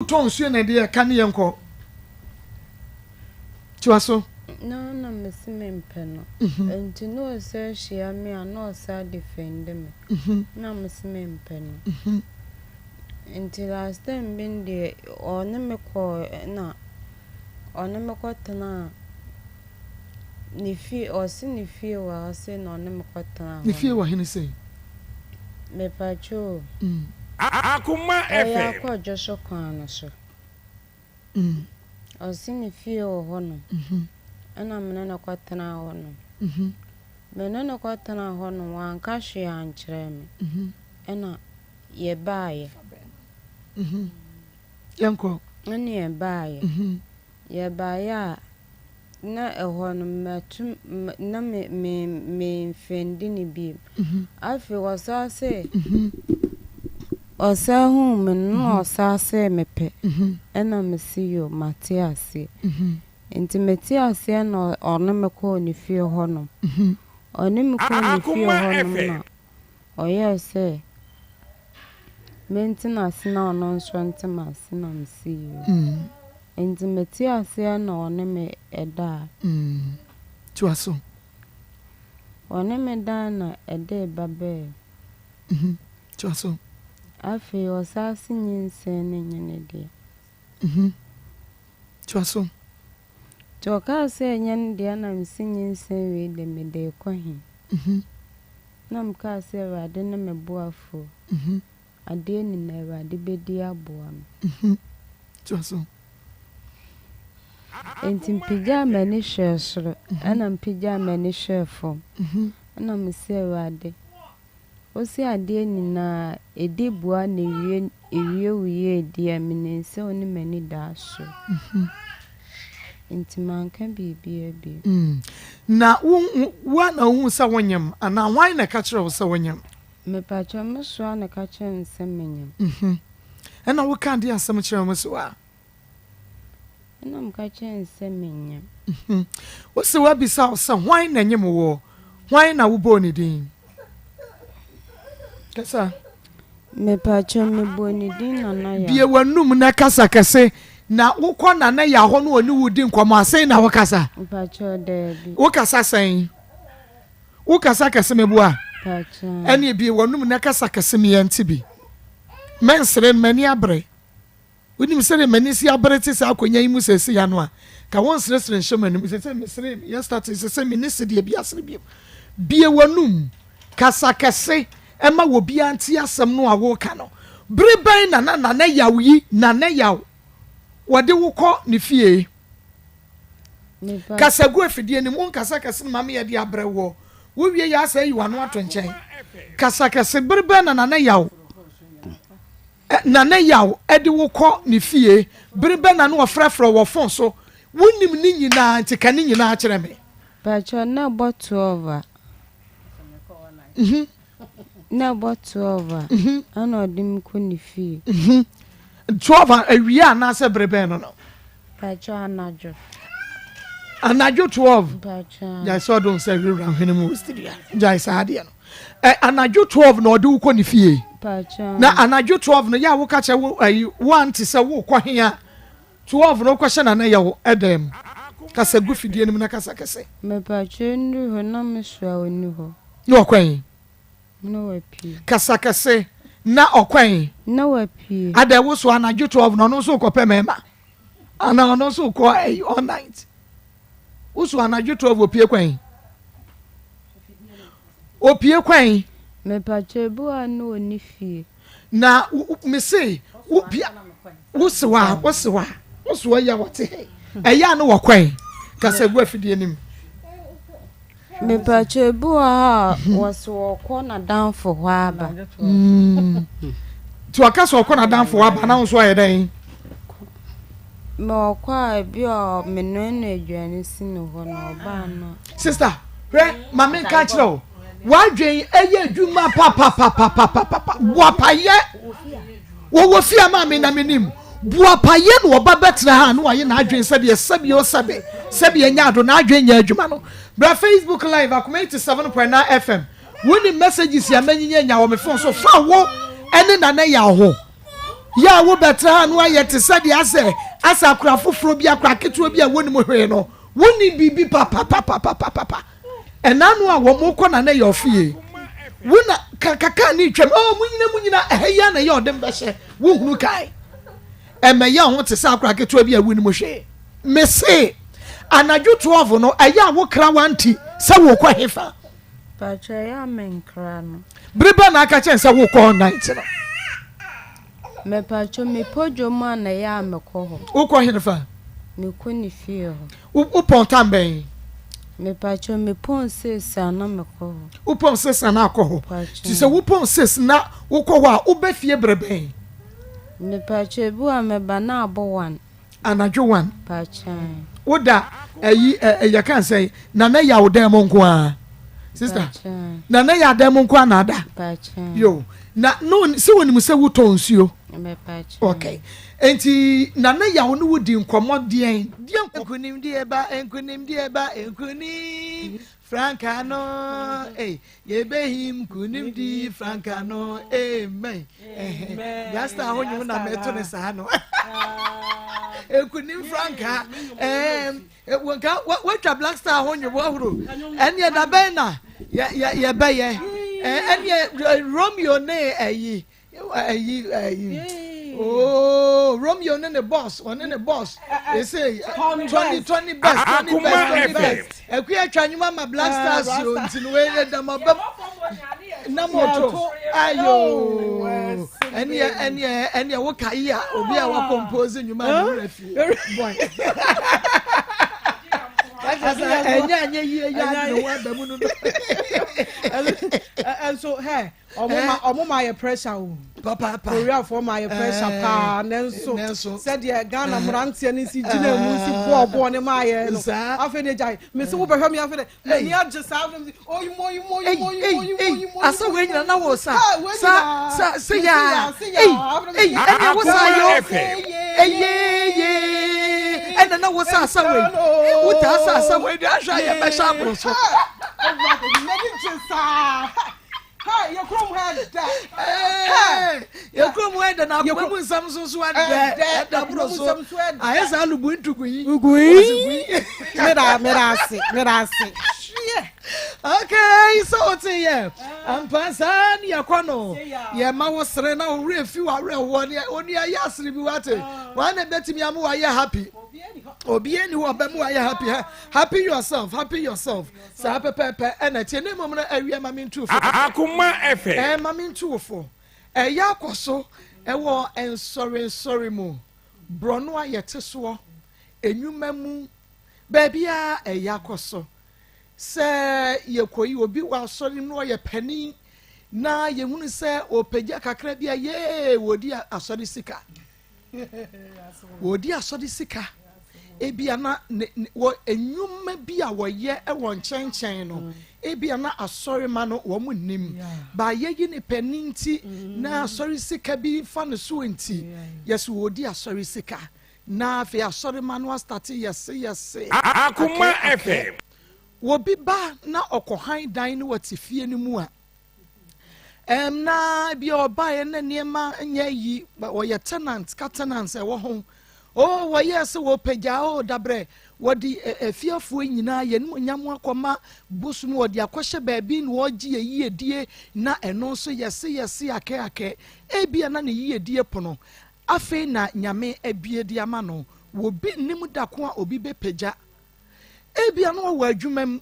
Wotɔ nsuo na ɛdeɛ ka ne yɛnkɔ. Toa so. Na na mese mempɛ no. Nti na ɔsan hyia me a na ɔsan defend me. Na mese mempɛ no. Nti last time bi no deɛ ɔne me kɔɔ na ɔne me kɔtenaa ne fie, ɔse ne fie wɔ ha sei na ɔne me kɔtenaa hɔ. Ne fie wɔ hene sei? Mepakyɛ o. Akoma Ɔyɛ FM. akɔ Dwoso kwan no so. Ɔse ne fie wɔ hɔnom. Ɛna me ne no kɔtenaa hɔnom. Me ne no kɔtenaa hɔnom, wanka hwee ankyerɛ me. Ɛna yɛbaeɛ. Yɛnkɔ. Ɛna yɛbaeɛ. Yɛbaeɛ a, na ɛhɔ no matu na me me memfɛndi no bio. Afei ɔsan se ɔsan huu me no na ɔsan see me pɛ. Ɛna mese yo mate aseɛ. Nti mete aseɛ na ɔne me kɔɔ ne fie hɔnom. Ɔne me kɔɔ ne fie Akoma hɔnom FM. na ɔyɛɛ sɛ mentena ase na ɔno nso nte m'ase na mese yo. Nti mete aseɛ na ɔne me daa. Toa so. Ɔne me daa na ɛde ba bɛɛ. Toa so. Afei ɔsan se nyinsɛn no nyɛ ne dea. Toa so. Nti ɔkaa sɛ ɛnyɛ ne dea na mese nyinsɛn wei de mede rekɔ he? Na mekaa sɛ Awurade ne me boafoɔ. Adeɛ nyinaa Awurade bɛdi aboa me. Toa so. Nti mpagyaa m'ani hwɛɛ soro ɛna mpagyaa m'ani hwɛɛ fam. Ɛna mese Awurade, wosi adeɛ nyinaa ɛdi boa na ewie ewie wo yie di a menim sɛ wo ne m'ani da so. Nti manka biribiara bio. Na wo wo na wohu sɛ wonyam anaa hwan na ɛka kyerɛ wo sɛ wonyam? Mepakyɛ me soa na ka kyerɛ me sɛ menyam. Ɛna woka de asɛm kyerɛ wo so a? Ɛna meka kyerɛ no sɛ menyam. Wose woabisa wo sɛ hwan na nyem woɔ? Hwan na wobɔɔ ne din? Kasa. Mepakyɛ mebɔɔ ne din Nana Yaw. Bie w'anum na kasa kɛse. Na wokɔ Nana Yaw hɔ na ɔne wo di nkɔmmɔ a, sɛn na wokasa? Mepakyɛ daabi. Wokasa sɛn? Wokasa kɛse meboa? Pakyɛ. Ɛne bie w'anum na kasa kɛse meɛnte bi. Mɛnsere no, m'ani abere. Wonim sɛdeɛ m'ani si abere te saa akonnwa yi mu seesei ano a, ka wonseresere nhyɛ m'anim. Seesei mesere, yɛ start seesei menni sedeɛ bi asere bio. Bue w'anum, kasa kɛse ma obiara nte asɛm no a woreka no. Bere bɛn na na Nana Yaw yi Nana Yaw wɔde wo kɔ ne fie? Kasa gu afidie no mu, wonkasa kɛse no ma me yɛde abrɛ woɔ. Wowie yɛ a sɛ ayi w'ano ato nkyɛn. Kasa kɛse, bere bɛn na Nana Yaw Nana Yaw de wo kɔ ne fie? Bere bɛn na na ɔfrɛfrɛ wo wɔ fon so? Wonim ne nyinaa nti ka ne nyinaa kyerɛ me. Pakyɛ na ɛbɔ 12 a. Na ɛbɔ 12 a, ɛna ɔde me kɔ ne fie. 12 a, awia anaasɛ bere bɛn no no? Pakyɛ anadwo. Anadwo 12? Pakyɛ. Gyae sɛ ɔde wo nsa wurawura hwene mu wɔ studio ha. Gyae saa adeɛ no. Ɛ anadwo 12 na ɔde wo kɔ ne fie. Pakyɛ. Na anadwo 12 no, yɛ a woka kyerɛ wo ayi wo aunty sɛ wokɔ he a, 12 no wokɔhyɛ Nana Yaw dan mu. Kasa gu fidie no mu na kasa kɛse. Mepakyɛ nnuru hɔ na me soa ɔnni hɔ. Na ɔkɔ he? Na wapue. Kasa kɛse, na ɔkɔ he? Na wapue. Adɛn wo soa anadwo 12 no ɔno nso rekɔpɛ mmarima? Anaa ɔno nso rekɔ ayi all night? Wo soa anadwo 12 opue kɔ he? Opue kɔ he? Mepakyɛ ebi wɔ hɔ a na ɔnni fie. Na me se wo bia wo se wa wo se wa wo se wa ya wɔte he ɛyɛ a ne wɔkɔe kasa gu afidie no mu. Mepakyɛ ebi wɔ hɔ a wɔse wɔkɔ n'adamfo hɔ aba. Nti ɔka sɛ ɔkɔ n'adamfo hɔ aba na wo nso ayɛ dɛn? Ma ɔkɔ a ebi a menoanoa aduane si ne hɔ na ɔba a na. Sister, hwɛ, ma menka nkyerɛ wo, w'adwen yɛ adwuma papapapapapa. Boapayɛ, wɔwɔ fie a maame na menim. Boapayɛ na ɔba bɛtena ha na wayɛ n'adwen sɛdeɛ sɛbi o sɛbi, sɛbi ɛnyɛ ado, n'adwen nyɛ adwuma no. Bra Facebook live, Akoma 87.9 FM. Wonim messages a manyinya nya wɔ me phone so fa wo ne Nana Yaw ho. Yɛ a wobɛtra ha no ayɛ te sɛ deɛ asɛ asɛ akora foforɔ bi, akora ketewa bi a wɔnim hwee no. Wonim biribi papapapapapapa. Ɛna no a wɔn kɔ na na ɛyɛ ɔfie. Wo na kakaka ne twam. Oh, mo nyina mo nyina ɛha yi a na ɛyɛ ɔde mbɛhyɛ. Wohunu kae. Ɛmɛyɛ ho te sɛ akora ketewa bi a wonim hwee. Mese anadwo 12 no ɛyɛ a wokra wanti sɛ wokɔ hefa. Pakyɛ ɛyɛ a menkra no. Bere bɛn na aka kyerɛ no sɛ wokɔ hɔ night no? Mepakyɛ mepɔ dwom a na ɛyɛ a mekɔ hɔ. Wokɔ henefa? Mekɔ ne fie hɔ. Wopɔn tam bɛn? Mepakyɛ mepɔn six a na mekɔ hɔ. Wopɔn six a na akɔ hɔ. Nti sɛ wopɔn six na wokɔ hɔ a woba fie bere bɛn? Mepakyɛ ebi wɔ a meba na abɔ one. Anadwo one. Wo da ɛyi ɛ yɛ kan sɛn nana yaw dan mu nko ara sister nana yaw dan mu nko ara na ada yo na no sɛ wɔnim sɛ wotɔn nsuo okay nti nana yaw ne wo di nkɔmɔ deɛn deɛn nkunimdie ba nkunimdie ba nkunim frankaa no ei Yɛbɛhim nkonimdi frankaa no amen. Blaster ho nwom na mɛto ne saa no. Nkonim frankaa. Nka watwa Black Star ho nwom ahoro. Ɛneɛ da bɛn na yɛbɛyɛ. Ɛneɛ Romeo ne ɛyi. Ayi ayi ooo Romeo ne ne boss ɔne ne boss ese Tony Tony best Tony best Tony best ɛkuya atwa nnwuma ma Black Stars o nti no wei ɛda ma bɛm na mo to ayo ɛneɛ ɛneɛ ɛneɛ wo ka yi a obi a wa compose nnwuma ne wura fie boy ɛnyɛ anyɛ yie yɛ adwene ho aba mu no no ɛnso hɛ Ɔmo ma ɔmo ma yɛ pressure o. Papaapa. Koreafoɔ ma yɛ pressure paa nanso sɛdeɛ Ghana mmeranteɛ no si gyina mu si bɔɔ bɔɔl no maa yɛn no. Afei deɛ gyae mesi wo bɛhwɛ me afei deɛ m'ani agye saa afei mesi oyi mo oyi mo oyi mo oyi mo oyi mo oyi mo. Asa wei nyina na wo sa sa sa se ya ei ei ɛna wo sa yo eye ye ɛna na wo sa asa wei wo taa sa asa wei deɛ ahwɛ a yɛbɛhyɛ aboro so. M'ani gye saa. Hey, yɛ kurom ha ɛdɛ. Hey, yɛ kurom ha ɛdɛ na akoma mu nsɛm nso so ɛdɛ. Ɛdɛ boro so. Ayɛ saa lugu ntugu yi. Lugu yi. Meda meda ase meda ase. Okay, so wote yɛ ampa saa ne yɛkɔ no yɛma wo sere na wo werɛ fi w'awerɛhoɔ ne onua yɛ asere bi wate wɔn na bɛtumi ama wayɛ happy obiara ni hɔ ɔbɛma wayɛ happy happy yourself happy yourself Saa pɛpɛɛpɛ na ɛteɛ, na mmom no, awia ma mentu wo fo kakra. Akoma FM. Ɛɛ, ma mentu wo fo. Ɛyɛ akɔ so wɔ nsɔrensɔre mu, borɔno a yɛte soɔ, nnwuma mu, baabiara ɛyɛ akɔ so. Sɛ yɛkɔyi obi wɔ asɔre mu na ɔyɛ panin na yɛhunu sɛ ɔpagya kakra bi a, yee, wɔdi asɔre sika. Wɔredi asɔre sika. Ebia na ne ne wɔ nnwuma bi a wɔyɛ wɔ nkyɛnkyɛn no, mm. ebia na asɔre ma no wɔn nnim. Ba yɛyi ne panin nti mm. na asɔre sika bi fa ne so nti, yɛsɛ wɔredi asɔre sika. Na afei asɔre ma no astate yɛse yɛse. Akoma FM. Wɔbi ba na ɔkɔhan dan no wɔ te fie no mu a. Ɛm na bi a ɔbaeɛ na nneɛma nyɛ yi wɔyɛ tenant ka tenant ɛwɔ ho oh wɔyɛ sɛ wɔpagya oh dabrɛ wɔde afiefoɔ nyinaa yɛn mu nyam akɔma bosom wɔde akɔhyɛ baabi na wɔgye yɛ yiedie na ɛno nso yɛse yɛse akɛ akɛ ebia na ne yiedie pono afei na nyame abie de ama no wɔbi nnim da ko a obi bɛpagya Ebia na ɔwɔ adwuma mu.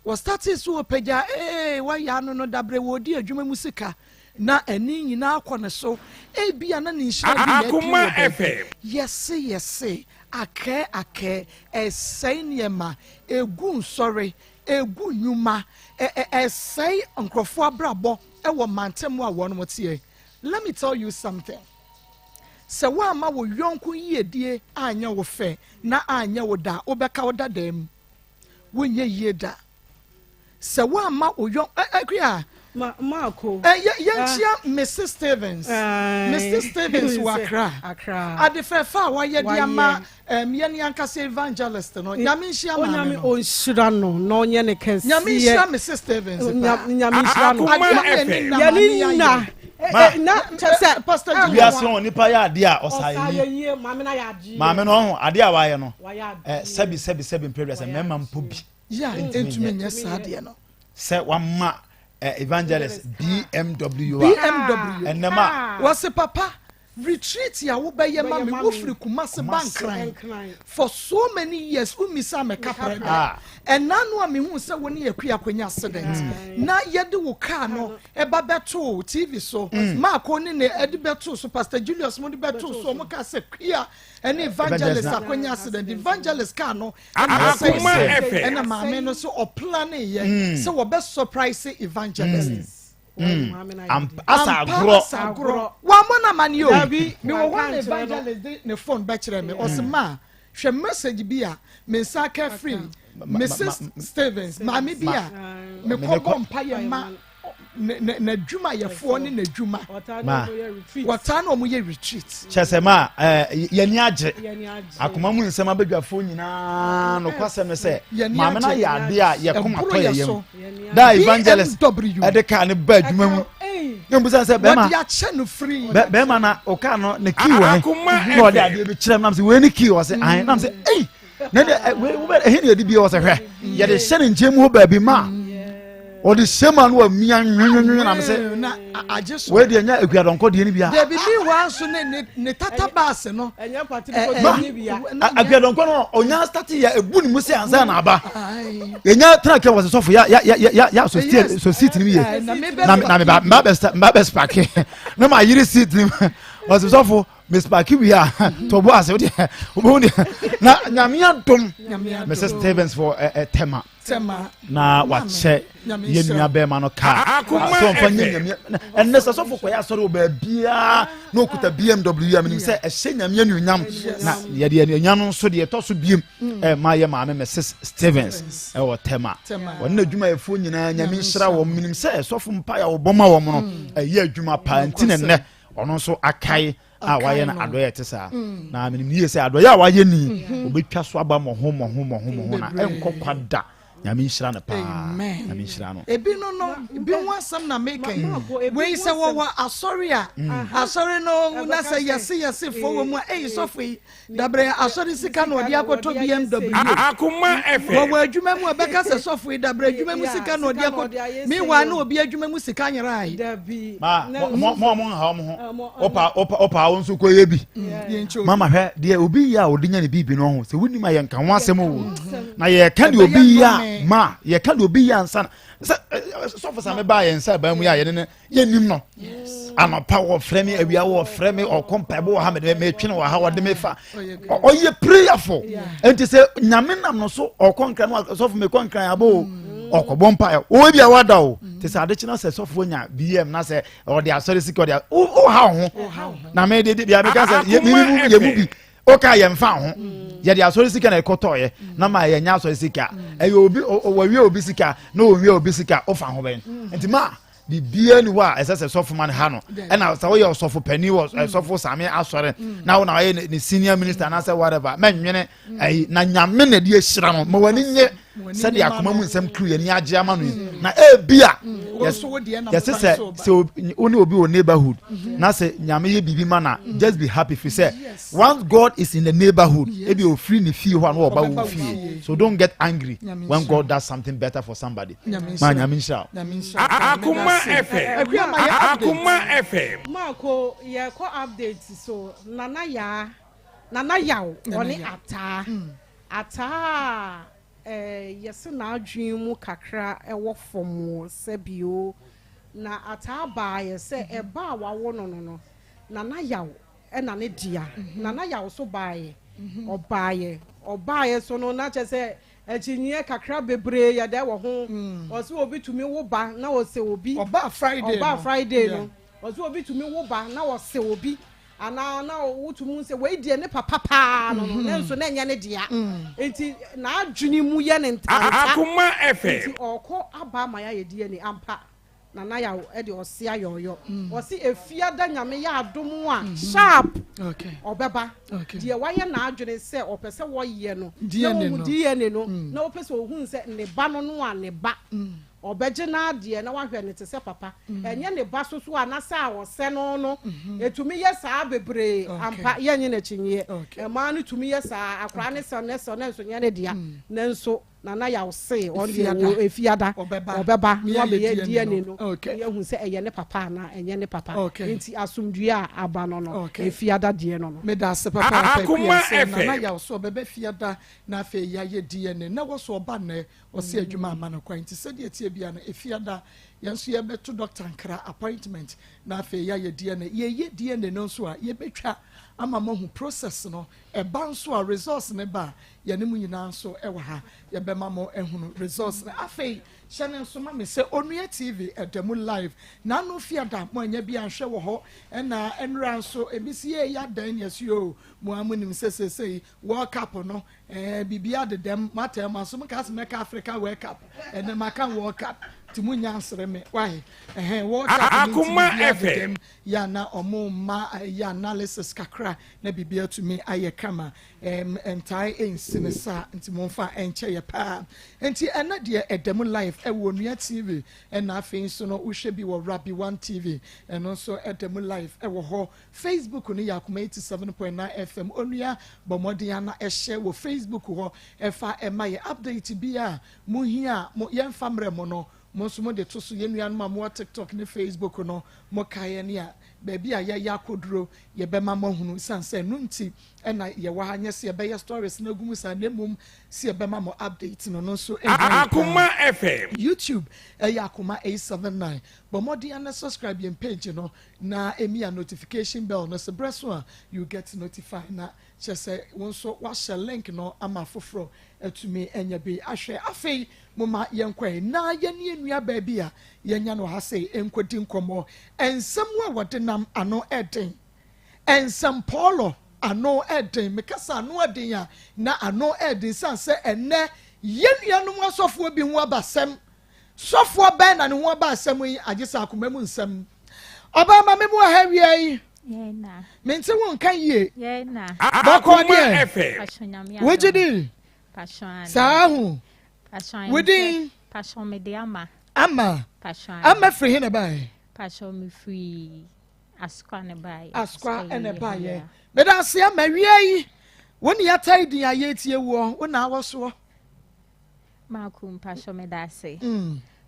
Wɔstartee so ɔpagya ee wayɛ ano no dabrɛ wɔredi adwuma mu sika na ani nyinaa akɔ ne so. Ebia na ne nhyira bi na apue wɔ baabi. Yɛse yɛse, akɛɛ akɛɛ, ɛsɛe nneɛma, ɛgu nsɔre, ɛgu nnwuma, ɛsɛe nkurɔfoɔ abrabɔ wɔ mantam a wɔn teɛ. Let me tell you something. Sɛ woamma wo yɔnko yiedie anyɛ wo fɛ na anyɛ wo da a, wobɛka wo dadaa mu. Wonyɛ yie da. Sɛ woamma wo yɔn ɛ Akua. Ma Marco. Ɛ yɛ yɛnkyia Mrs Stevens. Mrs Stevens wɔ Accra. Accra. Ade fɛfɛ a wayɛ de ama ɛm yɛn ankasa evangelist no. Nyame nhyira maame Onyame no. ɔnhyira no na ɔnyɛ ne kɛseɛ. Nyame nhyira Mrs Stevens paa. Nyame nhyira no. Adeɛ a yɛne nna Yɛne maame nna ayɛ. Ma Na kyɛ sɛ Pastor Jimmy wiase wɔn nipa yɛ adeɛ a ɔsa ɔsa yɛ yie maame na yɛ adeɛ. Maame no ɔho adeɛ a wayɛ no Wayɛ adeɛ. Sɛbi sɛbi sɛbi mpɛ wiase mmarima mpo bi Yeah, ntumi ntumi nyɛ saa adeɛ no. Sɛ wama evangelist BMW a BMW. Ɛnɛm a Wɔse papa, retreat a wobɛyɛ ma me, Wobɛyɛ ma me. Wofiri Kumase ba Kumase. Nkran Nkran. for so many years, womisa me kaprɛ da. Ɛna no a mehu sɛ wo ne Akua akɔnya accident na yɛde wo car no ɛba bɛtoo TV so, Maako ne ne ɛde bɛtoo so, Pastor Julius mo de bɛtoo so, ɔmo kaa sɛ Kua ɛne evangelist Evangelist na- akɔnya accident, evangelist car no ɛna Akoma asɛe. FM. Ɛna maame no so ɔplane yɛ sɛ wɔbɛ surprise evangelist. Maame na yɛ adeɛ. Asa Ampa, agorɔ. asa agorɔ wammɔ no amanneɛ o. Dabi, mewɔ hɔ wanka na nkyerɛ no. evangelist de ne phone bɛkyerɛ me, ɔse ma hwɛ message bi a me nsa aka firi Mrs Stevens, maame bi a mekɔbɔ mpayɛ ma n'adwumayɛfoɔ ne n'adwuma. Ɔtaa Ma. ne ɔmo yɛ retreat. Wɔtaa na ɔmo yɛ retreat. Kyɛ sɛ ma yɛni agye. Yɛni agye. Akoma mu nsɛm abadwafoɔ nyinaa, nokwasɛm ne sɛ Yɛni maame no agye. ayɛ adeɛ a yɛkoma Ɛboro tɔ yɛ yɛ yam so. Yɛni da evangelist BMW. ɛde kaa ne ba adwuma mu Ɛy. ne mbusa sɛ bɛrima Wɔde akyɛ no free. Bɛrima na o kaa no ne key wɔ he Akoma na ɔde FM. adeɛ bi kyerɛ m nam sɛ wei ne key, wɔ sɛ ahe, nam sɛ ei, na de wei wobɛ ɛhe ne yɛde bie wɔ sɛ hwɛ, yɛde hyɛ ne nkyɛn mu hɔ baabi ma ɔde hyɛ mu a no wamia nwenwenwen, nam sɛ Na agye so. Wei deɛ nyɛ akuadɔnkɔ deɛ no bia. Dabi, meanwhile nso ne tata baase no Ɛnyɛ party Ma. ko ni bia. Akuadɔnkɔ no ɔnya start yɛ ebu ne mu sɛ ansa na aba Aye. yɛnya tena kɛ wɔ sɛ sɔfo ya ya ya ya ya so steer so seat ni mu yie. Na me bɛ Na na me ba mba bɛ mba bɛ spark na ma yiri seat ni mu, ɔsɛ sɔfo me spark wi a tɔbo ase o deɛ o deɛ na Nyame adom. Nyame adom. Mrs Stevens for ɛ ɛ Tema. Tema. Na wakyɛ Nyame yɛ nhyira. nua bɛrima no kaa Akoma sɛ ɔmfa nyɛ FM. Nyame. Ɛnnɛ sɛ sɔfo kɔyɛ asɔre wɔ baabiaa na ɔkuta BMW a, menim sɛ ɛhyɛ Nyame anuonyam, na yɛde anuonyam no nso deɛ ɛtɔ so biem ma yɛ maame Mrs Stevens ɛwɔ Tema. Tema. Ɔne n'adwumayɛfoɔ nyinaa, Nyame nhyira wɔn. Menim sɛ sɔfo mpa a wɔbɔ ma wɔn no ɛyɛ adwuma paa, nti ne nnɛ ɔno nso akae a wayɛ no no. Adɔyɛ ɛte saa na menim yie sɛ adɔyɛ a wayɛ ni obɛtwa so aba mmɔho mmɔho mmɔho mmɔho na Bebree. ɛnkɔ kwa da. Nyame nhyira no paa. Amen. Nyame nhyira no. Ebi no bi ho asɛm na meka yi. Maako, ebi Wei ho sɛ asɛm. wɔwɔ asɔre a asɔre no na Ɛbɛka sɛ sɛ, yɛse yɛse fo wɔ mu a, ɛyi sɔfo yi dabrɛ asɔre sika na ɔde akɔtɔ ɔde ayɛ BMW. Akoma FM. Wɔwɔ adwuma mu a, ɛbɛka sɛ sɔfo yi dabrɛ adwuma mu Yeah, sika na ɔde sika na akɔtɔ ɔde ayɛ meanwhile sei. na obi adwuma mu sika nyerae. Dabi. Ma Na mo mo mo nha mo Ah, ho. mo- Wopa wopa wopa wo nso kɔ yɛ bi. Yɛnkyɛ obi. Mama, hwɛ deɛ obi yɛ a ɔde nya ne biribi no ho sɛ wonim a yɛnka ho asɛm o, na yɛka deɛ obi yɛ a Ɛbɛyɛ ma yɛka deɛ obi yɛ ansa na sɛ sɔfo sa mebaa yɛn nsa ban mu yɛ a yɛne ne yɛnim no, anɔpa wɔfrɛ me, awia wɔfrɛ me, ɔkɔ mpaebɔ wɔ ha, mede metwene wɔ ha, wɔde me fa. Ɔyɛ prayerful, nti sɛ Nyame nam no so ɔkɔ Nkran no, sɔfo mekɔ Nkran abo o, ɔkɔbɔ mpaeɛ ɔwɔ bi a wada o te sɛ ade kyena sɛ sɔfo nya BM na sɛ ɔde asɔre sika ɔde wo ha wo ho na me de bia meka sɛ yɛ mu bi woka yɛmfa ho, yɛde asɔre sika na ɛkɔtɔɔyɛ na ma yɛnya asɔre sika, ɛyɛ obi wɔwie obi sika na wɔwie obi sika wofa ho bɛn, nti ma biribiara ni hɔ a ɛsɛ sɛ sɔfo ma no ha no. Ɛna sɛ woyɛ ɔsɔfo panin wɔ sɔfo Same asɔre na wo na ɔyɛ ne senior minister anaasɛ whatever, mɛnwene ɛyi na Nyame na ɛde ahyira no, ma w'ani nye sɛdeɛ akoma mu nsɛm kuru yɛni agye ama no yi. Na ebia yɛsɛ sɛ sɛ wo ne obi wɔ neighborhood na sɛ Nyame yɛ biribi ma na just be happy, fi sɛ once God is in the neighborhood, ebi ofiri ne fie hɔ a na ɔba wo fie, so don't get angry when God does something better for somebody. Ma Nyame nhyira wo. Akoma FM. Akoma FM. Maako, yɛkɔ update so. Nana Yaa, Nana Yaw, ɔne Ataa Ataa ɛɛ yɛsɛ n'adwene mu kakra ɛwɔ fam sɛbio na Ataa baayɛ sɛ ɛba a wawo no, Nana Yaw ɛna ne dea. Nana Yaw so baayɛ, ɔbaayɛ so no na kyerɛ sɛ akyinnyɛ kakra bebree yɛ dɛ wɔ ho. Ɔsɛ obi tumi wo ba na ɔsɛ obi. Ɔbaa Friday. Ɔbaa Friday no, ɔsɛ obi tumi wo ba na ɔsɛ obi anaa na wotumi sɛ wei deɛ ne papa paa no, ne nso na ɛnyɛ ne dea, nti n'adwene mu yɛ ne ntanta. Akoma FM. Nti ɔkɔ aba ama yɛ ayɛ DNA ampa. Nana Yaw ɛde ɔse ayɔyɔ, ɔse efiada Nyame yɛ adom a sharp ɔbɛba. Deɛ wayɛ n'adwene sɛ ɔpɛ sɛ wɔyɛ no na DNA wɔhu no. DNA no na wɔpɛ sɛ ohun sɛ ne ba no a ne ba. Ɔbɛgye n'adeɛ na wahwɛ no te sɛ papa. Ɛnyɛ ne ba so so a na sɛ a ɔsɛ no no, ɛtumi yɛ saa bebree. Ampa, yɛnnye no akyinnyeɛ. Mmaa no tumi yɛ saa. Akwadaa no sɛ no sɛ no nso nyɛ ne dea. Nanso Nana Yaw se ɔno deɛ wɔ Efiada ɔbɛba na wabɛyɛ DNA no na yɛahu sɛ ɛyɛ ne papa anaa ɛnyɛ ne papa. Nti asomdwoeɛ a aba no no, Efiada deɛ no no. Meda ase papaapa Akua sɛ Nana Yaw sɛ ɔbɛba Fiada na afei yɛayɛ DNA. Na ɛwɔ so ɔba nnɛ. Ɔse adwuma amma no kwan nti sɛdeɛ ɛteɛ biara no Efiada yɛn nso yɛbɛto Doctor Nkra appointment na afei yɛayɛ DNA. Yɛyɛ DNA no nso a yɛbɛtwa ama moahu process no, ɛba nso a results no ba a yɛne mo nyinaa nso wɔ ha yɛbɛma mo ahunu results no. Afei hyɛ no nso ma me sɛ Onua TV ɛda mu live n'ano Fiada mo anya bi anhwɛ wɔ hɔ ɛna ɛnora nso ebi si yɛ yɛ adan ne ɛso yoo mo ara mo nim sɛ seesei World Cup no Ɛɛ biribiara dedam matɛn mo aso mo kaa sɛ mɛka Africa World Cup ɛnɛ maka World Cup nti mo nya nsere me why ɛhɛn World Cup no nti Akoma biribiara FM. dedam yɛ a na ɔmo ma yɛ analysis kakra na biribiara tumi ayɛ kama ɛɛm ntae nsi ne saa nti mo nfa nkyɛ yɛ paa nti ɛnɛ deɛ ɛda mu live ɛwɔ Onua TV ɛna afei nso no wohwɛ bi wɔ Rabi One TV ɛno nso ɛda mu live ɛwɔ hɔ Facebook no yɛ Akoma 87.9 FM. Onua bɔ mmɔden ara na hyɛ wɔ Facebook hɔ fa ma yɛ. Update biara a mo hia a mo yɛnfa mmerɛ mo no, mo nso mo de to so. Yɛn nuanom a mowɔ TikTok ne Facebook no, mo kae yɛn a baabi a yɛyɛ akɔduro yɛbɛma mo ahunu. Esiane sɛ ɛno nti na yɛwɔ ha, nyɛ sɛ yɛbɛyɛ stories no agu mu saa na mmom sɛ yɛbɛma mo update no, no nso hia yɛn paa. Akoma FM. YouTube ɛyɛ Akoma 879. Bɔ mmɔden ara na subscribe yɛn page no Na emia notification bell no so berɛ so a you get notified na kyerɛ sɛ wo nso woahyɛ link no ama afoforɔ atumi anya bi ahwɛ. Afei momma yɛnkɔ ɛ na yɛne yɛn nuabaa bi a yɛanya no ha sei nkɔdi nkɔmmɔ. Nsɛm a wɔde nam ano ɛden. Nsɛmpɔɔlɔ ano ɛden. Meka sɛ ano ɛden a, na ano ɛden sane sɛ ɛnnɛ yɛn nuanom asɔfoɔ bi ho aba asɛm. Sɔfoɔ bɛn na ne ho aba asɛm yi agye sɛ akoma mu nsɛm? Ɔbaa ma me mu wɔ ha awia yi. Mente wo nka yie. Bɔkɔɔ deɛ. Wogye di? Saa ho. Wo din? Ama. Ama firi he na ɛbaeɛ? Asukwa na ɛbaeɛ. Meda ase ama awia yi. Wo ne yɛatae din a yɛretie woɔ, wo na awɔ soɔ. Maku mpakyɛw medase.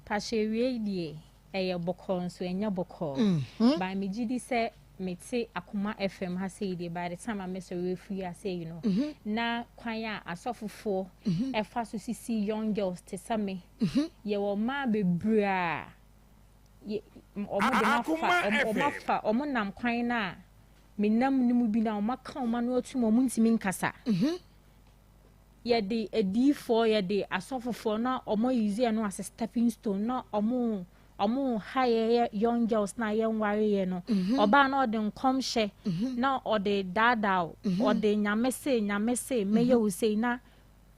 Mpakyɛw awiei deɛ ɛyɛ bɔkɔɔ nso ɛnyɛ bɔkɔɔ. But me gyidi sɛ me te Akoma FM ha sei deɛ by the time a mɛsɔre afiri ha sei no na kwan a asɔfofoɔ ɛfa so sisi young girls te sɛ me yɛwɔ mmaa bebree a yɛ wɔn de mafa wɔn afa wɔn nam kwan no a me nam no mu bi na wɔn aka wɔn ano atum wɔn ntumi nkasa. Yɛde adiyifoɔ, yɛde asɔfofoɔ na ɔmo use ɛno as a stepping stone na ɔmo ɔmo ha yɛ young girls na yɛnware yɛ no. Mhm. Ɔbaa na ɔde nkɔmhyɛ mhm. na ɔde daadaa wo. Mhm. Ɔde nyame se nyame se mɛyɛ wo sei na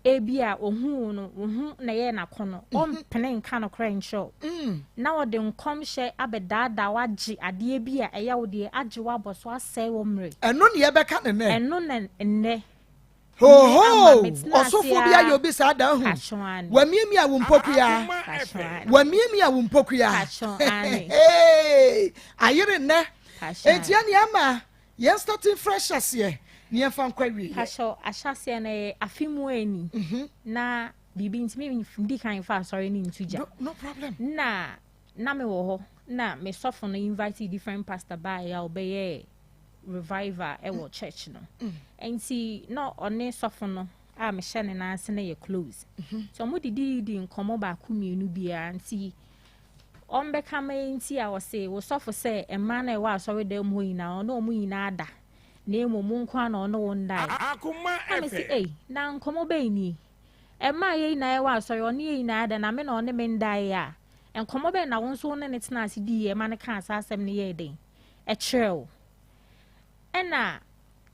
ebi a ohun wo no wo ho na ɛyɛ n'akɔnɔ. Ɔmpene nka nokorɛ nkyerɛ wo. Mm. Na ɔde nkɔmhyɛ abɛdaadaa wo agye adeɛ bi a ɛyɛ wo deɛ agye wo abɔ so asɛe wo mmere. Ɛno na yɛbɛka ne nnɛ. Ɛno na nnɛ. Hohoo! Ɔsɔfoɔ bi ayɛ obi saa da ahu. Wamiamia wo mpokua. Wamiamia wo mpokua. Hey! Ayere nnɛ. Enti ɛne ama yɛn starting fresh aseɛ ne yɛmfa nkɔ awieɛ. Pahyɛ ahyɛaseɛ no ɛyɛ afe mu ani mhm. na biribi nti me ndi kan fa asɔre no nto gya. No problem. Na na mewɔ hɔ na me sɔfo no invite different pastor baeɛ a ɔbɛyɛɛ revival wɔ church no nti na ɔne sɔfo no a mehyɛ ne nan ase no yɛ close nti ɔmo didi di nkɔmɔ baako mmienu biara nti ɔmbɛka ma nti a ɔse wo sɔfo sɛ mmaa na ɛwɔ asɔredan mu hɔ nyinaa ɔne ɔmo nyinaa da na mmom mo nko ara na ɔne wo ndae na mese ei na nkɔmɔ bɛn nie mmaa yɛ nyinaa ɛwɔ asɔre ɔne yɛ nyinaa da na me na ɔne me ndae a nkɔmɔ bɛn na wo nso wo ne ne tena ase diiɛ ma ne kaa saa asɛm no yɛɛ den kyerɛ wo. Ɛna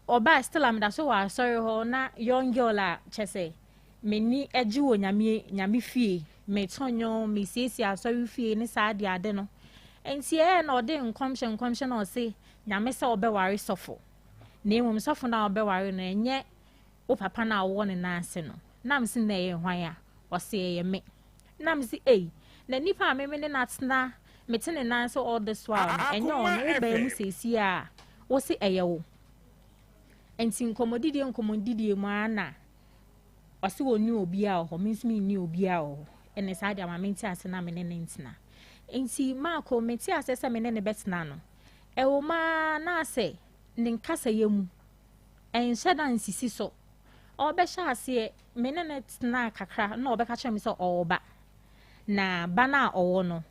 ɔbaa still a meda so wɔ asɔre hɔ na young girl a kyɛ sɛ m'ani gye wɔ nyame nyame fie meto nnwom mesiesie asɔre fie ne saa ade ade no nti ɛyɛ na ɔde nkɔmhyɛ nkɔmhyɛ na ɔse nyame sɛ ɔbɛware sɔfo na mmom sɔfo no a ɔbɛware no ɛnyɛ wo papa no a wowɔ ne nan ase no na mese na ɛyɛ hwan a ɔse ɛyɛ me na mese ei. Na nipa a me me ne no atena, mete ne nan so all this while no, ɛnyɛ Akoma ɔno. Wobaa mu FM. seesie a, wo se ɛyɛ wo. Nti nkɔmmɔdidie nkɔmmɔdidie mu ara na ɔse ɔnni obiara wɔ hɔ, me nso menni obiara wɔ hɔ. Ɛne saa deɛ ama mente ase na me ne no ntena. Nti Marco, mete ase sɛ me ne no bɛtena no, ɛwɔ mu ara na asɛ ne nkasayɛ mu ɛnhyɛ da nsisi so. Ɔbɛhyɛ aseɛ, me ne no tenaa kakra na ɔbɛka kyerɛ me sɛ ɔwɔ ba. Na ba no a ɔwɔ no,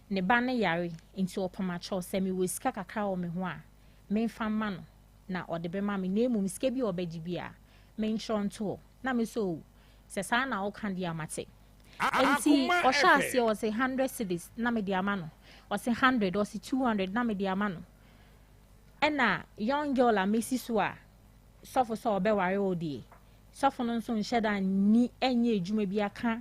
ne ba no yare, nti ɔpam akyɛw sɛ mewɔ sika kakra wɔ me ho a, memfa mma no na ɔde bɛma me. Na mmom sika bi a ɔbɛgye bi a, mentwerɛ nto hɔ. Na me sɛ o, sɛ saa na woka deɛ a mate. Nti Akoma ɔhyɛ aseɛ FM. ɔse 100 cedis na mede ama no. Ɔse 100, ɔse 200 na mede ama no. Ɛna young girl a mesi so a sɔfo sɛ ɔbɛware wo deɛ, sɔfo no nso nhyɛ da nni ɛnyɛ adwuma bi aka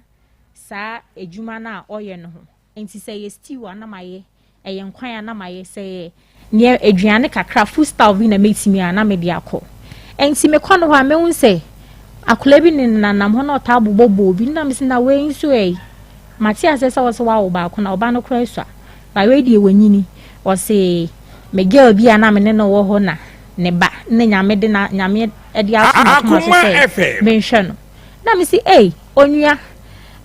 saa adwuma no a ɔyɛ no ho. Nti sɛ ɛyɛ stew a na mayɛ, ɛyɛ nkwan a na mayɛ, sɛ ɛyɛ neɛ aduane kakra food style bi na mɛtumi a na mede akɔ. Nti mekɔ no hɔ a mehu sɛ akwadaa bi ne nenam hɔ na ɔtaa bobɔ bɔɔl bi na mese na wei nso ɛ, mate aseɛ sɛ wɔsɛ wawo baako na ɔba no koraa sua, ba wei deɛ wanyini. Ɔse me girl bi a na me ne no wɔ hɔ na ne ba ne Nyame de na Nyame de ato m'akoma so Akoma sɛ FM. menhwɛ no. Na mese ei onua,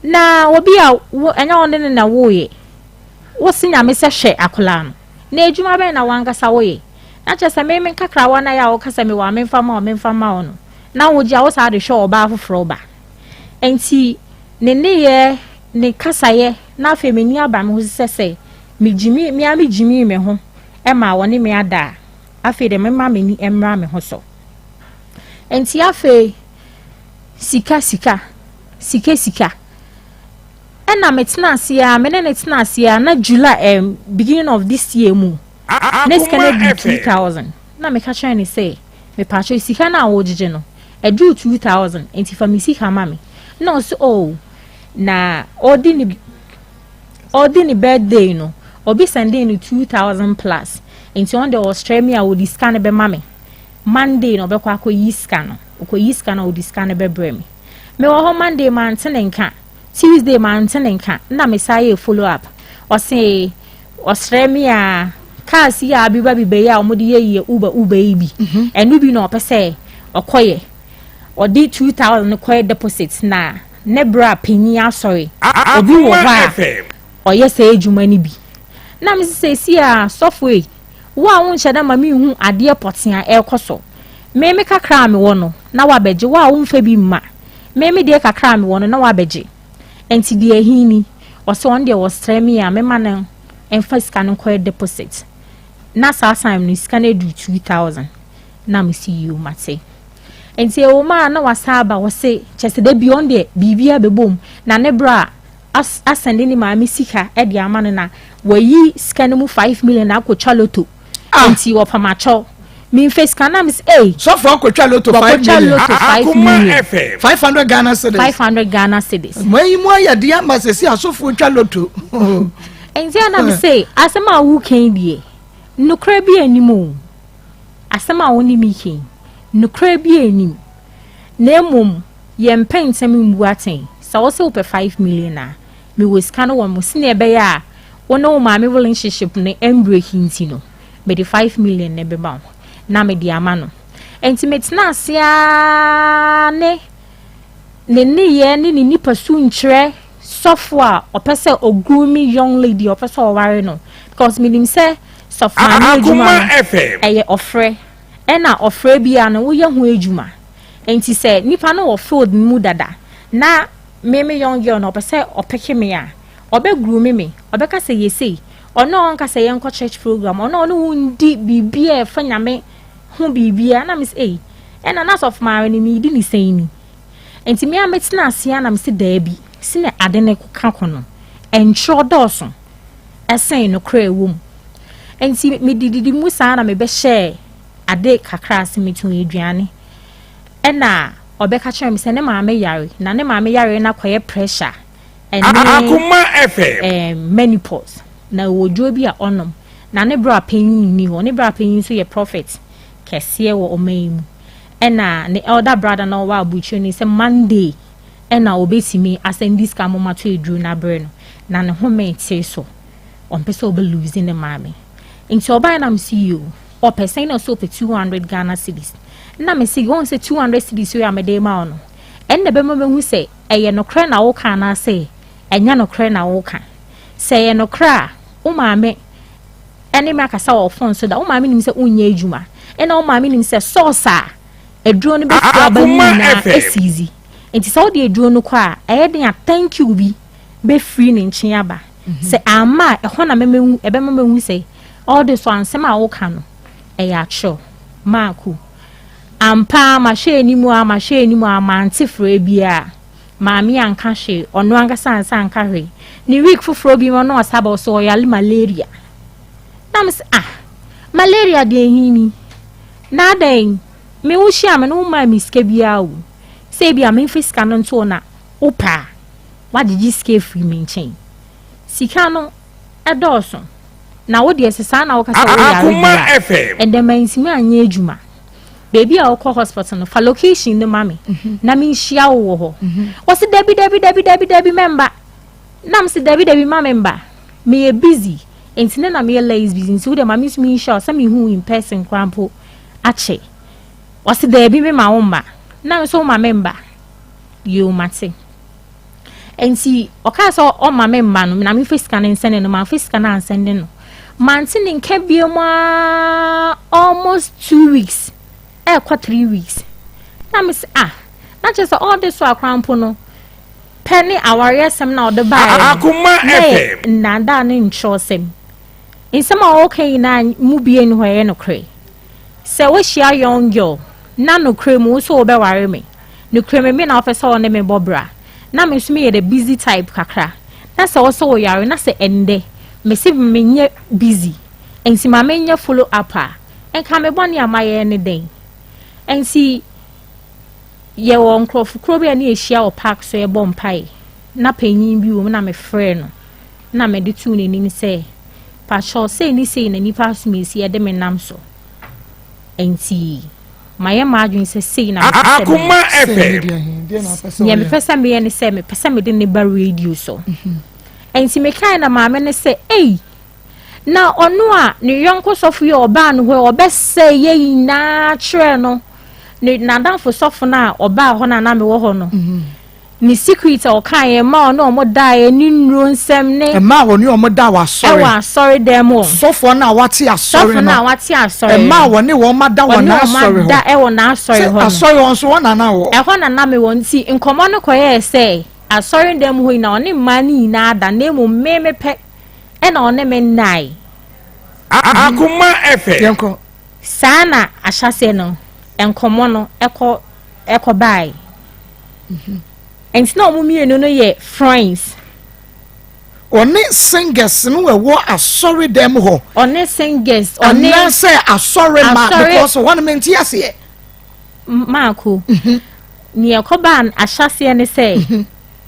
na obi a wo ɛnyɛ wo ne no na woyɛ, wo se Nyame sɛ hwɛ akwadaa no, na adwuma bɛn na wankasa woyɛ? Na kyerɛ sɛ me me nkakrawa no ayɛ a woka sɛ mewɔ a memfa ma wo memfa ma wo no, na wogye a wo saa de hwɛ ɔbaa foforɔ ba. Nti ne nneyɛɛ, ne kasayɛ, na afei m'ani aba me ho so sɛ sɛ megyimi, me ara megyimii me ho ma wɔne me ada a, afei deɛ mema m'ani mmra me ho so. Nti afei sika sika, sika sika. Ɛna metena ase a, me ne ne tena ase a, na July, beginning of this year mu, na sika no Akoma aduru FM. 2000. Na meka kyerɛ ne sɛ, mepaakyɛw sika no a wogyegye no, aduru 2000, nti fa me sika ma me. Na ɔse, oh, na ɔdi ne birthday no, obi sending no 2000 plus. Nti ɔno deɛ ɔsrɛ me a ɔde sika no bɛma me. Monday na ɔbɛkɔ akɔyi sika no. Ɔkɔyi sika no a ɔde sika no bɛbrɛ me. Mewɔ hɔ Monday mante ne nka. Tuesday mante ne nka. Na mesan yɛ follow up. Ɔse ɔsrɛ me a cars yi a abiba biba yi a wɔde yɛ yɛ Uber Uber yi bi. Ɛno bi na ɔpɛ sɛ ɔkɔyɛ. Ɔde 2000 no kɔyɛ deposit na ne bra panyin asɔre. Obi wɔ Akoma hɔ a FM. ɔyɛ saa adwuma no bi. Na mese seesei a sɔfo yi, wo a wonhyɛ da ma menhu adeɛ pɔtee a ɛrekɔ so. Me me kakra a mewɔ no, na woabɛgye. Wo a womfa bi mma. Me me deɛ kakra a mewɔ no, na woabɛgye. Enti deɛ ɛhe ni? Ɔsɛ ɔno deɛ ɔsrɛ me a mema no mfa sika no nkɔyɛ deposit. Na saa time no sika no aduru 2000. Na mese yoo mate. Enti ɛwɔ mu a na wasan aba ɔse kyɛ sɛ da bi ɔno deɛ biribiara bɛbɔ mu. Na ne berɛ a asɛnde ne maame sika de ama no na wayi sika no mu 5 million akɔtwa loto. Enti ɔpam akyɛw. Memfa sika na mese ei. Sɔfo akɔtwa loto 5 Wakɔtwa million. loto 5 Akoma million. FM. 500 Ghana cedis. 500 Ghana cedis. Mo ayi mu ayɛ de ama sɛsi asɔfoɔ twa loto. Enti a na mese asɛm a woka yi deɛ nokorɛ bi anim o. Asɛm a wo ne me ka yi nokorɛ bi anim. Na mmom yɛmpɛ ntɛm mbu atɛn. Sɛ wo se wopɛ 5 million a, mewɔ sika no wɔ mo sɛnea ɛbɛyɛ a wo ne wo maame relationship no ɛmbreki nti no, mede 5 million no bɛma wo na mede ama no. Enti metena ase ara ne ne nneyɛɛ ne ne nipasu nkyerɛ sɔfo a ɔpɛ sɛ ɔgroom young lady a ɔpɛ sɛ ɔware no, because menim sɛ sɔfo maame adwuma Akoma no FM. ɛyɛ ɔfrɛ, ɛna ɔfrɛ biara no woyɛ ho adwuma. Enti sɛ nipa no wɔ field no mu dada na me me young girl na ɔpɛ sɛ ɔpeke me a, ɔbɛ groom me, ɔbɛka sɛ yɛ sei, ɔno a ɔnka sɛ yɛnkɔ church program, ɔno a ɔne wo ndi biribi a ɛfa Nyame ho biribiara, na me sɛ ei, ɛna na sɔfo maame no meedi ne sɛn ni. Enti me a metena ase a na me sɛ daabi, sɛ ade ne ka kɔ no, ɛntwerɛ dɔɔso ɛsen nokorɛ ɛwɔ mu. Enti medididi mu saa na mebɛhyɛɛ ade kakra ase, metɔn aduane. Ɛna ɔbɛka kyerɛ me sɛ ne maame yare, na ne maame yare no akɔyɛ pressure ɛne Akoma FM. Menopause, na ɛwɔ duro bi a ɔnom, na ne bra panyin nni hɔ. Ne bra panyin nso yɛ prophet kɛseɛ wɔ ɔman yi mu. Ɛna ne elder brother na ɔwɔ aburokyire no sɛ Monday ɛna ɔbɛtumi asɛndi sika moma to aduro no abrɛ no. Na ne home tee so. Ɔmpɛ sɛ ɔbɛ lose ne maame. Nti ɔbaeɛ na mese yoo, ɔpɛ sɛn na ɔsɛ ɔpɛ 200 Ghana cedis. Na mese wɔn sɛ 200 cedis wei a mede ma wo no, ɛnna ɛbɛma mahu sɛ ɛyɛ nokorɛ na woka anaasɛ ɛnyɛ nokorɛ na woka. Sɛ ɛyɛ nokorɛ a, wo maame ɛne me akasa wɔ phone so da, wo maame nim sɛ wonyɛ adwuma, ɛna wo maame nim sɛ source a aduro no bɛfiri aba no nyinaa ɛsiizi. Nti sɛ wode aduro no kɔ a, ɛyɛ den a thank you bi bɛfiri ne nkyɛn aba. Sɛ amma a, ɛhɔ na mɛmɛhu, ɛbɛma mahu sɛ all this while nsɛm a woka no, ɛyɛ atorɔ. Marco, ampa ara mahwɛ anim a, mahwɛ anim a, mante frɛ biara. Maame anka hwee, ɔno ankasa ansa anka hwee. Ne week foforɔ bi mu no ɔsa ba ɔsɛ ɔyare malaria. Na me sɛ ah, malaria deɛ ɛhi ni. Na adɛn, me wo hyia me no wo maa me sika biara o. Sɛ ebi a memfa sika no nto na wopɛ a, woagyegye sika afiri me nkyɛn. Sika no ɛdɔɔso. Na wo deɛ sɛ saa na woka sɛ woyare deɛ a, ɛndɛ mantumi anyɛ adwuma. Baabi a wokɔ hospital no, fa location no ma me na menhyia wo wɔ hɔ. Wɔse dabi dabi dabi dabi dabi mɛmba. Na mese dabi dabi ma memba. Meyɛ busy. Nti ne na meyɛ less busy. Nti wo deɛ ma me nso menhyia wo sɛ mehu wo in person koraa mpo akyɛ. Wɔse dabi mema wo mma. Na me nso woma memba. Yoo mate. Nti ɔkaa sɛ ɔma me mma no na memfa sika no nsɛne no, mamfa sika no ansɛne no. Mante ne nka bio mu aa almost 2 weeks ɛrekɔ 3 weeks. Na me sɛ ah, na kyerɛ sɛ ɔde so akora mpo no pɛ ne awareɛsɛm na ɔde baeɛ no Akoma na yɛ FM. nnaadaa ne nkyerɛwsɛm. Nsɛm a ɔka nyinaa mu bie ni hɔ ɛyɛ nokorɛ. Sɛ wohyia young girl na nokorɛ mu wo so wobɛware me, nokorɛ mu me na wopɛ sɛ ɔne me bɔ bra, na me nso meyɛ the busy type kakra, na sɛ wo sɛ woyare na sɛ ɛndɛ mese menyɛ busy nti ma menyɛ follow up a, nka me bɔne a mayɛ ne dɛn? Nti yɛwɔ nkurɔfokuo bi a ne yɛhyia wɔ park so yɛbɔ mpae, na panyin bi wɔ mu na mefrɛ no na mede too n'anim sɛ pakyɛw sei ne sei na nipa asomasi ɛde me nam so, nti mayɛ m'adwene sɛ sei na mepɛ sɛ Akoma meyɛ. FM. Nea mepɛ sɛ meyɛ ne sɛ mepɛ sɛ mede ne ba radio so. Nti mekae na maame ne sɛ ei, na ɔno a ne yɔnko sɔfo yi a ɔbaa no hɔ ɔbɛsɛ yɛ nyinaa kyerɛ no ne n'adamfo sɔfo no a ɔbaa hɔ no a na mewɔ hɔ no, ne secret a ɔkaa yɛn ma ɔne ɔmo daeɛ ne nnuro nsɛm ne Mmaa a wɔne wɔn da wɔ asɔre. Ɛwɔ asɔre dɛm o. Sɔfoɔ no a wate asɔre Sɔfo no a no. wate asɔre Mmaa a no. wɔne wɔn ada wɔ Ɔne wɔn n'asɔre ada hɔ. ɛwɔ n'asɔre Sɛ hɔ no. asɔre hɔ nso wɔn nana wɔ. Ɛhɔ na na mewɔ nti nkɔmmɔ no kɔyɛɛ sɛ asɔre dɛm hɔ nyinaa ɔne mmaa no nyinaa da na mmom me mepɛ ɛna ɔne me nnae. Akoma FM. Yɛnkɔ. Saa na ahyɛaseɛ no nkɔmmɔ no ɛkɔ ɛkɔ bae. Nti na wɔn mmienu no yɛ friends. Ɔne singers no ɛwɔ asɔre dɛm hɔ. Ɔne singers ɔne. Anaasɛ asɔre ma because hɔ no mente aseɛ. Maako. Nea ɛkɔbaa ahyɛaseɛ ne sɛ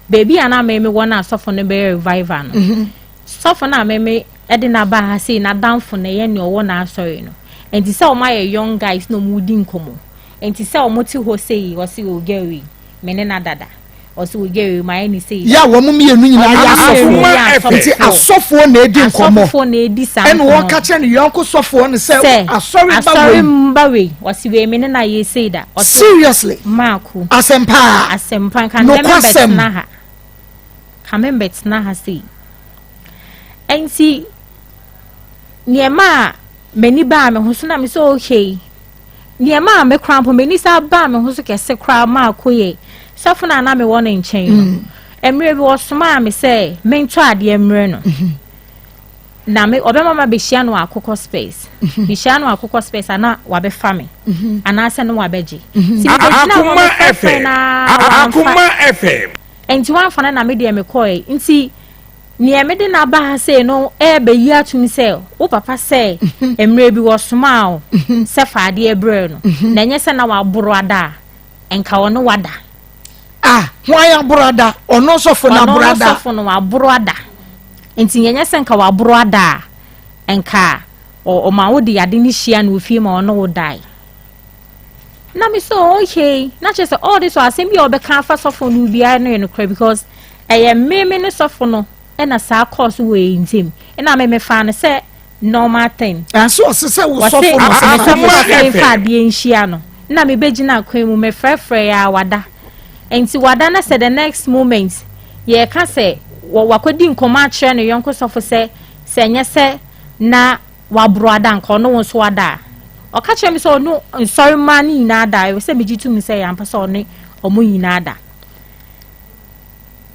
baabi a na meme wɔ no asɔfo no bɛyɛ revival no. Sɔfo no a meme de no aba ha sei n'adamfo na ɛyɛ nea ɔwɔ n'asɔre no. Nti sɛ wɔn ayɛ young guys na wɔn redi nkɔmmɔ. Nti sɛ wɔn te hɔ sei ɔse o girl yi me ne na dada. Ɔse o girl yi ma yɛ ne sei. Yɛ a wɔn mmienu nyinaa yɛ asɔfoɔ. Nti asɔfoɔ na edi nkɔmmɔ. Asɔfoɔ na edi saa Ɛna nkɔmmɔ. wɔka kyerɛ ne yɔnko sɔfoɔ no sɛ asɔre ba asɔre wei. mba wei ɔse wei me ne na yɛ sei da. Ɔse Seriously. Maako. Asɛmpa. Asɛmpa nka ndɛ Nokwasɛm. membɛtena ha. Ka membɛtena ha sei. Nti nneɛma a m'ani baa me ho so na me sɛ okay. Nneɛma a me koraa mpo m'ani saa baa me ho so kɛse koraa maako yɛ sɔfo no a na mewɔ ne nkyɛn no. Mmerɛ bi wɔsomaa me sɛ mentɔ adeɛ mmerɛ no. Na me ɔbɛma ma bɛhyia no wɔ akokɔ space. Mehyia no wɔ akokɔ space a na wabɛfa me. Anaasɛ no wabɛgye. Nti mebɛgyina hɔ Akoma mefrɛfrɛ FM. no ara wamfa. Akoma FM. Nti wamfa no na me deɛ mekɔe. Nti nea mede no aba ha sei no ɛrebɛyi atum sɛ wo papa sɛ mmerɛ bi wɔsomaa wo sɛ fa adeɛ brɛ no. Na ɛnyɛ sɛ na waboro ada a nka ɔno wada. Ah, hwan aboro ada? Ɔno sɔfo no aboro Ɔno ada. sɔfo no waboro ada. Nti ɛnyɛ sɛ nka waboro ada a nka ɔma wo de ade no hyia no wɔ fie ma ɔno wo dae. Na me so okay, na kyerɛ sɛ all this while asɛm bi a ɔbɛka afa sɔfo no biara no yɛ nokorɛ because ɛyɛ me me ne sɔfo no. Ɛna saa kɔɔ so wɔ yɛn ntam. Ɛna me mefaa no sɛ normal thing. Ɛnso ɔse sɛ wo Wɔse sɔfo no me ɔse sɔfo no Akoma sɛ memfa FM. adeɛ nhyia no. Ɛna mebɛgyina kwan mu mefrɛfrɛɛ a wada. Nti wada na sɛ the next moment yɛreka sɛ wɔ wakɔdi nkɔmmɔ akyerɛ ne yɔnko sɔfo sɛ sɛ ɛnyɛ sɛ na waboro ada nka ɔne wo nso ada a. Ɔka kyerɛ me sɛ ɔne nsɔremma no nyinaa da a ɛwɔ sɛ megye tom sɛ ɛyɛ ampa sɛ ɔne wɔn nyinaa da.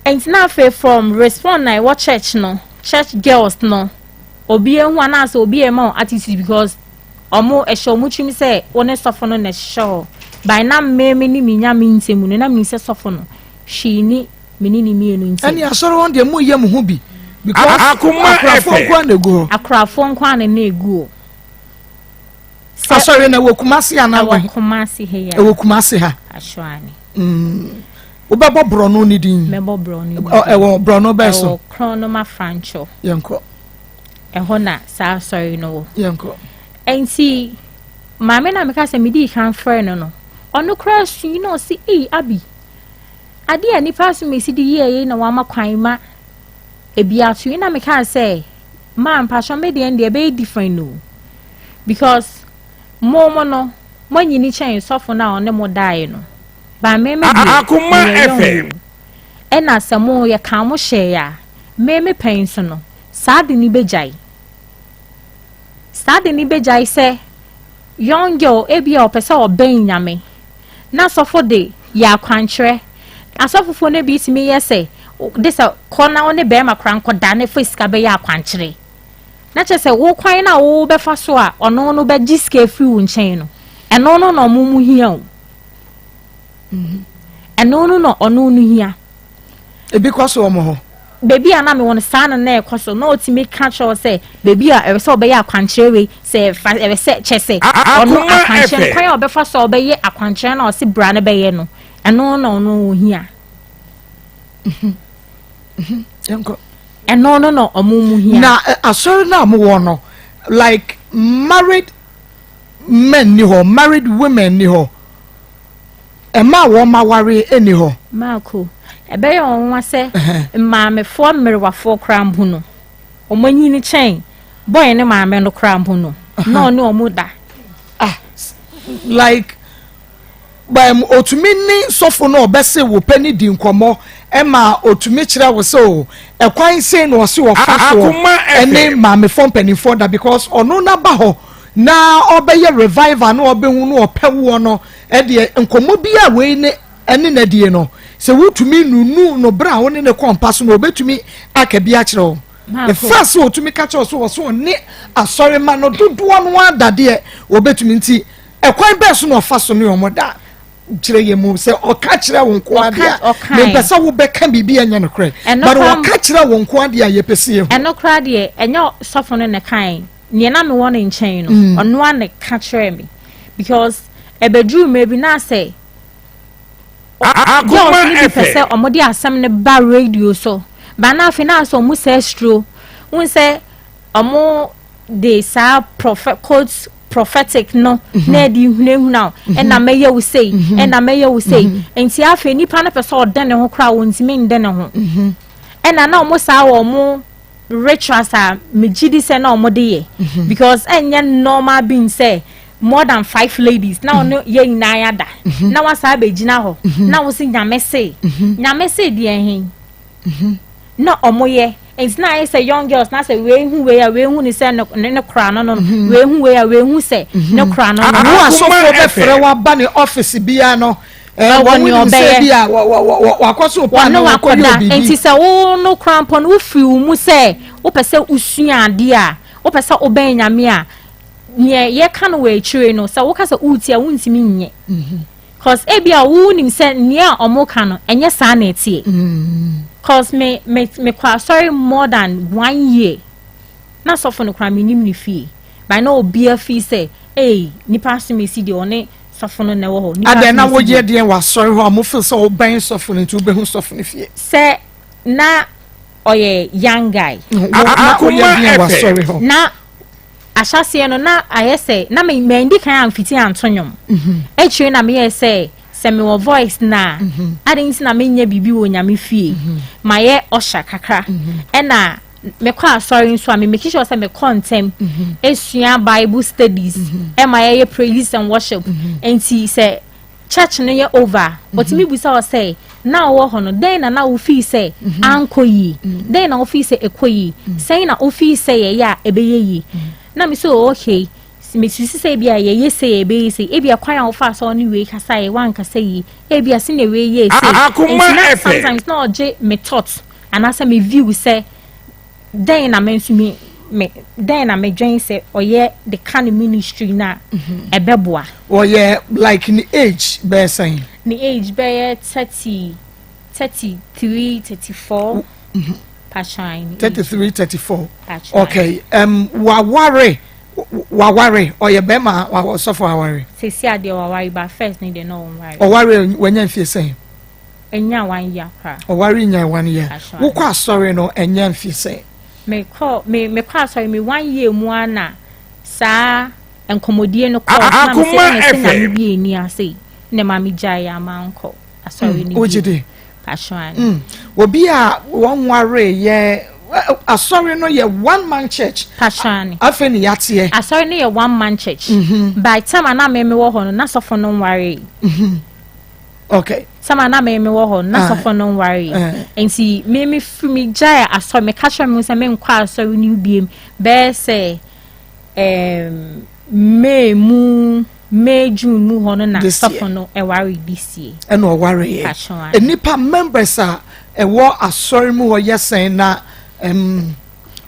Nti na afei from respond na ɛwɔ church no church girls no obi ehu anaasɛ obi ɛma wɔn attitude because ɔmo ɛhyɛ ɔmo tirim sɛ wo ne sɔfo no na ɛhyehyɛ hɔ by na mmemme ne me nya me ntɛm no na mi sɛ sɔfo no hwee ni me ne ne mmienu ntɛm. Ɛne asɔre wɔn deɛ mo yɛ mo ho bi because Akoma akorafoɔ FM. nko ara na egu hɔ. Akorafoɔ nko ara na na egu hɔ. Sɛ Asɔre na ɛwɔ Kumasi anaa ɛwɔ wɔ he? Kumasi ha yi a. Ɛwɔ Kumasi ha. Asoane. Mm. Wobɛbɔ borɔno ne din? Mɛbɔ borɔno ne din. Ɛwɔ borɔno bɛn so? Ɛwɔ Kronoma Franco. Yɛnkɔ. Ɛhɔ na saa asɔre no wɔ. Yɛnkɔ. Nti maame na meka sɛ medii kan frɛ no no, ɔno koraa sui na ɔse, ei Abi, adeɛ a nipa aso mesi de yɛɛ yei na wama kwan ma ebi ato yi na mekaa sɛ, maa mpakyɛ me deɛ deɛ ɛbɛyɛ different o because mo mo no moanyini kyɛn sɔfo no a ɔne mo daeɛ no. But me me deɛ, Akoma meyɛ young FM. o. Ɛna sɛ mo yɛkaa mo hyɛɛ a, me me pɛn so no, saa ade no bɛgyae. Saa ade no bɛgyae sɛ young girl ebi a ɔpɛ sɛ ɔbɛn Nyame, na sɔfo de yɛ akwankyerɛ. Asɔfofoɔ no bi tumi yɛ sɛ, de sɛ kɔ na wo ne bɛrima koraa nkɔda na fa sika bɛyɛ akwankyerɛ. Na kyerɛ sɛ wo kwan no a wobɛfa so a ɔno no bɛgye sika afiri wo nkyɛn no, ɛno no na ɔmo mu hia o. Ɛno no na ɔno no hia. Ebi kɔ so wɔn hɔ. Baabi a na mewɔ no saa na na ɛkɔ so na ɔtumi ka kyerɛ wo sɛ baabi a ɛwɛ sɛ ɔbɛyɛ akwankyerɛ wei sɛ ɛfa ɛwɛ sɛ kyɛ sɛ ɔno akwankyerɛ no kwan a ɔbɛfa so a ɔbɛyɛ akwankyerɛ no a ɔse bra no bɛyɛ no ɛno na ɔno ohia. Ɛno no na ɔmo mu hia. Na asɔre no a mowɔ no like married men ni hɔ married women ni hɔ ɛma a wɔn aware ni hɔ. Marco, ɛbɛyɛ wɔn nwa sɛ mmaamefoɔ mmerewafoɔ koraa mpo no wɔn anyini kyɛn bɔyɛ ne maame no koraa mpo no na ɔne wɔn da. Ah, like um, otumi ne sɔfo no ɔbɛse wo pɛ ne di nkɔmmɔ ɛma otumi kyerɛ wo sɛ o ɛkwan sei na ɔse ɔfa soɔ ɛne maamefoɔ mpanimfoɔ da because ɔno n'aba hɔ na ɔbɛyɛ revival na ɔbɛhu no ɔpɛ woɔ no ɛdeɛ nkɔmmɔ bi a wei ne ɛne na die no sɛ wotumi nunu no berɛ a wo ne ne kɔ mpa so no ɔbɛtumi aka bi akyerɛ wo the first sɛ ɔtumi ka kyerɛ wo sɛ ɔso ɔne asɔrema no dodoɔ no adadeɛ ɔbɛtumi nti Ɛkwan bɛn so na ɔfa so ne wɔn da? Kyerɛ yɛn mu sɛ ɔka kyerɛ wo nko adeɛ a mempɛ sɛ wobɛka biribi a ɛnyɛ nokorɛ but ɔka kyerɛ wo nko adeɛ a yɛpɛ sɛ yɛhu. Ɛno koraa deɛ ɛnyɛ sɔfo no na ɛkae neɛ na mewɔ ne nkyɛn no mm. ɔno a na ɛka kyerɛ me because ɛbɛduru mmerɛ bi na sɛ girls no bi pɛ sɛ wɔde asɛm no ba radio so ba na afei na asɛ wɔn sɛ stroke wɔn sɛ wɔn de saa prophet quotes prophetic no mhm. na ɛde hunahuna o mhm. ɛna mɛyɛ wo sei mhm. ɛna mɛyɛ wo sei nti afei nipa no pɛ sɛ ɔdɛ ne ho koraa wɔntumi ndɛ ne ho ɛna na wɔn saa wɔ wɔn rituals a megye di sɛ na wɔn de yɛ because ɛnyɛ normal being sɛ more than five ladies na ɔno yɛ nyinaa yada na wasa abɛgyina hɔ na wɔsi nyame se nyame se deɛ he. na ɔmo yɛ nti na ayɛ sɛ young girls na sɛ wei hu wei a wei hu ne sɛ ne ne kora no no mhm. wei hu wei a wei hu sɛ mhm. ne kora no no. Wo asɔfoɔ bɛfrɛ waba ne ɔfisi biara no eh, ɛwɔ ne ɔbɛyɛ wakɔ so pa na wakɔ yɛ obibi. Nti sɛ wo no kora mpo no wofiri wo mu sɛ wopɛ sɛ wosua adeɛ a wopɛ sɛ wobɛn nyame a neɛ yɛka no wɔ akyire no sɛ woka sɛ woretie a wontumi nyɛ. Mhm. Cause ebia wo nim sɛ nea ɔmo ka no ɛnyɛ saa na ɛteɛ. Cause me me me kɔ asɔre more than one year na sɔfo no koraa me nim ne fie by na obia fi sɛ ee nipa asom esi deɛ ɔne sɔfo no na ɛwɔ hɔ. Nipa Adɛn na woyɛ deɛ wɔ asɔre hɔ a mo feel sɛ wobɛn sɔfo no nti wobɛhu sɔfo no fie? Sɛ na ɔyɛ young guy. Na woyɛ deɛ wɔ asɔre hɔ. Na Ahyɛaseɛ no na ayɛ sɛ na me mandi kan amfiti anto nnwom. Akyire na meyɛɛ sɛ Sɛ mewɔ voice no a, adɛn nti na menyɛ biribi wɔ Nyame fie? Mayɛ usher kakra. Ɛna mekɔ asɔre nso a, me make sure sɛ mekɔ ntɛm esua Bible studies, ɛma yɛyɛ praise and worship. Nti sɛ church no yɛ over a, ɔtumi bisa wo sɛ, na wowɔ hɔ no, dɛn na na wofii sɛ ankɔ yie? Dɛn na wofii sɛ ɛkɔ yie? Sɛn na wofii sɛ yɛyɛ a ɛbɛyɛ yie? Na me sɛ, oh, okay. Mesusu sɛ ebia yɛyɛ sei a ɛbɛyɛ sei, ebia kwan a wofaa so a wo ne wei kasaeɛ, woankasa yie, ebia sɛnea wei yɛɛ sei. Akoma Nti na FM. sometimes na ɔgye me thought anaasɛ me view sɛ dɛn na me nso me me dɛn na medwen sɛ ɔyɛ de ka ne ministry no a ɛbɛboa. Ɔyɛ like ne age bɛyɛ sɛn? Ne age bɛyɛ 30, 33, 34. Patran. 33, 34. Okay. Um, waware waware ɔyɛ bɛrima ɔsɔfo aware. Sisi adeɛ waware ba first ne deɛ na ɔnware. Ɔware wanya mfie sɛn? Ɛnya one year koraa. Ɔware nya one year. Wokɔ asɔre no ɛnya mfie sɛn? Mekɔ me mekɔ asɔre me one year mu ara na saa nkɔmɔdie no kɔɔ so na me sɛ ɛna sɛ nyame bi ani ase na ma me gyae ama nkɔ asɔre no bi. Wogye di? Mm. Obi a wɔnwaree yɛ asɔre no yɛ one man church. Pasrani. Afei ne yateɛ. Asɔre no yɛ one man church. Mm -hmm. By time a na meme wɔ hɔ no na sɔfo no nwaree. Mm -hmm. Okay. Time a na meme wɔ hɔ no na ah. sɔfo no nwaree. Eh. Nti meme firi me gyae asɔre meka kyerɛ me sɛ menkɔ asɔre no biem bɛyɛ sɛ um, May mu May June mu hɔ no na sɔfo no ɛware this year. Ɛna ɔware yɛ. Nnipa members a ɛwɔ asɔre mu hɔ yɛ sɛn na um,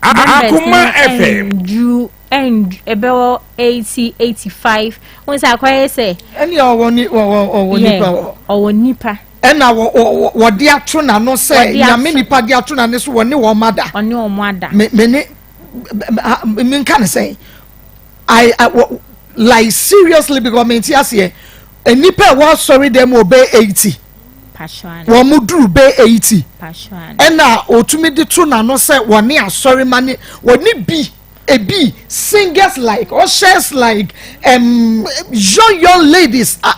members no ɛnduru ɛndu ɛbɛwɔ 80 85 wɔn sɛ akɔyɛ sɛ. Ɛni ɔwɔ ni ɔwɔ ɔwɔ nipa wɔ. Ɔwɔ nipa. Ɛna wɔ wɔ wɔde ato n'ano sɛ nyame nipa de ato n'ano so wɔne wɔn ada. Ɔne wɔn ada. Me me ne me nka ne sɛn. I, I like seriously because me nti aseɛ nnipa ɛwɔ asɔre dɛm wɔ bɛyɛ 80 wɔn mo duru bɛyɛ 80 ɛna otumi de to n'ano sɛ wɔne asɔre ma ne wɔne bi ebi singers like ushers like um, young young ladies uh,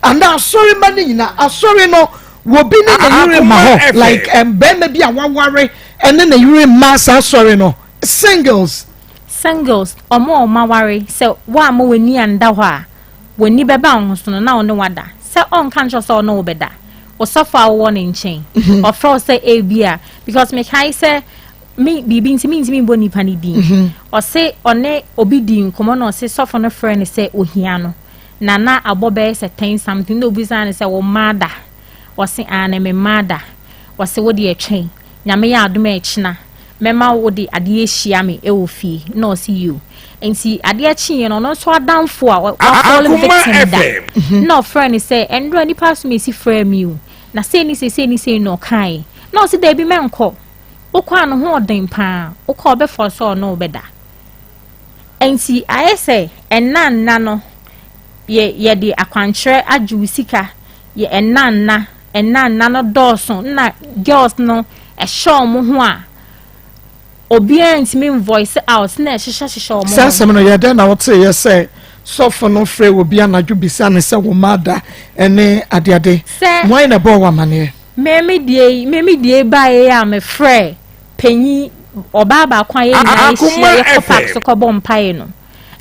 ana asɔre ma ne nyinaa asɔre no wɔbi ne ne yere ma hɔ like um, bɛrima bi a waware ɛne ne yere ma saa asɔre no singles. Singles, wɔn a wɔaware, sɛ woamma w'ani anda hɔ a, w'ani bɛba wo ho so no, na wo ne wo ada. Sɛ ɔnka nkyerɛ wo sɛ ɔne wo bɛda, wo sɔfo a wowɔ ne nkyɛn, ɔfrɛ wo sɛ ebia, because mekae sɛ me biribi nti mentumi mbɔ nipa no din. Ɔse ɔne obi dii nkɔmmɔ na ɔse sɔfo no frɛɛ no sɛ ohia no, na na abɔ bɛyɛ sɛ ten something na obisaa no sɛ wo mma ada? Ɔse aane me mma ada. Ɔse wo deɛ twɛn, Nyame yɛ adom a ɛkyena mɛma wo de adeɛ ahyia me wɔ fie na ɔse yoo nti adeɛ kyeeɛ no ɔno nso adamfo a wafɔle victim da na ɔfrɛ no sɛ ɛnora nipa asom esi frɛ mi o na sei ne sei sei ne sei na ɔkaeɛ na ɔse daabi mɛnkɔ wokɔ a no ho ɔden paa wokɔ ɔbɛfɔ sɛ ɔne wo bɛda nti ayɛ sɛ ɛnna nna no yɛ yɛde akwankyerɛ agye wo sika yɛ ɛnna nna Nna nna no dɔɔso nna girls no ɛhyɛ ɔmo ho a obiara ntumi nvoice out na ɛhyehyɛ hyehyɛ ɔmo ho. Saa asɛm no yɛ dɛn na woteeɛ sɛ sɔfo no frɛ obi anadwo bisa no sɛ wo mma ada ne adeade? Sɛ Hwan na ɛbɔɔ wo amaneɛ? Me me deɛ yi me me deɛ yi baeɛ yi a mefrɛɛ panyin ɔbaa baako a yɛn nyinaa yɛhyia yɛkɔ park so kɔbɔ mpaeɛ no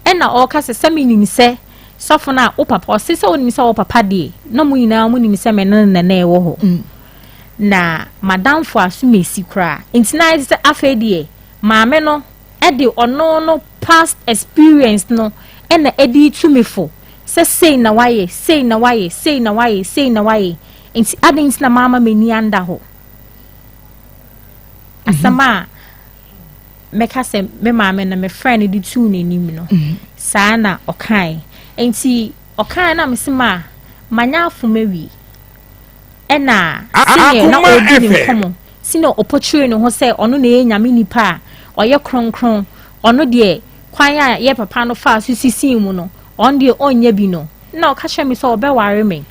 ɛna ɔreka sɛ sɛ menim sɛ Sɔfo no a, wo papa, ɔse sɛ wonim sɛ wo papa deɛ, na mo nyinaa mo nim sɛ me ne no na na ɛwɔ hɔ. Mm. Na madamfo aso mesi koraa. Nti na ayɛ te sɛ afei deɛ, maame no ɛde ɔno no past experience no ɛna ɛde tu me fo sɛ sei na wayɛ, sei na wayɛ, sei na wayɛ, sei na wayɛ. Nti adɛn nti na maama m'ani anda hɔ? Asɛm a mɛka sɛ me maame no mefrɛɛ no de tuu n'anim no, saa na ɔkae. Nti ɔkae na mese ma manya afom awie. Ɛna sɛdeɛ na ɔredi ne nkɔmmɔ, sɛdeɛ ɔpɔkyeree ne ho sɛ ɔno na ɛyɛ nyame nipa a ɔyɛ kronkron, ɔno deɛ kwan a yɛ papa no faa so sisii mu no, ɔno deɛ ɔnyɛ bi no, na ɔka kyerɛ me sɛ ɔbɛware me.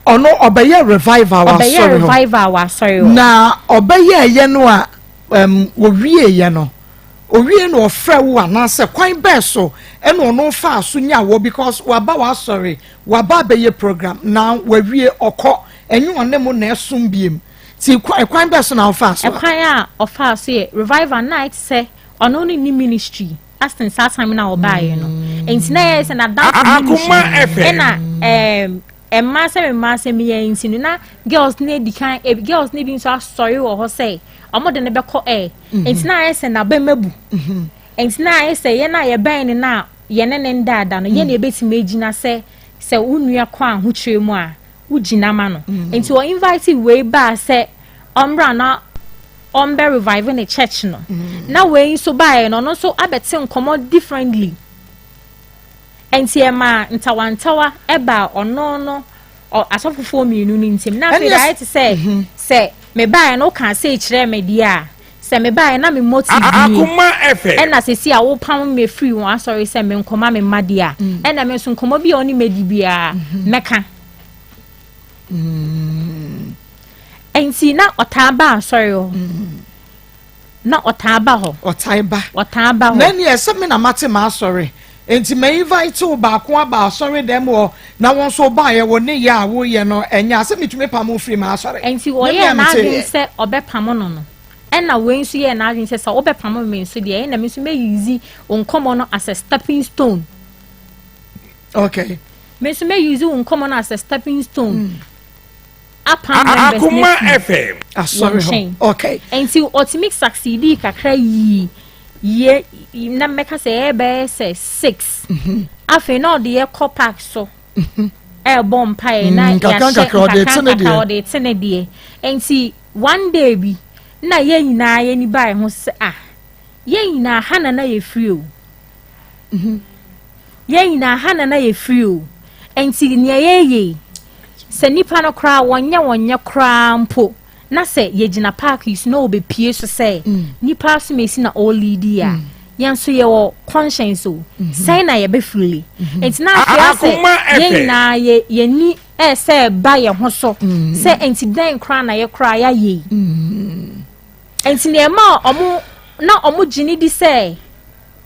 Ɔno ɔbɛyɛ revival wɔ asɔre hɔ. Ɔbɛyɛ revival wɔ asɔre hɔ. Na ɔbɛyɛɛyɛ no a um, wɔwieeɛ no, Owie na ɔfrɛ wo anaasɛ kwan bɛɛ so ɛna ɔno faa so nya wɔ because waba w'asɔre, waba abɛyɛ program na wawie ɔkɔ, ɛnyɛ ɔne mo na ɛsom biem. Ti kwan bɛɛ so na ɔfaa so? Ɛkwan a ɔfaa so yɛ revival night sɛ ɔno ne ministry asen saa time na ɔbaeɛ no. Nti na yɛ sɛ n'adamfo ministry ɛna mmaa sɛ meyɛ nti no na girls ne edi kan, girls ne bi nso asɔre wɔ hɔ sɛ ɔmo de ne bɛkɔ ɛ. Nti na ayɛ sɛ n'abɛn bu. Nti na ayɛ sɛ yɛn a yɛbɛn ne na yɛne ne ndaada no, yɛn na ebetumi egyina sɛ wo nua kɔ ahokyere mu a, wogyina ma no. Nti wɔ invite wei baa sɛ ɔmbra na ɔmbɛ revive ne church no, na wei nso baeɛ no, ɔno nso abɛte nkɔmɔ differently. Nti ɛma ntawantawa ɛba ɔno no asɔfofoɔ mmienu no ntam. Na afei ayɛ te sɛ mebaeɛ no, woka sɛ kyerɛ me deɛ a sɛ mebaeɛ na me motive nie, ɛna sɛsi a wopam me firi wɔn asɔre sɛ me nkɔma me mma deɛ a, ɛna me nso nkɔmɔ bi a ɔne madi biara mɛka. Nti na ɔtaa ba asɔre hɔ, na ɔtaa ba hɔ. Ɔtaa ba. Ɔtaa ba hɔ. Na ɛni ɛsɛ mi na mate ma asɔre nti mɛ invite wo baako aba asɔre dɛm wɔ na wɔn nso baayɛ wɔ ne yɛ a wɔyɛ no, ɛnyɛ asɛ mitumi pam firi ma asɔre. Nti wɔyɛ n'adwene sɛ ɔbɛpam no, ɛna wei nso yɛ n'adwene sɛ ɔbɛpam mi nso deɛ, ɛna mi nso mɛ use nkɔmɔ no as a stepping stone. Mi nso mɛ use nkɔmɔ no as a stepping stone. Apam members ne fi asɔre hɔ. Nti ɔtumi succeed kakra yii yie na mmɛka sɛ ɛyɛ bɛyɛ sɛ 6. Afei na ɔde yɛ kɔ park so ɛɛbɔ mpaeɛ na yɛahyɛ nkakra nkakra, ɔde te ne deɛ. Nti one day bi na yɛn nyinaa yɛn ni baa ho sɛ, ah, yɛn nyinaa ha na yɛ firi o, yɛn nyinaa ha na yɛ firi o. Nti nea yɛyɛ sɛ nipa no koraa wɔnyɛ koraa mpo na sɛ yɛgyina park yi so na wɔbɛpie so sɛ nipa aso mesi na ɔrelead a, yɛn nso yɛwɔ conscience o, sɛn na yɛbɛfiri? Nti na afei asɛ yɛn nyinaa yɛ yɛni ɛsɛ ba yɛn ho so sɛ nti dɛn koraa na yɛ koraa yɛayɛ yi. Nti nneɛma a ɔmo na ɔmo gye ne di sɛ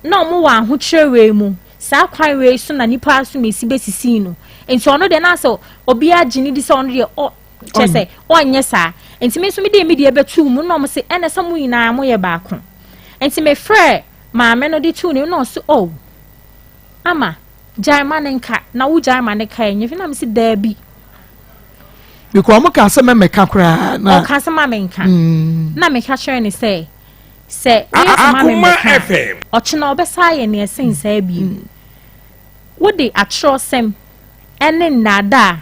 na ɔmo wɔ ahokyerɛ wei mu, saa kwan wei so na nipa aso mesi bɛsisi no. Nti ɔno deɛ na sɛ obiara gye ne di sɛ ɔno deɛ ɔ kyɛ sɛ ɔnyɛ saa. Nti mi nso mi de mi deɛ bɛtu mu na ɔmo sɛ ɛna sɛ mo nyinaa mo yɛ baako. Nti mi frɛ maame no de tu ne na ɔso, oh, ama gyae ma ne nka na wo gyae ma ne ka ɛnyɛ fi. Na mi si daabi. Because ɔmo ka sɛ mɛmɛka koraa na. Ɔka sɛ ma mi nka na mi ka kyerɛ ne sɛ woyɛ sɛ ma mi mɛka, ɔkyena ɔbɛsa ayɛ nea ɛsen saa bio. Wode atwerɛsɛm ɛne nnaadaa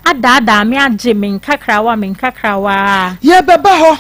adaadaa me agye me nkakrawa, me nkakrawa. Yɛbɛba hɔ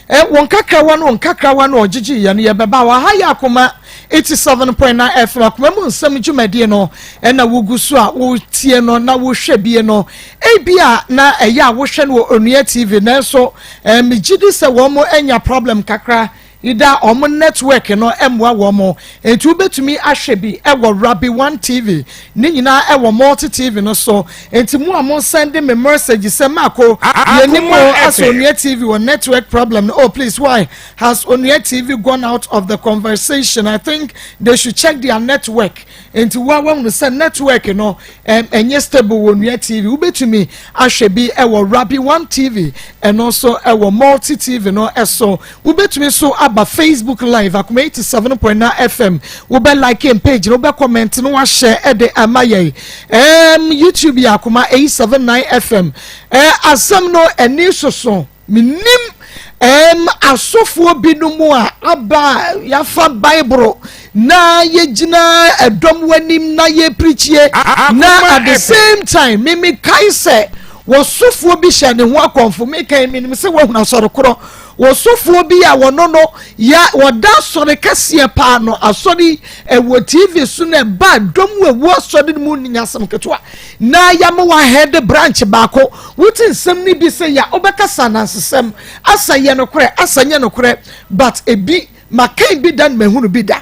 ɛ, wɔn nkakrawa no, wɔn nkakrawa no ɔgyegye yɛ no, yɛbɛba hɔ. Ha yɛ Akoma 87.9 FM, Akoma mu nsɛm dwumadie no ɛna wogu so a wotie no na wohwɛ bie no. Ebi a na ɛyɛ a wohwɛ no wɔ Onua TV, nanso megye di sɛ wɔn anya problem kakra ida wɔn network no mmoa wɔn, nti wobɛtumi ahwɛ bi ɛwɔ Rabi One TV ne nyinaa ɛwɔ Multi TV no so. Nti mu a mo send me message sɛ Mako yɛnim o, asɛ Onua TV wɔ network problem no. Oh please, why has Onua TV gone out of the conversation? I think they should check their network. Nti wo a wɔn sɛ network no ɛnyɛ stable wɔ Onua TV, wobɛtumi ahwɛ bi ɛwɔ Rabi One TV, ɛno nso ɛwɔ Multi TV no ɛso. Wobɛtumi nso aba Facebook Live, Akoma 87.9 FM, wobɛ like and page no, wobɛ comment no, wahyɛ ɛde ama yɛn. YouTube yɛ Akoma 879 FM. Asɛm no ɛni soso menim asɔfoɔ binom a aba a yɛafa Bible na yɛgyina ɛdɔm w'anim na yɛpirikyie na at the same time mimi kae sɛ wɔsɔfoɔ bi hyɛ ne ho akɔmfo. Mekae menim sɛ woahunu asɔre korɔ, wɔsɔfoɔ bi a wɔno no ya wɔda asɔre kɛseɛ paa no, asɔre ɛwɔ TV so na ɛba dɔm wɔ ɛwɔ asɔre no mu ne nyasɛm ketewa na yɛama wahɛde branch baako. Wote nsɛm no bi sɛ ya wobɛkasa anansesɛm asa yɛ nokorɛ, asa nyɛ nokorɛ, but ebi makan bi da no mahunu bi da.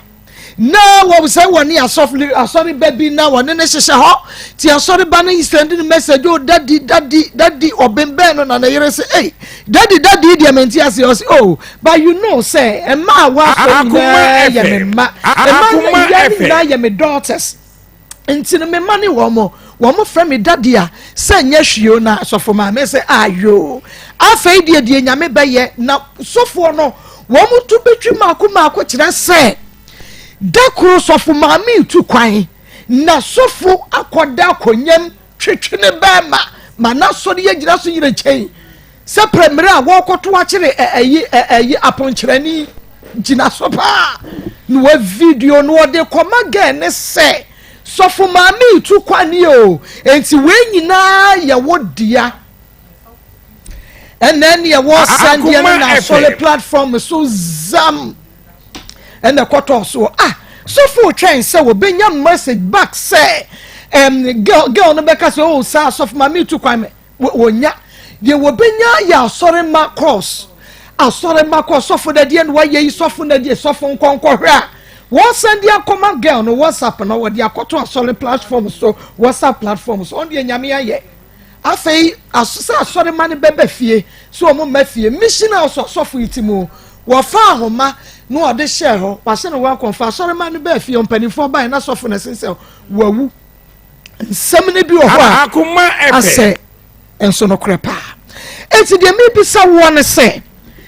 Na wɔ sɛ wɔne asɔfo asɔre ba bi na wɔne ne hyehyɛ hɔ ti asɔre ba no send no message o daddy daddy daddy ɔbɛnbɛn no na ne yere sɛ ei daddy daddy deɛ mente ase ɔsɛ oh but you know sɛ mmaa a wɔasɔ nyinaa yɛ me mma mmaa nyinaa yɛ me daughters. Nti no me mma ne wɔn mo wɔn frɛ me daddy a sɛ nyɛ hwee o na sɔfo maame sɛ ayoo afei deɛ deɛ nyame bɛyɛ na sɔfoɔ no wɔn to bɛtwi maako maako kyerɛ sɛ da koro sɔfo maame tu kwan na sɔfo akɔda akɔnyam twetwe ne bɛɛma ma n'asɔre yɛ gyina so yerɛ kyɛn Sɛ prɛ mmerɛ a wɔrekɔto akyere ɛyi ɛyi aponkyerɛni gyina so paa na wa video na ɔde kɔma gɛɛ ne sɛ sɔfo maame retu kwan o enti wei nyinaa yɛ wo dea ɛna ɛne ɛwɔ sɛndeɛ no na asɔre platform so zam ɛna ɛkɔtɔɔ soɔ ah sɔfo twɛn sɛ wɔbɛnya message back sɛ um, girl, girl no bɛka sɛ oh saa sɔfo maame tu kwan Wɔnya. Deɛ wɔbɛnya yɛ asɔremma course. Asɔremma course, sɔfo na deɛ na wayɛ yi, sɔfo na deɛ, sɔfo nkɔnkɔhwɛ a, wɔsan de akɔma girl no WhatsApp no, wɔde akɔto asɔre platform so, WhatsApp platform so, ɔno deɛ Nyame ayɛ. Afei, sɛ asɔremma no bɛba fie, sɛ wɔn mma fie, mission house asɔfo yi ti mu, wɔfa ahoma na wɔde hyɛɛ hɔ, wɔahyɛ no welcome, fa asɔremma no baa fie, mpanimfoɔ baeɛ na sɔfo no ɛsen sɛ wawu. Nsɛm no bi wɔ hɔ a asɛ nso nokorɛ paa. Enti deɛ mebisa woɔ ne sɛ,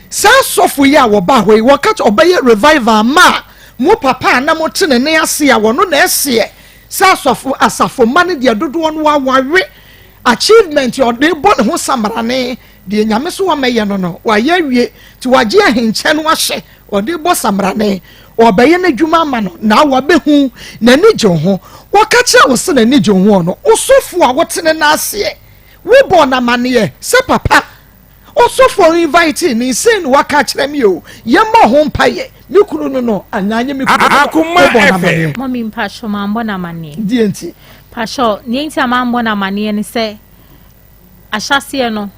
saa sɔfo yi a wɔba hɔ yi, wɔka kyɛ ɔbɛyɛ revival ma a mo papa a na mote ne ne ase a wɔno na ɛseɛ sɛ asɔfo asafo mma no deɛ dodoɔ no awawe achievement ɔde bɔ ne ho samrane deɛ nyame so wamɛyɛ no no wayɛ awie nti wagye ahenkyɛ no ahyɛ Ɔde bɔ samrane, ɔrebɛyɛ n'adwuma ama no, na wabehu n'ani gye wo ho. Wɔka kyerɛ wo sɛ n'ani gye wo ho no, wo sɔfo a wote ne nan aseɛ, wobɔɔ no amanneɛ sɛ papa, ɔsɔfo a ɔinvitee me, sei na waka akyerɛ me o, yɛmmɔ ho mpaeɛ, me kunu no no anaa nyɛ me kunu no no, wobɔɔ no amanneɛ. Mummy mpakyɛw mambɔ no amanneɛ. Deɛ nti? Mpakyɛw, nea nti a mambɔ no amanneɛ ne sɛ, ahyɛaseɛ no,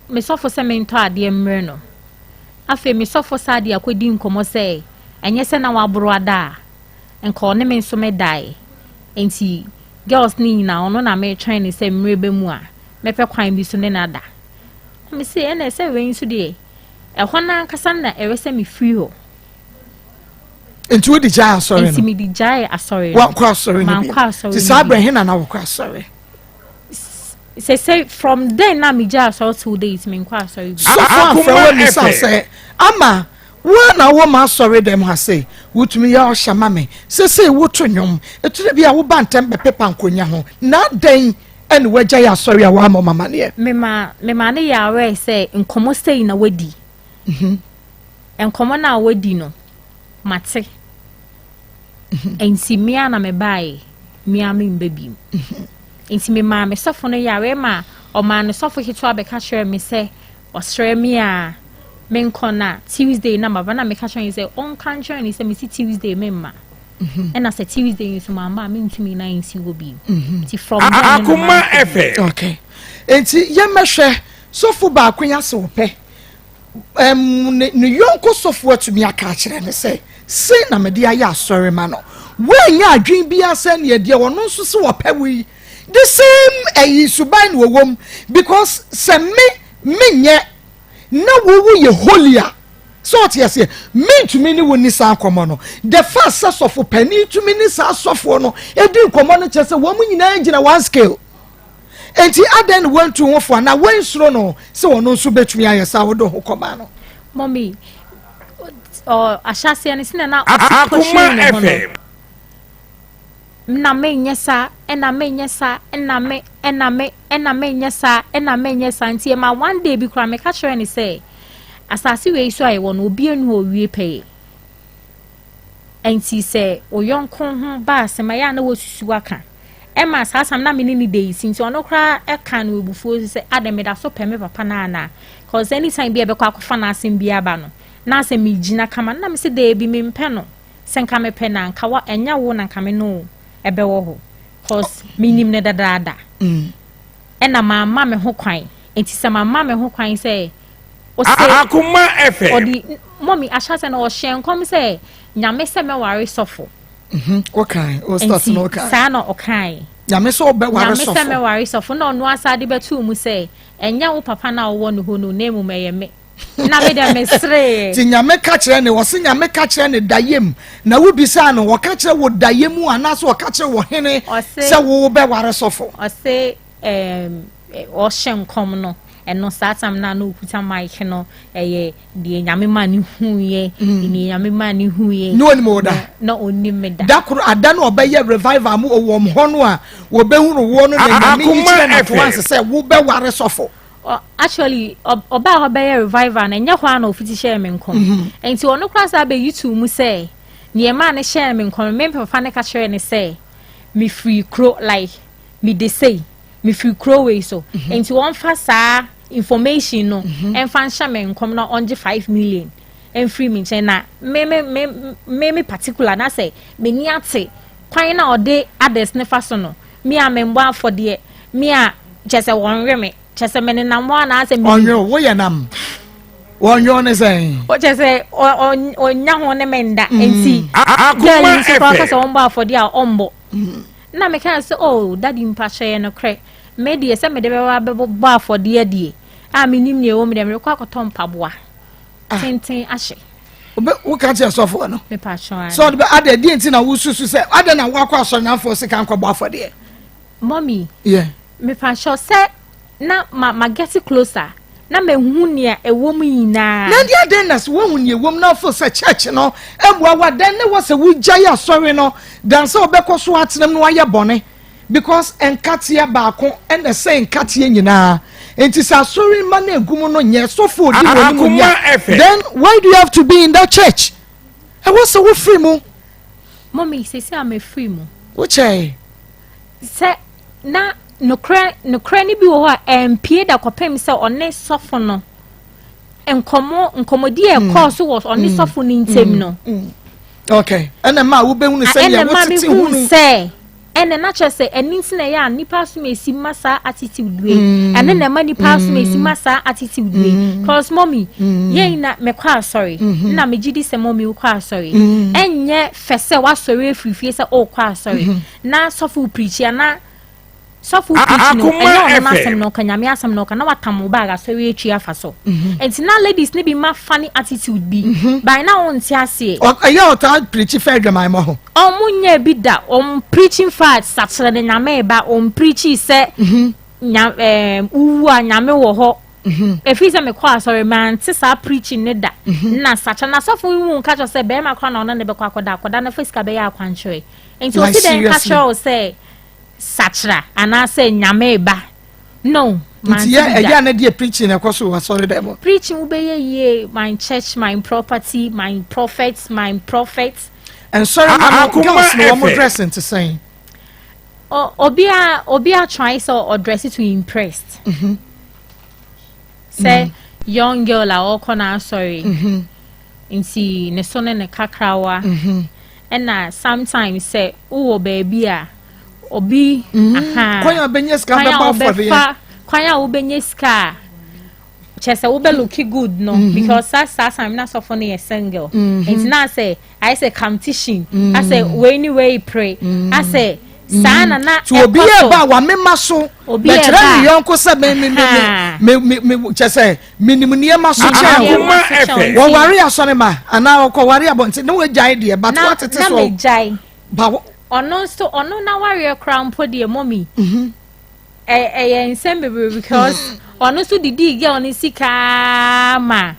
me sɔfo sɛ mentɔ adeɛ mmrɛ no. Afei me sɔfo san de akɔdi nkɔmmɔ sɛ ɛnyɛ sɛ na waboro ada a, nka ɔne me nso medae. Enti girls no nyinaa, ɔno na meretwɛn no sɛ mmerɛ bɛ mu a, mɛpɛ kwan bi so ne no ada. Na mese ɛna sɛ wei nso deɛ, ɛhɔ no ankasa na ɛwɛ sɛ mefiri hɔ. Nti wode gyae asɔre no? Nti mede gyae asɔre no. Wankɔ asɔre no bi? Mankɔ asɔre no bi. Nti saa berɛ he na na wokɔ asɔre? Sese from then na me gya asɔre till date me nkɔ asɔre bi. Sɔfo amfrɛ wo ammisa wo sɛ, Ama, wo ara na wowɔ m'asɔre dɛm ha sei, wotumi yɛ ɔhyɛ ma me, sesei woto nnwom, ɛtire bi a woba ntɛm bɛpepa nkonnwa ho, na adɛn na woagyae asɔre a woammɔ me amaneɛ? Mema mema no yɛ aware sɛ nkɔmmɔ sei na wadi. Nkɔmmɔ no a wadi no, mate. Enti me ara na mebaeɛ, me ara memba bio. Enti memaa me sɔfo no yareɛ ma ɔmaa ne sɔfo ketewa bɛka kyerɛɛ me sɛ ɔsrɛ me a menkɔ na Tuesday na maba na meka kyerɛ no sɛ ɔnka nkyerɛ no sɛ mesi Tuesday memma. Ɛna sɛ Tuesday nso mamma a mentumi na nsi hɔ bio. Nti from there no na Akoma mankɔ bio. FM. Okay. Enti yɛmmɛhwɛ sɔfo baako yi ase ɔpɛ. Um, ne, ne yɔnko sɔfo atumi aka akyerɛ no sɛ, sei na mede ayɛ asɔre ma no. Woanya adwene biara sɛ neɛ deɛ ɔno nso sɛ ɔpɛ wo yi, the same ɛyi suban na ɔwɔ mu because sɛ me menyɛ na wo wo yɛ holy a, sɛ ɔte aseɛ, mentumi ne wo ni saa nkɔmmɔ no. The fact sɛ sɔfo panin tumi ne saa sɔfoɔ no di nkɔmmɔ no kyerɛ sɛ wɔn nyinaa gyina one scale. Enti adɛn na woantu wo ho fo anaa woansuro no sɛ ɔno nso betumi ayɛ saa a wode wo ho kɔmaa no? Mummy, ɔ ahyɛaseɛ no sɛnea na ɔsi pushing ne ho no, na menyɛ saa, ɛna menyɛ saa, ɛna me, ɛna me, ɛna menyɛ saa, ɛna menyɛ saa. Nti ɛma one day bi koraa meka kyerɛɛ no sɛ, asase wei so a yɛwɔ no, obi anu hɔ owie pɛyɛ. Nti sɛ wo yɔnko ho ba asɛm a, ɛyɛ a na woasusu aka. Ɛma saa asɛm na me ne no da yi si nti ɔno koraa ɛka no abufuo so sɛ adɛn meda so pɛ me papa no anaa cause anytime bi a ɛbɛkɔ akɔfa n'asɛm bi aba no na asɛ megyina kama no na mese daabi mempɛ no sɛ nka mepɛ no a nka wa ɛnyɛ wo na nka me ne wo ɛbɛwɔ hɔ cause menim no dadaada ɛna mamma me ho kwan nti sɛ mamma me ho kwan sɛ ɔsɛ Akoma FM. ɔde. Mummy, ahyɛaseɛ no ɔhyɛɛ nkɔm sɛ Nyame sɛ mɛware sɔfo. Wokae, wo start no wokae. Saa na ɔkae. Nyame sɛ ɔbɛware sɔfo. Nyame sɛ mɛware sɔfo na ɔno asa de bɛtoo mu sɛ ɛnyɛ wo papa no a wowɔ no hɔ no na mmom ɛyɛ me. Na me deɛ mesereeɛ. Nti Nyame ka kyerɛ ne, ɔse Nyame ka kyerɛ ne dayɛ mu, na wobisaa no, ɔka kyerɛ wo dayɛ mu anaasɛ ɔka kyerɛ wɔ hene sɛ wo bɛware sɔfo? Ɔse ɛɛm ɔhyɛ nkɔm no, ɛno saa time no a na ɔkuta mic no, ɛyɛ deɛ Nyame maa ne huiɛ, mm. deɛ Nyame maa ne huiɛ. Ne onim wo da? Na onim me da. Da koro ada no ɔbɛyɛ revival mu ɔwɔ hɔ no a wɔbɛhunu woɔ no na Nyame yi kyerɛ no to anse sɛ wobɛware sɔfo. Actually, ɔbaa hɔ bɛyɛ revival no, ɛnyɛ hɔ a na ɔfiti hyɛɛ me nkɔm. Mm-hmm. Nti ɔno koraa saa bɛyi too mu sɛ, nea ɛmaa no hyɛɛ me nkɔm, me papa no ka kyerɛɛ no sɛ, mefiri kuro like mede sei, mefiri kuro wei so. Mm-hmm. Nti wɔmfa saa information no mm-hmm. ɛmfa nhyɛ me nkɔm na ɔngye 5 million mfiri me nkyɛn na me me me me me particular na sɛ m'ani ate kwan na ɔde others ne fa so no, me a membɔ afɔdeɛ, me a kyɛ sɛ wɔnwe me, kyɛ sɛ menenam hɔ anaasɛ me ɔnwe wo yɛ nam wɔnwe wo ne sɛn? Kyɛ sɛ ɔnya ho ne me nda mm. Nti girl yi nso koraa sɛ wɔmbɔ afɔdeɛ a ɔmbɔ mm. Na meka sɛ, oh daddy, mpakyɛ yɛ nokorɛ, me deɛ sɛ mede bɛba bɛbɔ afɔdeɛ deɛ a menim deɛ ɛwɔ mu deɛ, merekɔ akɔtɔ mpaboa ah. tenten ahyɛ. Woka kyerɛ sɔfoɔ no sɛ ɔde bɛ adɛ deɛ nti na wosusu sɛ adɛ na woakɔ asɔre nafoɔ sika nkɔbɔ afɔdeɛ? Mommy, yeah. Mepakyɛ sɛ na ma ma get closer na mehu nea ɛwɔ mu nyinaa. Na deɛ adɛn na sɛ woahu nea ɛwɔ mu na afo sɛ church no mmoa wo adɛn ne wɔ sɛ wogyae asɔre no dan sɛ wobɛkɔ so atenam no ayɛ bɔne? Because nkateɛ baako ɛna ɛsɛe nkateɛ nyinaa. Nti sɛ asɔre mma no egu mu no nyɛ sɔfo odi wɔn mu nya, then why do you have to be in that church? Ɛwɔ sɛ wofiri mu. Mummy, sisi a mefiri mu. Wokyɛe. Sɛ na nokorɛ nokorɛ no bi wɔ hɔ a ɛmpie da kɔpem sɛ ɔne sɔfo no nkɔmɔ nkɔmɔdi a ɛkɔɔ so wɔ ɔne mm. sɔfo no ntɛm mm. no. Mm. Okay, ɛna maa wobɛhunu sɛ nea wotete hunu. Sɛ ɛna na kyerɛ sɛ ɛno nti na ɛyɛ a nipa asom esi ma saa attitude wei mm. Ɛno na ɛma nipa asom esi ma saa attitude wei mm. Cause mommy mm. yɛn na mekɔ asɔre mm-hmm. na megye di sɛ mommy wokɔ asɔre, ɛnyɛ fɛ sɛ wasɔre afiri fie sɛ ɔrekɔ asɔre mm-hmm. na sɔfo preach ana sɔfo preach no, ɛnyɛ ɔno n'asɛm na ɔka, Nyame asɛm na ɔka, na watam wo bag asɔre atwi afa so mhm. Nti na ladies ne bi ma funny attitude bi mhm. by na wɔn nte aseɛ. Ɛyɛ ɔtaa preach fɛ adwaman mɔ ho. Ɔmo nyɛ bi da, ɔmo preaching fa sakyerɛ ne Nyame ba, ɔmo preach sɛ mhm. nya ɛɛm uwu a Nyame wɔ hɔ. Efi sɛ mekɔ asɔre mante saa preaching ne da na sakyerɛ na asɔfo yi mu nka kyerɛ sɛ bɛrima koraa na ɔno ne bɛkɔ akɔda akɔda na fa sika bɛyɛ akwankyerɛ. Nti osi dɛn ka kyerɛ wo sɛ sakyera anaasɛ Nyame ba? No, nti yɛ ɛyɛ ana deɛ preaching ɛkɔ so wɔ asɔre dɛm? Preaching wobɛyɛ yie, my church, my property, my prophet, my prophet. Nsɔre ma no girls no wɔn dressing te sɛn? Obia obia try sɛ ɔdress to impress mm-hmm. sɛ young girl a ɔkɔ n'asɔre mm-hmm. nti ne so ne ne kakrawa mm-hmm. Ɛna sometimes sɛ wowɔ baabi a obi aha kwan a wobɛnya sika bɛbɔ afɔdeɛ, kwan a wobɛnya sika a kyerɛ sɛ wobɛ look good no mm -hmm. because saa time na sɔfo no yɛ single mm -hmm. nti na sɛ ayɛ sɛ competition mm -hmm. asɛ wei ni wei pere mm -hmm. asɛ saa na na ɛkɔ so obi yɛ ba wa mema so bɛkyerɛ ne yɔnko sɛ me me me me me kyɛ sɛ menim nneɛma so kyɛn wo. Wɔware asɔre ma anaa ɔkɔware abɔnten na wagyae deɛ, but watete so na megyae ɔno nso ɔno n'awareɛ koraa mpo deɛ, mommy, mhm. ɛyɛ nsɛm bebree because ɔno nso didii girl no sika ma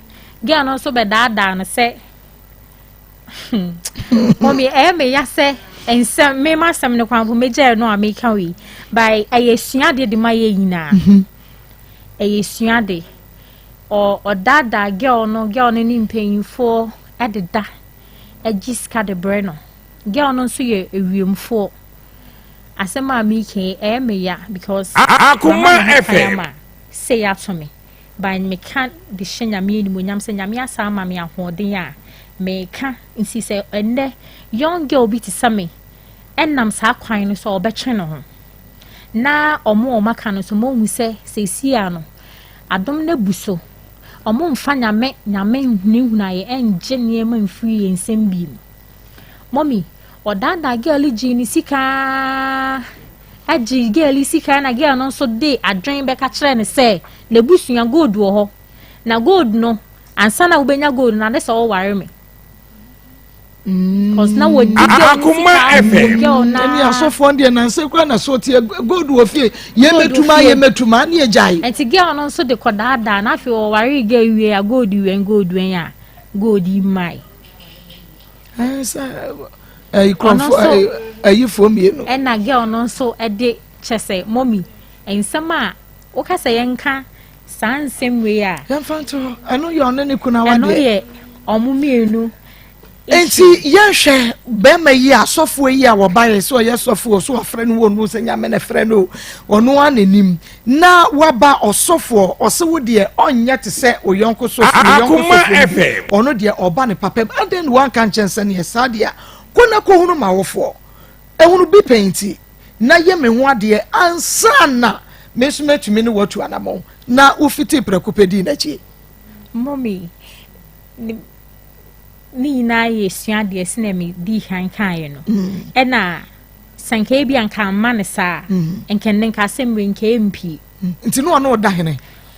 girl no nso bɛdaadaa no sɛ, mommy, ɛyɛ me ya sɛ nsɛm mema asɛm no kwan po megyae no a meka wei by ɛyɛ suadeɛ de ma yɛ nyinaa mhm. Ɛyɛ suade. Ɔdaadaa girl no, girl no ne mpanyinfoɔ deda gye sika de brɛ no. Girl no nso yɛ awiemfoɔ. Asɛm a meka yi ɛyɛ me ya because Akoma mama me ho kwan FM. ama sei ato me. But meka de hyɛ Nyame animuonyam sɛ Nyame asan ama me ahoɔden a meka nti sɛ ɛnnɛ young girl bi te sɛ me ɛnam saa kwan no so a ɔbɛtwe ne ho. Na wɔn a wɔaka no nso, moahu sɛ seesei ara no, adom no abu so. Ɔmo nfa Nyame Nyame nhunahuna yɛ ɛngye nneɛma mfiri yɛn nsam biem. Mummy, ɔdaadaa girl yi gyee ne sika aa, ɛgye girl yi sika na girl no nso de adwen bɛka kyerɛɛ no sɛ n'abusua gold wɔ hɔ. Na gold no, ansa na wobɛnya gold no ade sɛ ɔware me. Cause na wɔdi girl no sika wɔ girl na. Ɛni asɔfoɔ deɛ nansa kura na so teɛ gold wɔ fie yɛ mɛtuma yɛ mɛtuma ne yɛ gyae. Nti girl no nso de kɔdaadaa na afei ɔwaree girl wie a gold wɛn gold wɛn a gold yi mae. Ɛɛ sɛ ɛyi kurɔfo ɛyi ɛyifoɔ mmienu. Ɛna girl no nso ɛde kyɛ sɛ mɔmi nsɛm a woka sɛ yɛnka saa nsɛm wei a. Yɛmfa nto hɔ ɛno yɛ ɔne ne kunu awadeɛ. Ɛno yɛ ɔmo mmienu. Enti yɛnhwɛ bɛrima yi a sɔfoɔ yi a wɔbaeɛ sɛ ɔyɛ sɔfoɔ so wafrɛ no wɔ no sɛ nyame na ɛfrɛ no ɔno ara n'anim na waba ɔsɔfoɔ ɔse wo deɛ ɔnyɛ te sɛ oyɔnko sɔfoɔ oyɔnko sɔfoɔ bi ɔno deɛ ɔba ne papa mu adɛn na wanka nkyɛn sɛ neɛ saa deɛ a kɔ na kɔhunu m'awofoɔ ehunu bi pɛn nti na yɛ me ho adeɛ ansa na me nso mɛtumi ne watu anamɔn na wofiti prɛko pɛ dii n'akyi. Mummy, ne ne nyinaa yɛ suadeɛ sɛnea medii kan kaeɛ no. Ɛna sɛ nka ebi a nka amma no saa a, nka nnɛ nka asɛm wei nka ɛmpie. Nti ne ɔne wo da hene?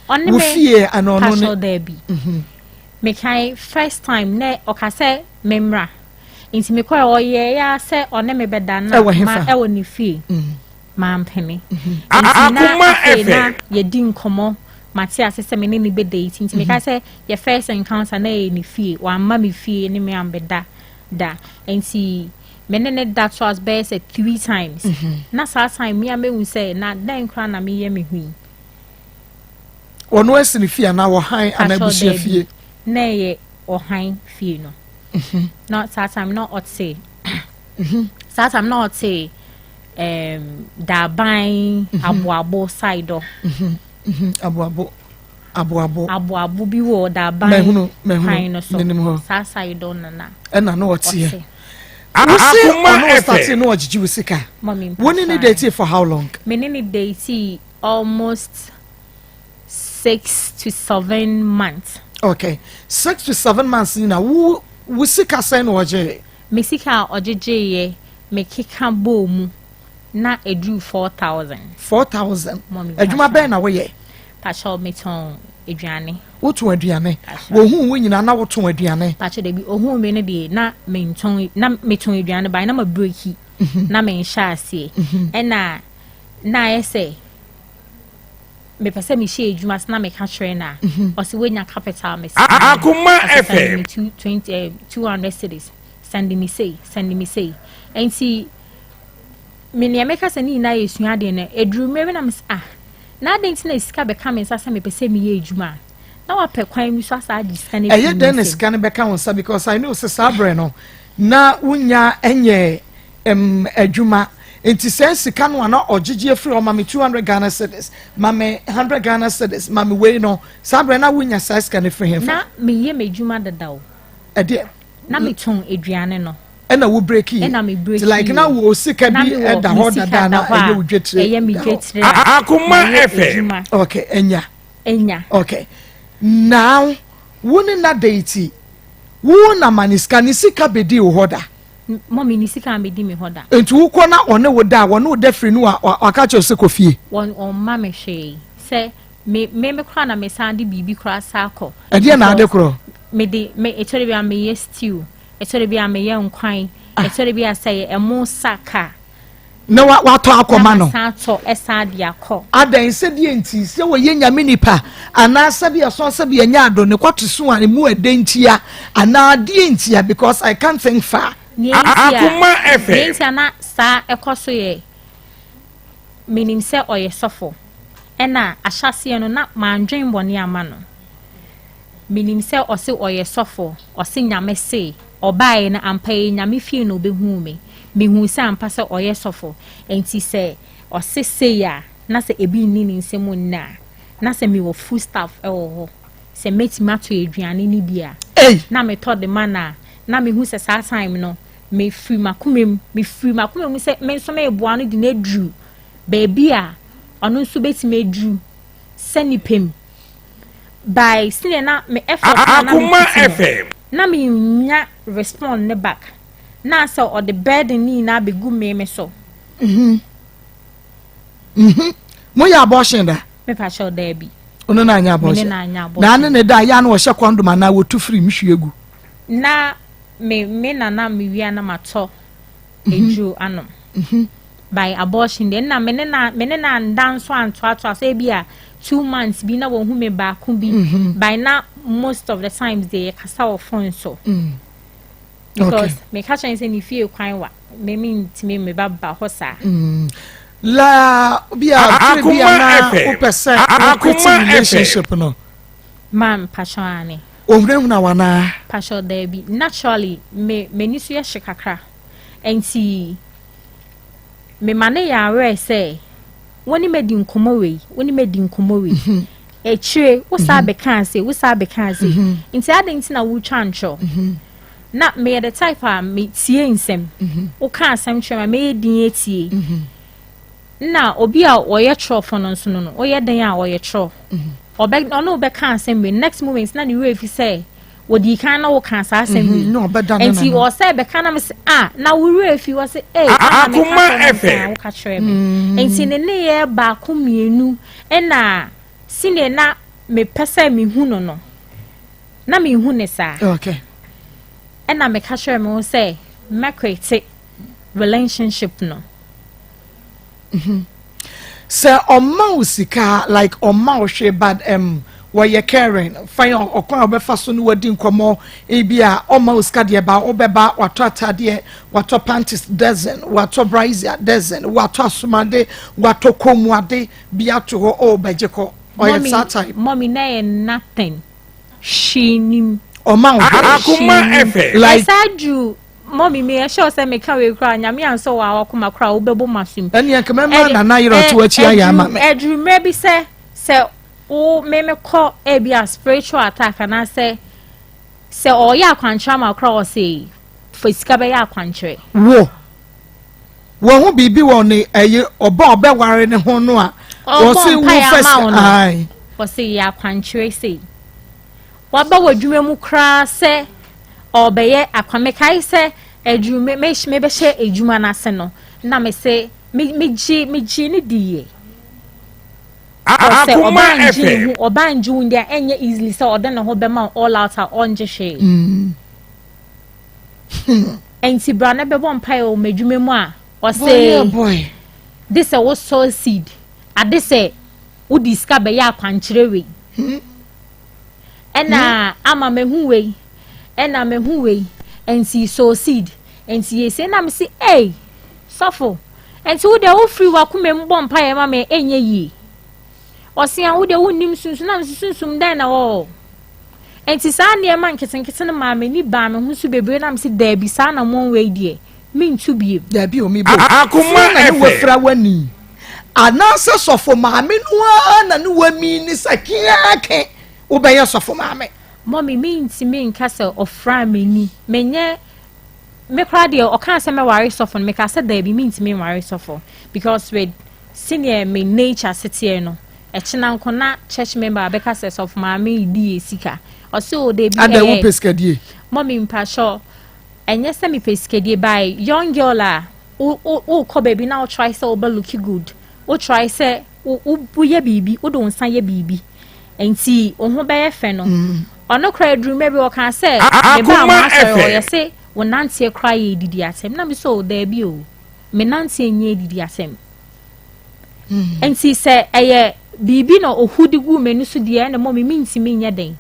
Ɔne Wo me fie ana ɔno ne? Pakyɛw daabi. Mekae first time na ɔka sɛ memmra. Nti mekɔɛ ɔyɛɛ ara sɛ ɔne me bɛda na Ɛwɔ ma hefa? ɛwɔ ne fie. Mampene. Nti na afei na yɛdi nkɔmmɔ mate ase sɛ me ne no bɛ date nti mekae sɛ yɛ first encounter na ɛyɛ ne fie wamma me fie ne me ambɛda da nti me ne ne da to as bɛyɛ sɛ three times na saa time me a mehu sɛ na dɛn koraa na meyɛ me ho yi. Ɔno asi ne fie anaa ɔhan anaa abusua fie? Na ɛyɛ ɔhan fie no. Na saa time na ɔte saa time na ɔte um, Daban Aboabo side hɔ. Aboabo Aboabo. Aboabo bi wɔ Daban mahunu mahunu kwan no so. Menim hɔ. Saa side hɔ no na. Ɛna na ɔteɛ. Wosi ɔno ɔstate na ɔgyegye wo sika. Wo ne ne date for how long? Me ne ne date almost 6 to 7 months. Okay, 6 to 7 months nyina wo wo sika sɛn na ɔgye? Me sika a ɔgyegyeeɛ mekeka bɔɔ mu na ɛduru 4,000. 4,000. Adwuma bɛn na woyɛ? Pakyɛw metɔn aduane. Wotɔn aduane. Wɔhuu wo nyinaa na wotɔn aduane? Pakyɛw dabi, ohuu me no deɛ na mentɔn na metɔn aduane ban na ma breki na menhyɛ aseɛ. Ɛna na ayɛ sɛ mepɛ sɛ mehyɛ adwuma ase na meka kyerɛ no a ɔsɛ woanya capital me Akoma send FM. me two twenty eh, 200 cedis send me sei send me sei nti me nea meka sɛ ne nyinaa yɛ sua adeɛ no ɛduru mmerɛ bi na mesɛ ah na adɛn nti na sika bɛka me nsa sɛ mepɛ sɛ meyɛ adwuma a na wapɛ kwan bi so asa agye sika no Ɛyɛ afiri me dɛn na nsam. sika no bɛka wo nsa because I know sɛ saa berɛ no na wonya nyɛ um, adwuma nti saa sika no a na ɔgyegye afiri hɔ ma me 200 Ghana cedis ma me 100 Ghana cedis ma me wei no saa berɛ na wonya saa sika no firi hefa? Na meyɛ m'adwuma dada o. Ɛdeɛ? Na metɔn aduane no. Ɛna wo break yi? Ɛna me break Ti like na wo sika Na bi mewɔ ɛda me hɔ sika dada da na hɔ a ɛyɛ wo dwetire ɛyɛ me da hɔ. dwetire a Akoma mayɛ FM. adwuma. Okay, ɛnya. Anya. Okay. Now, wo ne na date, wo na ma ne sika, ne sika bɛdi wo hɔ da? Mummy, ne sika ambɛdi me hɔ da. Nti wokɔ na ɔne wo da a, wɔne wo da firi no a, waka kyerɛ wo sɛ kɔ fie? Wɔn, ɔmma me hwee. Sɛ me, me me koraa na me san de biribi koraa san kɔ. Ɛdeɛn na ade korɔ? Me de, me, ɛtɔ da bi a meyɛ stew, ɛtɔ da bi a meyɛ nkwan, ɛtɔ da bi a sɛ ɛyɛ ɛmo sack a. Na wa, watɔ akɔma no. Na masan atɔ ɛsan de akɔ. Adɛn, sɛdeɛ nti, sɛ wɔyɛ Nyame nipa, anaa sɛbi ɛsɔn sɛbi ɛnyɛ ado, ne kɔte so a emu ɛdɛ ntia, anaa deɛ ntia, because I can't think far. Nea nti a, Akoma FM. nea nti a na saa ɛkɔ so yɛ, menim sɛ ɔyɛ sɔfo, ɛna ahyɛaseɛ no na mandwen bɔne amma no. Menim sɛ ɔse ɔyɛ sɔfo, ɔse Nyame se, ɔbaeɛ no ampa ɛyɛ Nyame fie na ɔbɛhuu me. Mehuu sɛ ampa sɛ ɔyɛ sɔfo, ɛnti sɛ ɔse sei a, na sɛ ebi nni ne nsam nnɛ a, na sɛ mewɔ food stuff wɔ hɔ, sɛ mɛtumi atɔ aduane no bi a, na metɔ de ma no a, na mehu sɛ saa time no, mefiri m'akoma mu, mefiri m'akoma mu sɛ me nso mereboa no de no aduru baabi a ɔno nso bɛtumi aduru sɛ nipa mu. By sɛdeɛ na me effort a na me Akoma put no, FM. na me nnya respond ne back. Na asɛ ɔde burden ne nyinaa bɛgu me me so. Mo yɛ abortion da? Me pa kyɛw daabi. Ono na anya abortion. Me ne na anya abortion. Na ane ne da ya na ɔhyɛ condom anaa wɔtu firi mu hwie gu. Na me me na na me wia na matɔ aduro anom. By abortion deɛ na me ne na me ne na nda nso antoatoa so ebi a 2 months bi na wɔn hu me baako bi. By na most of the times deɛ yɛkasa wɔ phone so. Because meka kyerɛ sɛ ne fie kwan wa me me ntumi me ba ba hɔ saa. La bi a tiri bi a Akoma na FM. wopɛ sɛ Akoma woquit FM. relationship no. Man mpakyɛw ane. Ohunahuna wanaa? Mpakyɛw daabi. Naturally me m'ani so yɛ hye kakra nti me ma ne yɛ aware sɛ wɔne me di nkɔmɔ wei, wɔne me di nkɔmɔ wei akyire wo saa bɛka ase, wo saa bɛka ase, nti adi nti na wotwa ntwerɛ na meyɛ the type a metie nsɛm. Woka asɛm kyerɛ me a, mɛyɛ din etie. Na obi a ɔyɛ twerɛfo no nso no, ɔyɛ den a ɔyɛ twerɛ ɔbɛ ɔno bɛka asɛm wei, next moment na ne werɛ fi sɛ wɔdi kan na wɔka saa asɛm wei. Na ɔbɛda ne nti nana. ɔsɛ bɛka na me sɛ ah, na wo werɛ fi wɔ sɛ ee ana meka Akoma kyerɛ me sɛ FM. woka kyerɛ me. Nti ne ne yɛ baako mmienu ɛna sine na mepɛ sɛ mehu no, na mehu ne saa. Ɛna meka kyerɛ me ho sɛ mɛquit relationship no. Sɛ ɔma wo sika, like ɔma wo hwee, but wɔyɛ caring fan, ɔkwan a wɔbɛfa so no wadi nkɔmmɔ, ebi a ɔma wo sika deɛ ba wobɛba watɔ atadeɛ, watɔ panties dozen, watɔ brassiere dozen, watɔ asomade, watɔ kɔnmuade bi ato hɔ, ɔ bɛgye kɔ, ɔyɛ saa type? Mommy, na yɛ nothing, hwee nim. Ɔma wo hwee? Akoma FM. Like ɛsaa duru mommy, me ɛhyɛ sɛ meka wei koraa, Nyame ansɔ wɔ a wakoma koraa wobɛbɔ ma som. Ɛneɛ nka mɛma nana yerɛ ɔto akyi ayɛ ama me. Ɛduru mmerɛ bi sɛ wo me mekɔ ebi a spiritual attack anaasɛ sɛ ɔyɛ akwankyerɛ ama koraa, ɔsɛ fa sika bɛyɛ akwankyerɛ. Wo wɔn ho biribi wɔ ne ɛyɛ ɔba a ɔbɛware ne ho no a ɔbɔ wɔsi wo mpaeɛ first ama wo no. Ae. Ɔsɛ yɛ akwankyerɛ sei waba wɔ adwuma mu koraa sɛ ɔbɛyɛ akwan. Mekae sɛ adwuma me mebɛhyɛ adwuma no ase no na me sɛ me megye ne di yie sɛ Akoma ɔbaa ngye ne FM. ho, ɔbaa ngye wo deɛ, ɛnyɛ easily sɛ ɔde ne ho bɛma wo all out a ɔngye hwee. Nti bra na bɛbɔ mpaeɛ wɔ m'adwuma mu a Boy, ɔsɛ boy. De sɛ wosɔ seed ade sɛ wode sika bɛyɛ akwankyerɛ wei ɛna ama mehu wei ɛna mehu wei, nti sow seed nti yɛsie na mesi ei sɔfo, nti wo deɛ wofiri wakoma mu bɔ mpaeɛ ma me ɛnyɛ yie. Ɔse a wo deɛ wonnim sunsum na mesi sunsum dɛn na wɔ. Nti saa nneɛma nketenkete no maa m'ani baa me ho so bebree na mesi daabi, saa na mo wei deɛ mentu biem. Dabi omi bo. Akoma na ne FM. wafira wani anaasɛ sɔfo maame no ara na ne wami ne sɛ keake wobɛyɛ sɔfo maame? Mommy, mentumi nka sɛ ɔfra m'ani. Menyɛ me koraa deɛ ɔkaa sɛ mɛware sɔfo no, meka sɛ daabi, mentumi nware sɔfo because with senior me nature seteɛ no, ɛkyena nko na church member abɛka sɛ sɔfo maame di yɛ sika. Ɔsɛ o daabi. Ada wo pɛ sikadie? Mommy, mpakyɛ, ɛnyɛ sɛ mepɛ sikadie by young girl a wokɔ baabi na wo try sɛ wobɛ look good, wo try sɛ woyɛ biribi, wode wo nsa yɛ biribi nti wo ho bɛyɛ fɛ no. Ɔno koraa aduruma bi ɔka sɛ meba a mo Akoma asɔre hɔ FM. yɛ sɛ wo nanteɛ koraa yɛ edidi asɛm na mi sɛ o daabi o, me nanteɛ nyɛ edidi asɛm. Nti sɛ ɛyɛ biribi na ohu de gu m'ani so deɛ, ɛna mommy mi ntumi nyɛ den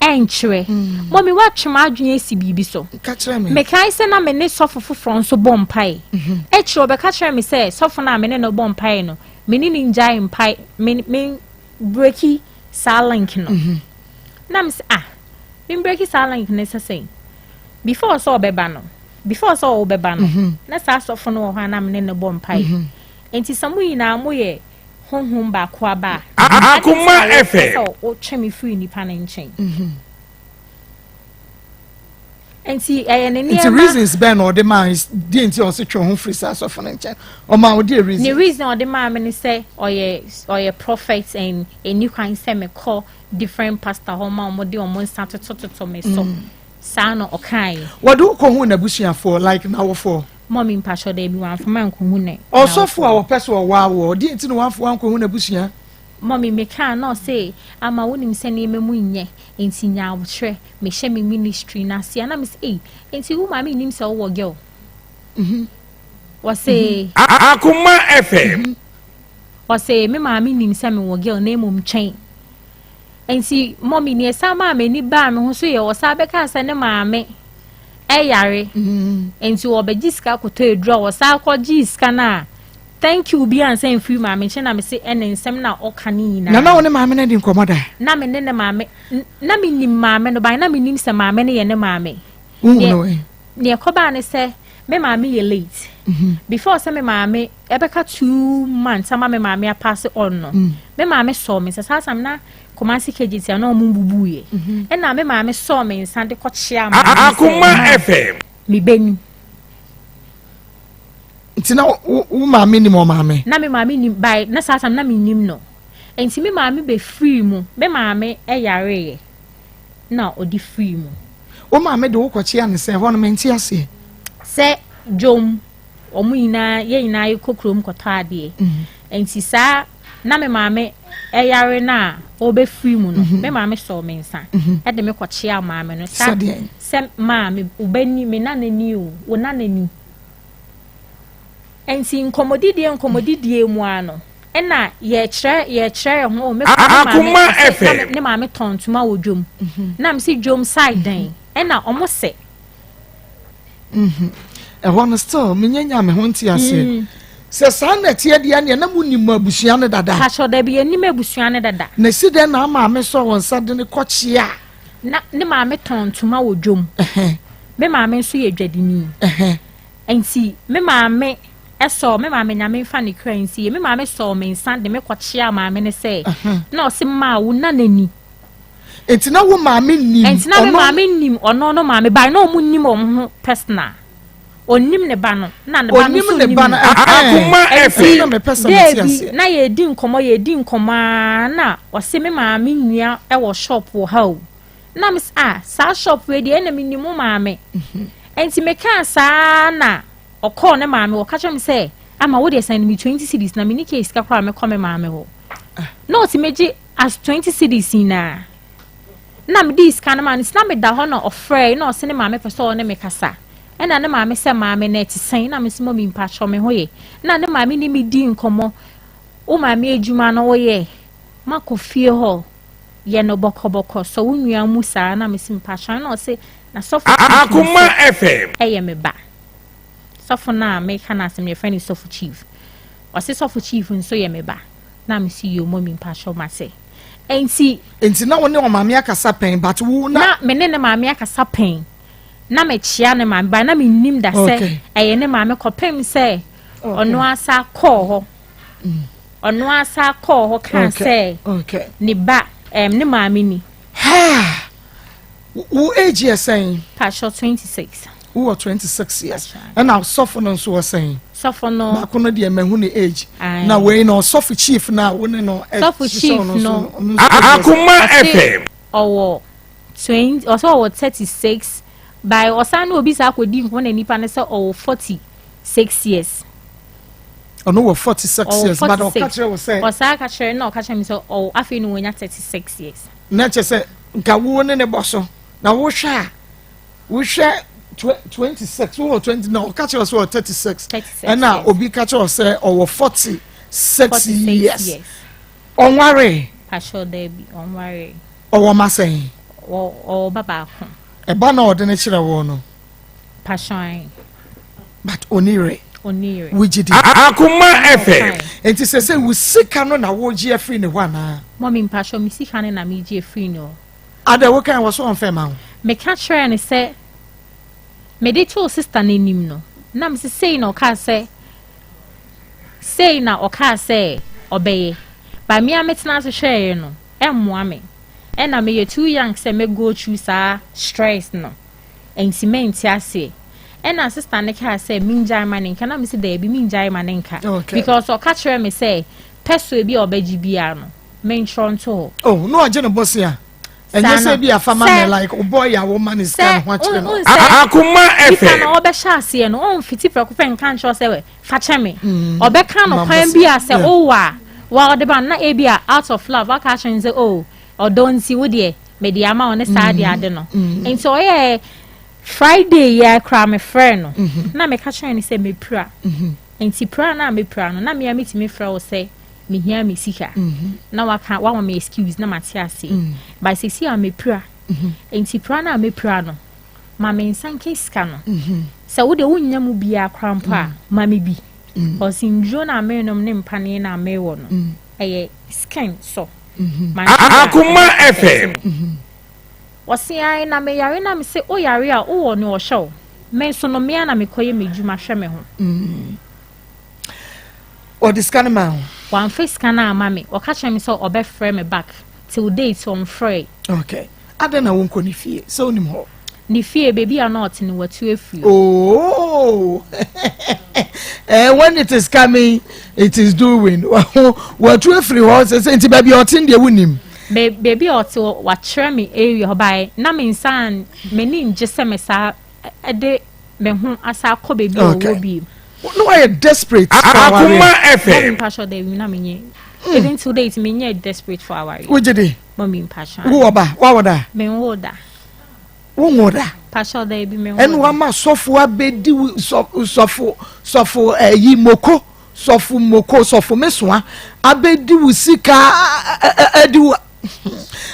ɛnkyerɛ. Mommy, woatwe m'adwene asi biribi so. Ka kyerɛ me. Mekae sɛ na me ne sɔfo foforɔ nso bɔ mpae. Akyire ɔbɛka kyerɛ me sɛ sɔfo no a me ne no bɔ mpae no, me ne ne ngyae mpae, me break saa link no. Na me sɛ ah, me break saa link no sɛ sɛn? Before sɛ ɔbɛba no, before sɛ ɔbɛba no, na saa sɔfo no wɔ hɔ a na me ne no bɔ mpae. Nti sɛ mo nyinaa moyɛ honhom baako aba a, Akoma ade nti na wopɛ FM. sɛ wotwe me firi nipa no nkyɛn. Nti ɛyɛ ne nneɛma. Nti reasons bɛn na ɔde maa deɛ nti ɔse twe ho firi saa sɔfo no nkyɛn ɔmaa wo deɛ reason. Ne reason ɔde maa me ne sɛ ɔyɛ ɔyɛ prophet and ɛni kwan sɛ mekɔ different pastor hɔ ma wɔn de wɔn nsa totototo me so mm. saa na ɔkaeɛ. Wɔde wo kɔhu n'abusuafoɔ like n'awofoɔ. Mɔmi mpakyɛ daabi wɔamfa ma nkɔhu ne. Ɔsɔfo a wɔpɛ so ɔwɔ awoɔ deɛ nti na wɔamfa wankɔhu n'abusua. Mɔmi mekaa na ɔse ama wonim sɛ nneɛma mu nyɛ nti nya abotrɛ mehyɛ me ministry no ase a na mese ei nti wo maame nnim sɛ wowɔ girl mhm. wɔse mhm. Akoma FM mhm. wɔse me maame nim sɛ mewɔ girl na mmom twɛn nti mɔmi nea ɛsan maa m'ani baa me ho so yɛ ɔsan bɛka sɛ ne maame ɛyare nti wɔbɛgye sika kɔtɔ aduru a wɔsan kɔgye sika no a Thank you biaa nsa mfiri maame nkyɛn na mese ɛne nsɛm na ɔka ne nyinaa. Na na wo ne maame no adi nkɔmmɔ da? Na me ne ne maame, na me nim maame no but na me nim sɛ maame no yɛ ne maame. Wohu no wɛn? Neɛ ɛkɔbaa ne sɛ me maame yɛ late. Mhm. Before sɛ me maame ɛbɛka 2 months ama me maame apass on no, mm. me maame sɔɔ me nsa saa sam na Kumasi KJT a na ɔmo mbubuiɛ. Mhm. Ɛna me maame sɔɔ me nsa de kɔkyea maame sɛ, Akoma FM. Me bɛni. Nti na wo maame nim ɔmaame? Na me maame nim by na saa time na me nim no. Nti me maame bɛ free mu. Me maame yareeɛ na ɔde free mu. Wo maame de wo kɔkyea ne sɛ ɛhɔ no mente aseɛ. Sɛ dwom wɔn nyinaa yɛn nyinaa yɛkɔ kurom kɔtɔ adeɛ. Mm. Nti saa na me maame yare no a ɔbɛ free mu no mm-hmm. me maame sɔɔ me nsa mm-hmm. ɛde me kɔkyea maame no. Sɛ maame wo bɛ ni me nana ni o wo nana ni. Enti nkɔmmɔdidie nkɔmmɔdidie mu ara no, ɛna yɛkyerɛ yɛkyerɛ yɛn ho, oh, me me maame ɔsɛ na me ne maame tɔn ntoma wɔ dwom. Mhm. Na me si dwom side dɛn? Mhm. Ɛna ɔmo sɛ. Mhm. Ɛhɔ no still menyɛ nya me ho nte aseɛ. Mm. Sɛ saa na ɛteɛ deɛ neɛ na mo nim abusua no dada. Pakyɛ dabi yɛnim abusua no dada. Na si dɛn na maame sɔ wɔn nsa de ne kɔkyea. Na ne maame tɔn ntoma wɔ dwom. Me maame nso yɛ dwadini. Enti me maame sɔɔ me maame Nyame nfa ne kra nsie me maame sɔɔ me nsa de me kɔ kyeaa maame no sɛ na ɔse maa wo nana ni. Enti na wo maame nim Enti na me maame nim ɔno no maame but na ɔmo nim ɔmo ho personal ɔnim ne ba no na ne ba no nso nim no. Akoma FM. Enti day bi na yɛredi nkɔmɔ yɛredi nkɔmɔ aa na ɔse me maame nua wɔ shop wɔ ha o. Na me se ah saa shop wei deɛ ɛna menim wo maame. Nti mekaa saa na ɔkɔɔ ne maame hɔ, ɔka kyerɛ me sɛ ama wo deɛ send me 20 cedis na menni case sika koraa mɛkɔ me maame hɔ. Na ɔte megye as 20 cedis nyinaa. Na mede sika no maa no nti na meda hɔ na ɔfrɛe na ɔse ne maame pɛ sɛ ɔne me kasa. Ɛna ne maame sɛ maame na ɛte sɛn na mese mɔmi mpakyɛw me ho ye. Na ne maame ne me dii nkɔmmɔ wo maame adwuma no woyɛ makɔ fie hɔ yɛ no bɔkɔbɔkɔ sɔ wo nua mu saa na mese mpakyɛw na ɔse na sɔfo chief Akoma FM. ɛyɛ me ba sɔfo no a meka no asɛm no yɛfrɛ no sɔfo chief ɔse sɔfo chief nso yɛ me ba na mese yoo mɔmi mpakyɛw mate ɛnti Nti na wo ne ɔmaame akasa pɛn but wo na. Na me ne ne maame akasa pɛn na mekyea ne maame but na mennim da sɛ ɛyɛ ne maame kɔpem sɛ ɔno asa kɔɔ hɔ. Ɔno ara san kɔɔ hɔ kaa sɛ ne ba ɛm ne maame ni. Haa! Wo age yɛ sɛn? Patrɔ 26. Wowɔ 26 years. Ɛna sɔfo no nso wɔ sɛn? Sɔfo no. Baako no deɛ mahu ne age. Na wei no sɔfo chief no a wo ne no Sɔfo chief no. Akoma FM. Ɔwɔ 20 ɔsɛ ɔwɔ 36 by ɔsan ne obi saa akɔdi nkɔmɔ na nipa no sɛ ɔwɔ 46 years. Ɔno wɔ 46 years but ɔka kyerɛ wo sɛ. Ɔsaa ka kyerɛ na ɔka kyerɛ me sɛ ɔwɔ afei na wɔnya 36 years. Na kyerɛ sɛ nka wo ne ne bɔ so na wohwɛ a wohwɛ 26 wowɔ 20 na ɔka kyerɛ sɛ ɔwɔ 36 ɛna obi ka kyerɛ sɛ ɔwɔ 46 years ɔnwaree. Pakyɛw daabi ɔnwaree. Ɔwɔ ma sɛn? Ɔwɔ ba baako. Ɛba na ɔde ne kyerɛ wo no. Pakyɛw. But ɔni yere. Ɔni yere. Wogye di. Akoma FM. Nti sɛ sɛ wo sika no na wogye afiri ne hɔ anaa? Mɔmi mpakyɛw me sika no na megye afiri ne hɔ. Adɛ wo kan wɔ so ɔnfɛ ma wo? Meka kyerɛɛ no sɛ mede too sister no anim no na mese sei na ɔkaa sɛ sei na ɔkaa sɛ ɔbɛyɛ but me a metena ase hwɛeɛ no ɛmmoa me ɛna meyɛ too young sɛ mɛ go through saa stress no. Nti mente aseɛ. Ɛna sister no kaa sɛ mengyae ma ne nka na mese daabi mengyae ma ne nka. Because ɔka kyerɛ me sɛ pɛsoɛ bi a ɔbɛgye biara no mentwerɛ nto hɔ. Oh, na ɔgye ne bosea? Ɛnyɛ sɛ bi afa ma me like ɔbɔ yɛ a wɔma ne sika ne ho akyerɛ no. Akoma FM. Nipa na ɔbɛhyɛ aseɛ no ɔnfiti prɛko pɛ nka nkyerɛ sɛ fa kyɛ me. Ɔbɛka no kwan bi a sɛ ɔwɔ a wa ɔde ba no na ebi a out of love waka akyerɛ no sɛ oh ɔdɔ nti wo deɛ mede ama wo ne saa de ade no. Nti ɔyɛ Friday yi ara koraa mefrɛɛ no na meka kyerɛɛ no sɛ mepira. Nti pira no a mepira no na me ara metumi frɛ wo sɛ mehia me sika na waka wama me excuse na mate aseɛ. But seesei a mepira. Nti pira no a mepira no ma me nsa nka sika no. Sɛ wo deɛ wonnya mu biara koraa mpo a ma me bi. Cause nduro no a merenom ne mpaneɛ no a mewɔ no ɛyɛ skin so. Akoma FM. Ɔse ae na me yare na mese wo yare a wowɔ nea ɔhwɛ wo, me nso no me ara na mekɔyɛ m'adwuma hwɛ me ho. Ɔde sika no maa wo? Wamfa sika no amma me, ɔka kyerɛ me sɛ ɔbɛfrɛ me back till date ɔmfrɛe. Okay, adɛn na wonkɔ ne fie sɛ wonim hɔ? Ne fie, baabi a na ɔte no watu afiri hɔ. Oh, eh, when it is coming, it is doing. Watu afiri hɔ sɛ sɛ nti baabi a ɔte deɛ wonim. Baabi a ɔte hɔ wakyerɛ me area hɔ bae na me nsa m'ani ngye sɛ me saa de me ho asa akɔ baabi a ɔwɔ bi. No wayɛ desperate for awareɛ. Akoma FM. Mami mpatsɔ dɛ na menyɛ even till date menyɛ desperate for awareɛ. Wogye di? Mami mpatsɔ. Wowɔ ba? Wawɔ da? Menwo da. Wonwo da? Mpatsɔ dɛ bi menwo da. Ɛna wama sɔfo abɛdi sɔfo sɔfo ɛyi moko sɔfo moko sɔfo mesoa abɛdi wo sika adi wo.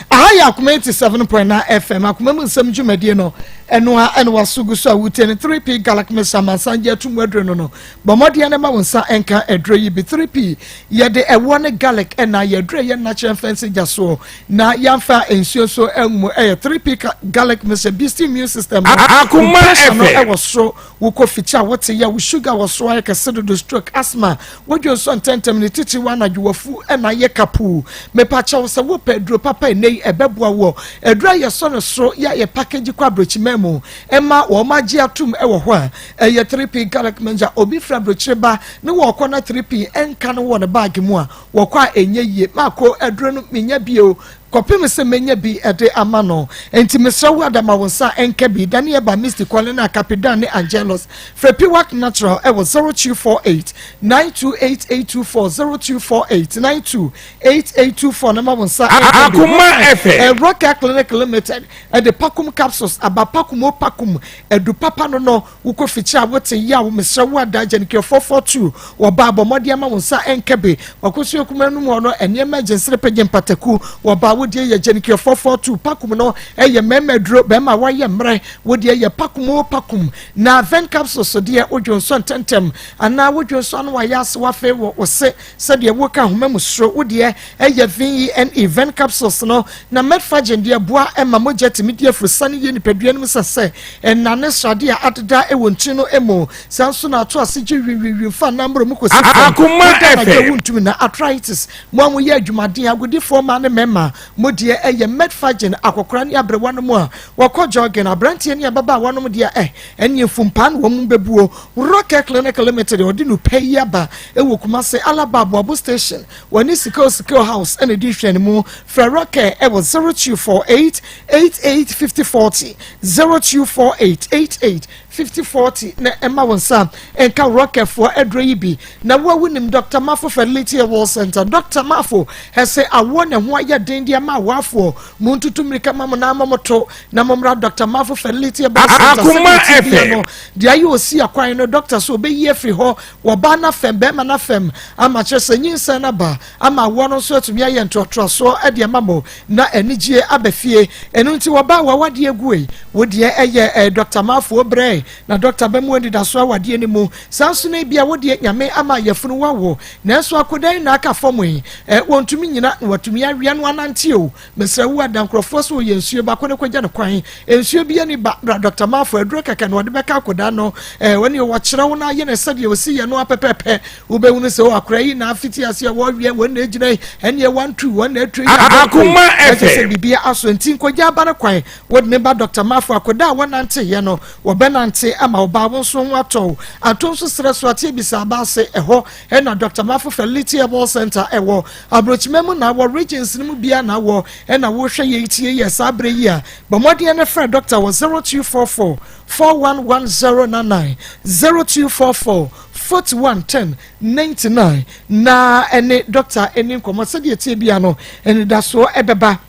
Aha yɛ Akoma 87.9 FM, Akoma mu nsɛm dwumadie no, ɛno a ɛna waso gu so a wotie no 3P Galak Mesa amansan gye atum aduro no no. Bɔ mmɔden na ma wo nsa nka aduro yi bi. 3P yɛde ɛwoɔ ne garlic ɛna yɛ aduro ɛyɛ natural mfɛnse gya soɔ na yɛamfa nsuo nso angu mu. Ɛyɛ 3P Garlic Mesa boost immune system no. Akoma Pressure no FM. ɛwɔ soro, wokɔ fikyi a wote yɛ, wo sugar wɔ soro ayɛ kɛse dodo, stroke, asthma, Wodwo nsɔ ntɛmntɛm ne titiriw anadwo wafu na ayɛ kapuu. Mepa kyɛw sɛ wopɛ aduro papa ɛnnɛ yi ɛbɛboa woɔ. Aduro a yɛsɔ no soro yɛ a yɛ package kɔ abrokyiman mu ma wɔn agye atom wɔ hɔ a ɛyɛ 3P garlic mixture. Obi firi abrokyire ba ne wɔkɔ na 3P nka no wɔ ne bag mu a wɔkɔ a ɛnyɛ yie. Mako aduro no menya bio Kɔpem sɛ mɛnya bi de ama no. Enti mesrɛ wo Ada ma wo nsa nka bi. Dane ɛba Misty Colina, Capidan ne Angelus. Frɛ Piwak Natural ɛwɔ 0248 928824, 0248 928824 na ma wo nsa nka bi. Akoma FM. Rockcare Clinic Limited ɛde Pakum Capsules aba, Pakum o Pakum, adu papa no no. Wokɔ fikyiri a wote yaw mesrɛ wo ada Gyanikio 442 wɔba bɔ mmɔden ama wo nsa nka bi Wakosua kumaa no mu hɔ no nneɛma gye nsere pegye mpataku wɔba wo deɛ yɛ Gyanikio 442 pakum no ɛyɛ mmarima aduro bɛrima a wayɛ mmerɛ wo deɛ yɛ pakum o pakum na ven capsules deɛ wodwo nsɔ ntɛntɛm anaa wodwo nsɔ ano wayɛ ase wafei wɔ wo se Sɛdeɛ woka ahoma mu suro wo deɛ ɛyɛ VENE, Ven capsules no, na Metforgen deɛ boa ma mogya tumi di afurusane yie nipadua no mu sɛ sɛ ɛna ne sradeɛ a adeda wɔ ntini no mu. Saa nso na ato ase gye wiwiwi fa nnammoro mu kɔsi fam. Akoma Woda anadwo a FM. wontumi na arthritis. Mo a moyɛ adwumaden, agodifoɔ mmaa ne mmarima, mo deɛ ɛyɛ Metforgen, akɔkora ne aberewa no mu a wɔkɔ jogging, aberanteɛ ne ababaawa nom deɛ eh, ɛneɛ mfumpaa na wɔn bɛbuo. Rocker Clinic Limited a ɔde nupɛ yi aba wɔ Kumasi Alaba Aboabo Station, wɔne Sikeo Sikeo House na ɛdi nhwɛanimu. Frɛ Rocker wɔ 0248 88 50 40, 0248 88 50 40 na ɛma wo nsa nka Rockerfoɔ aduro yi bi. Na wo a wonim Dr. Mafo Fertility and Health Center, Dr. Mafo ɛsɛ awoɔ na ɛho ayɛ den de ama awoafoɔ. Montutu mmirika ma mo nan mmɔ mo to na mommra Dr. Mafo Fertility and Health Center Akoma sɛdeɛ ɛte bia FM. no. Deɛ ayɛ osi akwan no dɔkta sɛ ɔbɛyi afiri hɔ wɔ ɔbaa no afam, barima no afam ama kyerɛ sɛ nyinsɛn no aba ama awoɔ no nso atumi ayɛ ntoatoasoɔ de ama mo na anigyeɛ aba fie. Ɛno nti wɔbaa w'awadeɛ guei, wo deɛ ɛyɛ eh, Dɔkta Marfo brɛ. na dɔkta bɛma wo anidasoɔ awadeɛ no mu. Saa nso na ebia wo deɛ Nyame ama yafunu woawo nanso akoda yi na aka fam yi eh, wɔntumi nyina na watumi awia no anante o. Mesrɛ wo ada nkurɔfoɔ so yɛ nsuo baako no kɔgya no kwan. Nsuo bi ani ba bra Dɔkta Marfo aduro kɛkɛ na ɔde bɛka akoda no eh, wɔne wɔkyerɛ wo na ayɛ no sɛdeɛ ɔsi yɛ no apɛpɛpɛ. Wobɛhunu sɛ o akora yi na afiti aseɛ wɔweɛ wɔn na egyina yi ɛneɛ 1 2 wɔn na atu yi abɛkɔ yi Akoma ɛkyɛ sɛ FM. biribi aso nti nkɔgya aba no kwan. Wode ne ba Dɔkta Marfo akoda a wɔnanteeɛ no wɔbɛnante ama wo ba wo nso ho atɔ wo. Ato nso serɛ so ate abisa aba ase ɛhɔ ɛna Dɔkta Marfo Fertility Herbal Center ɛwɔ. Aburokyima mu na wɔ regions no mu biara na wɔ ɛna wohwɛ yɛ tie yɛ saa berɛ yi a, bɔ mmɔden ne frɛ dɔkta wɔ 0244 411099, 0244 41 10 99 na ɛne dɔkta ɛni nkɔmmɔ sɛdeɛ tie bia no anidasoɔ ɛbɛba.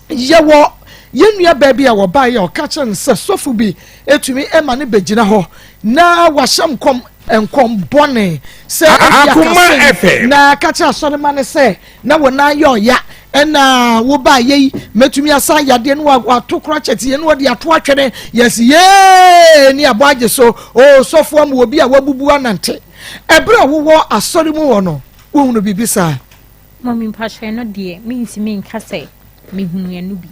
Yɛwɔ yɛn nua baa bi a wɔbaeɛ a ɔka kyerɛ no sɛ sɔfo bi etumi ɛma no bɛgyina hɔ na wahyɛ nkɔm nkɔm bɔne sɛ ebi Akoma akasɛm FM. na ka kyerɛ asɔrema no sɛ na wɔn nan yɛ ɔya ɛna woba yɛ yi mɛtumi asan yadeɛ no wato korɔ kyɛteɛ no wɔde ato atwene yɛsi yee ne abɔ agye so o sɔfo ama obi a wabubu anante ɛberɛ a wowɔ asɔre mu hɔ no wohunu biribi saa? Mummy mpakyɛ no deɛ mentumi nka sɛ mehunu ɛno bi.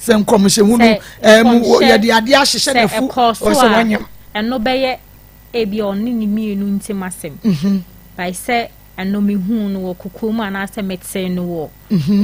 Sɛ nkɔmhyɛ hunu ɛmu yɛde adeɛ ahyehyɛ sɛ n'afu ɛkɔɔ so ɔsɛ a wanyam. Ɛno bɛyɛ ebi a ɔne ne mmienu ntam asɛm. By sɛ ɛno mehuu no wɔ kokoa mu anaasɛ metee no wɔ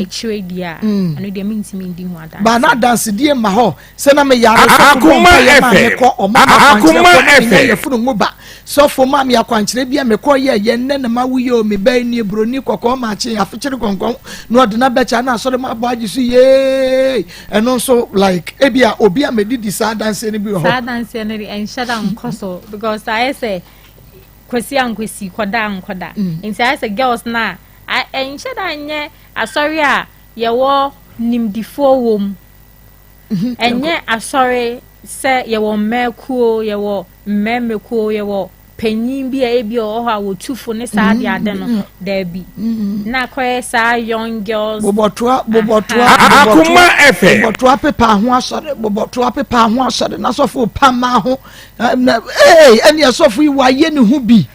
akyire deɛ a, ɛno deɛ mentumi ndi ho adanse. Ba na adansedie ma hɔ sɛ na meyare sɔfo bɔ Akoma mpaeɛ ma FM. mekɔ ɔma me akwankyerɛ Akoma kɔ na menya FM. yɛfunu ngo ba sɔfo ma me akwankyerɛ bi a mekɔ yɛ yɛ nnɛ na ma woyɛ o me bɛn nie buroni kɔkɔɔ maakye afekyere kɔnkɔn na ɔde na bɛkyɛ na asɔre ma abɔ agye so yee ɛno nso like ebi a obi a medidi saa adanseɛ no bi wɔ Saa hɔ. adanseɛ no de ɛnhyɛ da nkɔ so because ayɛ sɛ kwasi ankwasi kɔda nkɔda nti ayɛ sɛ girls na a ɛnhyɛ da nyɛ asɔre a yɛwɔ nimdifoɔ wɔ mu, ɛnyɛ asɔre sɛ yɛwɔ mmaakuo, yɛwɔ mmarima yɛwɔ panyin bi a ebi wɔ hɔ a wɔtu fo ne saa ade ade no, daabi, na akɔyɛ saa young girls. Bobɔtoa bobɔtoa. Akoma FM. Bobɔtoa pepa ho asɔre, bobɔtoa pepa ho asɔre na sɔfo pama ho na ee ɛne ɛsɔfo yi wayɛ ne ho bi,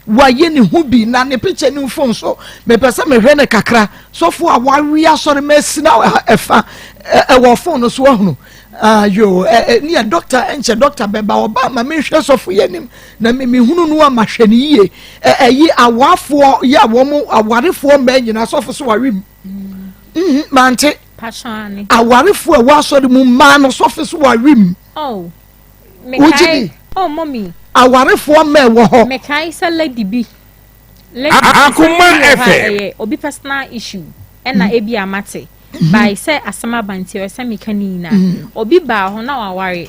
wayɛ ne ho bi na ne picture ne phone so mepɛ sɛ mehwɛ ne kakra. Sɔfo a wawe asɔre ma asi na ɛfa ɛwɔ phone no so ahunu ayo ɛ ne yɛ doctor nkyɛ doctor bɛba ɔba ma mehwɛ sɔfo yɛ anim na me mehunu no a mahwɛ ne yie. Ɛ ɛyi awafoɔ yɛ a wɔn awarefoɔ mmaa nyinaa sɔfo so wawe mu mante. Patwani. Awarefoɔ a ɛwɔ asɔre mu mmaa no sɔfo so wawe mu. Oh. Wogye Mekae di? Oh mommy. Awarefoɔ mmaa ɛwɔ hɔ. Mekae sɛ lady bi lady Akoma bi wɔ hɔ a FM. ɛyɛ obi personal issue ɛna ebi amate by sɛ asɛm aba nti ɛwɔ sɛ meka ne nyinaa. Obi baa hɔ na waware,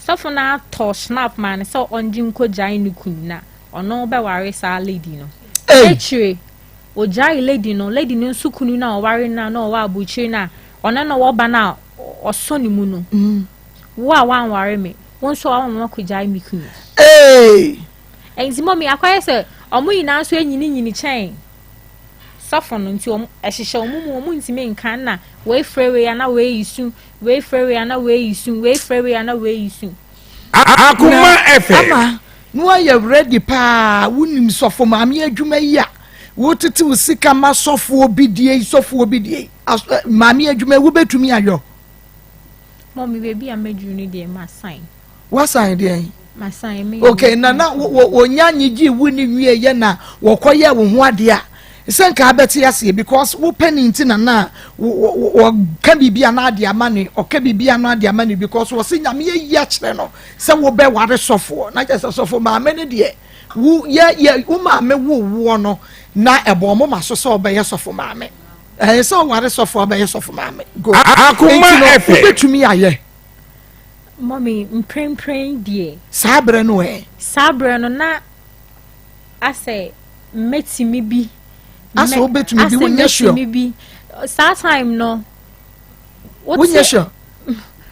sɔfo no atɔ snap maa no sɛ ɔngye nkɔ gyae ne kun na ɔno bɛware saa lady no. Hey. Akyire ogyae lady no, lady no nso kunu no a ɔware no a na ɔwɔ aburokyire no a ɔno na wɔba no a ɔsɔ ne mu no, wo a wanware me, wo nso a wama makɔgyae me kunu. Hey. Nti mummy akɔyɛ sɛ ɔmo nyinaa nso anyininyini kyɛn sɔfo no nti ɔmo ɛhyehyɛ ɔmo mu, ɔmo ntumi nka na wei frɛ wei ana wei yi su, wei frɛ wei ana wei yi su, wei frɛ wei ana wei yi su. Akoma FM. Ama na wayɛ ready paa. Wonim sɔfo maame adwuma yi a wotete wo sika ma sɔfoɔ bi die yi, sɔfoɔ bi die yi, maame adwuma yi wobɛtumi ayɔ? Mummy, beebi a mɛduru no deɛ ma sign. Wasan deɛn? Ma sign me. Okay, na na wonya nyegye wu ne wie yɛ na wɔkɔyɛ wo ho adeɛ a sɛ nka abɛte aseɛ because wo pɛ ne nti na na wɔka biribi a na ade ama ne ɔka biribi a na ade ama ne because wɔse Nyame ayi akyerɛ no sɛ wobɛware sɔfoɔ na kyerɛ sɛ sɔfo maame no deɛ wo yɛ yɛ wo maame wo woɔ no na ɛbɔ ɔmo ma so sɛ ɔbɛyɛ sɔfo maame ɛyɛ sɛ ɔware sɔfoɔ ɔbɛyɛ sɔfo maame go. Akoma Nti no FM. wobɛtumi ayɛ? Mummy, mprempren deɛ. Saa berɛ no ɛ? Saa berɛ no na asɛ mɛtumi bi. Asɛ wobɛtumi bi, asɛ wonyɛ sure? mɛtumi bi saa time no. Wonyɛ sure?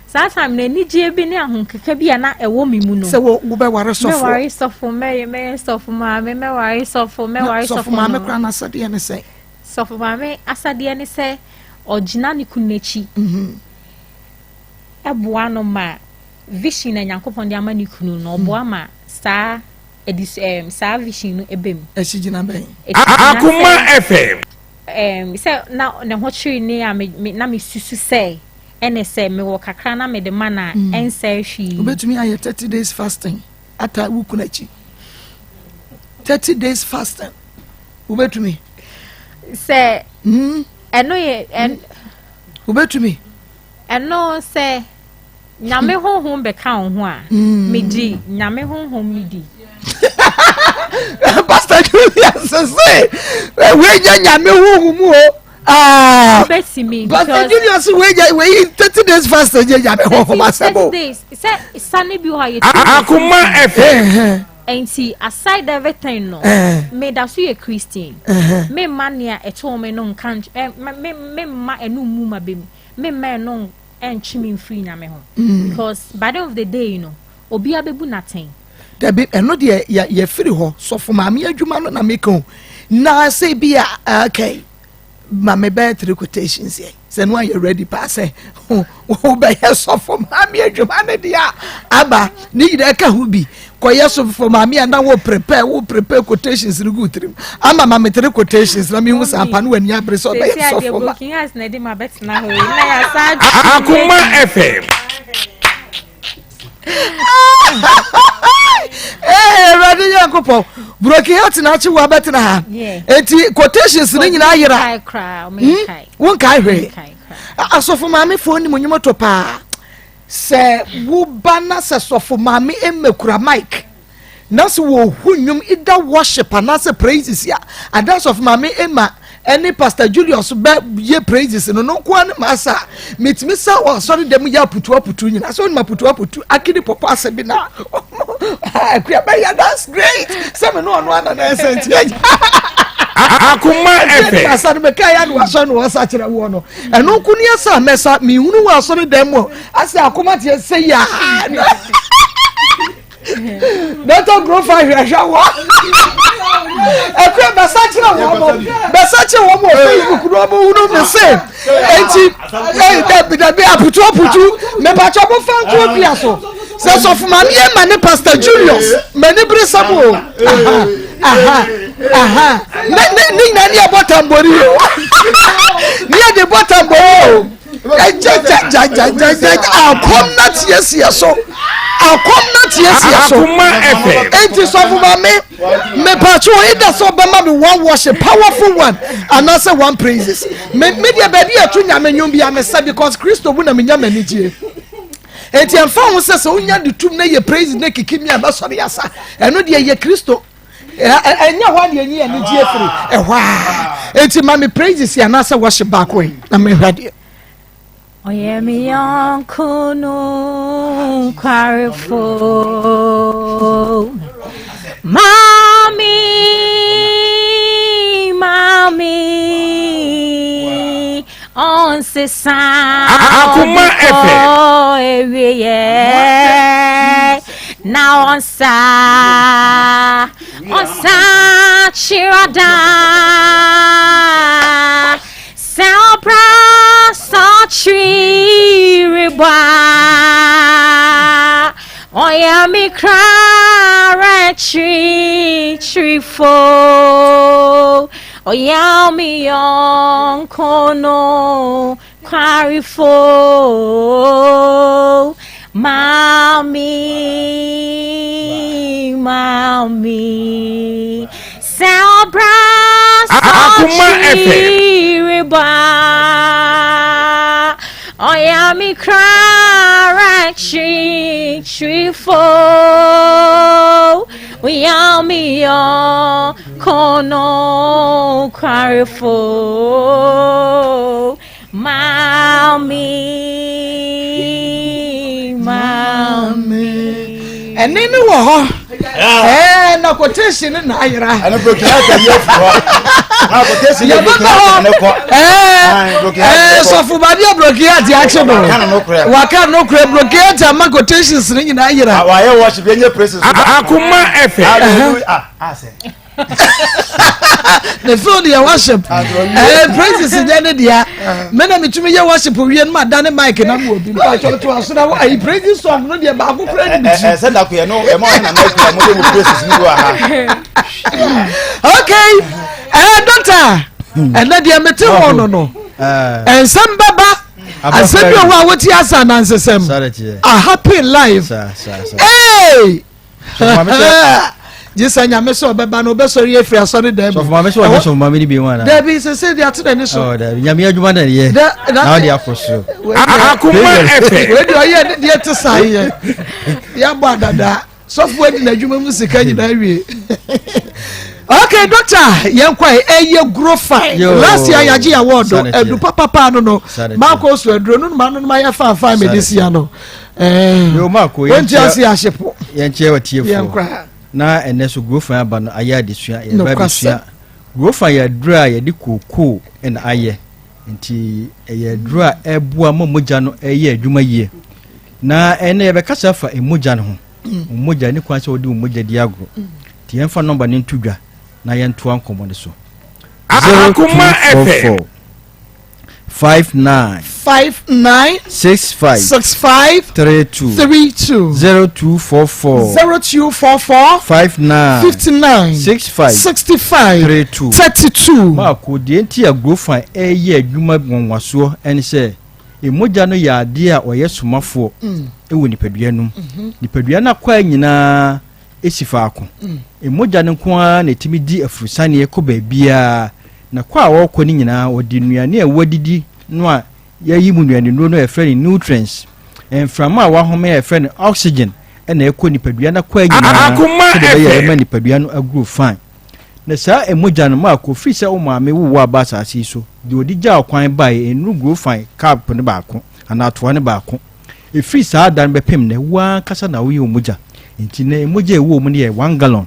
Saa time no anigyeɛ bi ne ahonkeka bi a na ɛwɔ me mu no. Sɛ wobɛware sɔfoɔ. Mɛware sɔfo, mɛyɛ sɔfo maame, mɛware sɔfo, mɛware sɔfo sɔfo maame no. koraa n'asɛdeɛ ne sɛn? Sɔfo maame asadeɛ ne sɛ ɔgyina ne kunu n'akyi. Ɛboa no ma. vision a Nyankopɔn de ama ne kunu no, ɔboa ma saa ɛdi ɛɛm saa vision no ɛbɛ mu. Ɛsi gyina bɛn? Akoma FM. Ɛɛm sɛ na ne ho kyere ne a me me na me susu sɛ ɛne sɛ mewɔ kakra na mede ma no a ɛnsɛe hwee. Wobɛtumi ayɛ 30 days fasting ata wo kunu akyi. 30 days fasting wobɛtumi. Sɛ ɛno yɛ ɛn. Wobɛtumi. Ɛno sɛ Nyame honhom bɛka wo ho a, megye Nyame honhom no di. Pastor Julius sɛ wei nyɛ Nyame honhom o. Ah, Wobɛtumi Pastor Julius wei nyɛ wei 30 days fast nyɛ Nyame honhom asɛm o. 30 days sɛ sane bi hɔ a yɛtu Akoma FM. Nti aside everything no, meda so yɛ Christian. Memma nea ɛtoo me no nka memma ɛno mmu m'abam. Memma ɛno ɛntwe me mfiri Nyame ho. Because by the end of the day no, obiara bɛbu no atɛn. Dabi, ɛno deɛ yɛfiri hɔ. Sɔfo maame adwuma no na meka o. Na sɛ bi a, okay, ma me bɛyɛ three quotations yɛ. Sɛ no ayɛ ready paa sɛ wobɛyɛ sɔfo maame adwuma no deɛ a, aba ne nyinaa ka ho bi. Kɔyɛ sɔfo maame a na wo prepare, wo prepare quotations no gu tirim. Ama ma me three quotations na mehu sɛ ampa no w'ani abere sɛ ɔbɛyɛ sɔfo ma. Akoma FM. Ee, Awurade Nyankopɔn, broken heart na akye wo abɛtena ha. Eti quotations no nyinaa yera. Wonkae hwee. Asɔfo maamefoɔ nim nnwom to paa. Sɛ woba na sɛ sɔfo maame mmɛkura mic na sɛ wɔhu nnwom either worship anaasɛ praises a, ada sɔfo maame Emma ɛne Pastor Julius bɛ yɛ praises no no nkoa ne maasa a metumi sa wɔ asɔre dɛm yɛ aputu aputu nyina sɛ onim aputu aputu akini pɔpɔ asɛ bi na akua bɛyɛ that's great sɛ me ne ɔno ana na ɛsɛ nti agya Akoma FM. Asa no mɛka ya no asɔre no wɔsa kyerɛ woɔ no ɛno nko ne asa mɛsa mehunu wɔ asɔre dɛm mu asɛ akoma teɛ sɛ yaa dɔtɔ nkurɔfoɔ ahwɛhwɛ wɔ ɛkura bɛsa kyerɛ wɔn mo bɛsa kyerɛ wɔn wɔ facebook na wɔn hunu mi se eti ɛyi dabi dabi aputu aputu mɛpàtɛ mo fa nto akua so sɛ sɔfo maame yɛ ma ne pastor julius mɛ ne bere sɛm o aha aha aha ne ne ne nyinaa ne yɛ bɔ tambori o ne yɛ de bɔ tambori o. Gyagyagyagyagyagyagya akɔm na teɛseɛ so akɔm na teɛseɛ so enti sɔfo ma me mepatwo either sɛ ɔbɛma me one worship powerful one anaasɛ one praises me me deɛ baabi ɛto nyame nwom bia me sɛ because kristo mu na menya m'anigyie enti ɛmfa ho sɛ sɛ wonya de tum na yɛ praises na kiki mi a mɛsɔre asa ɛno deɛ yɛ kristo ɛnyɛ hɔ a na yɛnyi anigyeɛ firi ɛhɔ a enti ma me praises anaasɛ worship baako yi na mehwɛ deɛ ɔyɛ me yɔnko no kwarefo mami mami ɔnsesa Akoma FM. ewieɛ na ɔnsa ɔnsa kyerɛ da sɛ ɔbra sɔkyere bɔ a ɔyɛ me kra kyirikyirifo ɔyɛ me yɔnko no kwarifo mami mami sɛ ɔbra Akoma FM. sɔkyere bɔ a ɔyɛ me kra kyirikyirifo ɔyɛ me yɔnko no kwarifo mami mami. ɛne ne wɔ hɔ ɛɛ na quotation ne na ayera ɛno broken heart yɛ firi hɔ na quotation yɛ broken heart ne kɔ ɛɛ ɛɛ sɔfo baabi a broken heart akye no Waka no nokorɛ. waka no korɛ broken heart ama quotations ne nyinaa ayera wayɛ worship yɛnyɛ praises Akoma FM. hallelujah ah ah sɛ Ne field yɛ worship. Ɛɛ praises deɛ ne dea. Me na metumi yɛ worship wie no ma da ne mic na mo obi. Mpatsɔ to aso na ayi praises song no deɛ baako kura ni mi ti. Ɛ sɛ dako yɛ no ɛma ɔne nana akura mo de mo praises ni wɔ ha. Okay, ɛɛ doctor ɛnɛ deɛ mete hɔ no no nsɛm bɛba asɛm bi wɔ hɔ a wote asa anansesɛm a happy life. Hey. Gye sɛ nyame sɛ ɔbɛba no ɔbɛsɔre afiri asɔre dan mu. Sɔfo maame sɛ ɔnyɛ sɔfo maame ni bi mu ana. Dabi sɛ sɛ de ato n'ani so. Ɔ dabi nyame adwuma na yɛ. Na ɔde akɔ soro. Akoma ɛfɛ. Wei de ɔyɛ ne deɛ te saa yɛ. Yɛabɔ adada sɔfo adi n'adwuma mu sika nyinaa wie. Okay doctor yɛn kɔ yɛ ɛyɛ grow fine. Last year yagye award adu papapa no no. Maakɔ so aduro no ma no ma yɛ fan fan mɛ de si ano. Yo Marco, yɛn ase ahyepo. Yɛn kyerɛ watiefoɔ. Na ɛnɛ so Grofan aba no ayɛ adesua, yɛba abɛsua. Grofan yɛ aduro a yɛde kookoo na ayɛ. Nti ɛyɛ aduro a ɛboa ma mogya no ɛyɛ adwuma yie. Na ɛnɛ yɛbɛkasa afa mogya no ho. Mogya ne kwan sɛ wɔde mogya di agorɔ. Nti yɛmfa nɔmba no nto dwa na yɛntoa nkɔmmɔ no so. 0244 59. 59. 65. 65. 32. 32. 0244. 0244. 59. 59. 65. 65. 32. 32. Maako deɛ nti a Grofan ɛyɛ adwuma nwanwasoɔ ɛne sɛ mogya no yɛ adeɛ a ɔyɛ somafoɔ ɛwɔ nipadua no mu. Nipadua no akwaa nyinaa si faako. Mogya no nko ara na ɛtumi di afurusaneɛ kɔ baabiara, na kɔ a ɔrekɔ no nyinaa ɔde nnuane a wadidi no a yɛayi mu nnuanennuro no a yɛfrɛ no nutrients, mframa a wahome a yɛfrɛ no oxygen na ɛkɔ nipadua no akwaa nyinaa sɛdeɛ ɛbɛyɛ a ɛbɛma nipadua no aguro fine. Na saa mogya no, Mark, ɔfiri sɛ wo maame woo wo aba asase yi so, deɛ ɔde gyaa kwan baeɛ, ɛnnuru guro fine cup no baako anaa toa no baako. Ɛfiri saa da no bɛpem nnɛ, wo ara ankasa na woyɛ wo mogya. Nti nnɛ, mogya a ɛwɔ wo mu no yɛ one gallon.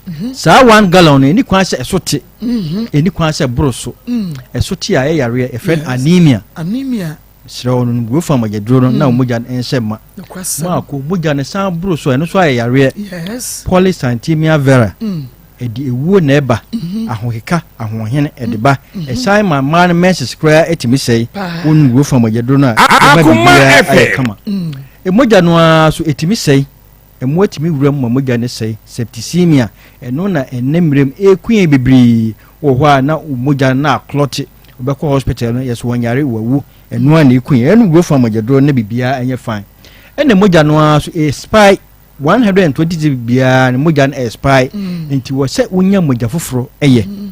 Mhm. Saa one gallon no, ɛni kwan sɛ ɛso te. Mhm. Ɛni kwan sɛ ɛboro so. Mm. Ɛso te a ɛyɛ yareɛ, yɛfrɛ no anemia. Anemia. Serɛ wo no, guo fa mogyaduro no na wo mm. mogya no nhyɛ ma. Maako, mogya no san boro so a, ɛno nso ayɛ yareɛ. Polycythemia vera. Mm. Ɛde ewuo na ɛba, ahokeka, ahoɔhene, ɛde ba. Ɛsan ma mmaa no menses koraa tumi sɛe. Wonum wuro fa mogyaduro no a, ɛma biribiara ayɛ kama. Mogya no ara nso, ɛtumi sɛe. Mmoa tumi wura mu ma mogya no sɛe, septicemia. Ɛno na ɛnnɛ mmerɛ mu ɛreku yɛn bebree. Wɔ hɔ a na wo mogya no na aklɔte. Wobɛkɔ hospital no, yɛse wɔnyare, wawu. Ɛno ara na ɛku yɛn. Ɛnom wuro fa mogyaduro no na biribiara nyɛ fine. Ɛna mogya no ara nso, ɛspy. 120 days biara no mogya no expire mm. nti wɔ sɛ wonya mogya foforɔ ɛyɛ mm.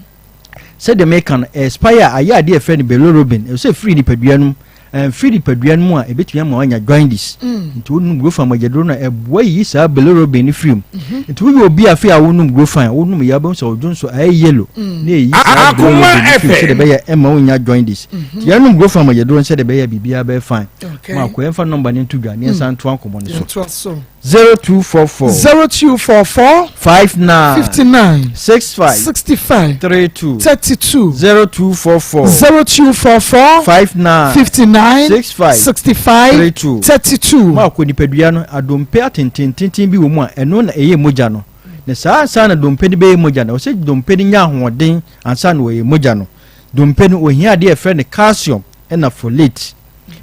sɛdeɛ meka no expire a ayɛ adeɛ ɛfrɛ no bilirubin ɛwɔ sɛ firi nipadua no mu ɛmfiri nipadua no mu a ɛbɛtumi ama wanya jaundice mm. nti wonom grofan mogyaduro no a ɛboa yiyi saa bilirubin no firi mu mm-hmm. nti woyɛ obi afei a wonom grofan a wonom yɛ wobɛhu sɛ wodwo nso ayɛ yellow mm. na ɛyi saa bilirubin no firi mu sɛdeɛ ɛbɛyɛ ɛma wonya jaundice mm-hmm. nti yɛnom grofan mogyaduro no sɛdeɛ ɛbɛyɛ biribiara bɛyɛ fine Maako, yɛmfa nɔmba no nto dwa na yɛnsan ntoa nkɔmmɔ no so. 0244 0244 59 59 65 65 32 32 0244 0244 59 59 65 65 32 32. Maako, nipadua no, adompe atentententen bi wɔ mu a ɛno na ɛyɛ mogya no. Na saa ansa na dompe no bɛyɛ mogya no, ɛwɔ sɛ dompe no nya ahoɔden ansa na wɔyɛ mogya no. Dompe no, ohia adeɛ a yɛfrɛ no calcium ɛna folate.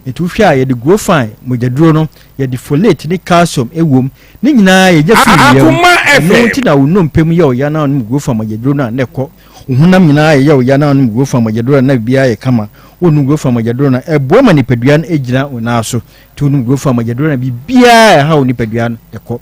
Nti wohwɛ a yɛde Grofine mogyaduro no, yɛde folate ne calcium wom. Ne nyinaa yɛnya firi nnua mu. Ɛno nti na wo nnompe mu yɛ wo ya na wonom Grofine mogyaduro no a na ɛkɔ. Wo honam nyinaa yɛ wo ya na wonom Grofine mogyaduro a na biribiara yɛ kama. Wonom Grofine mogyaduro no a, ɛboa ma nipadua no gyina wo nan so. Nti wonom Grofine mogyaduro no a, biribiara a ɛha wo nipadua no, ɛkɔ.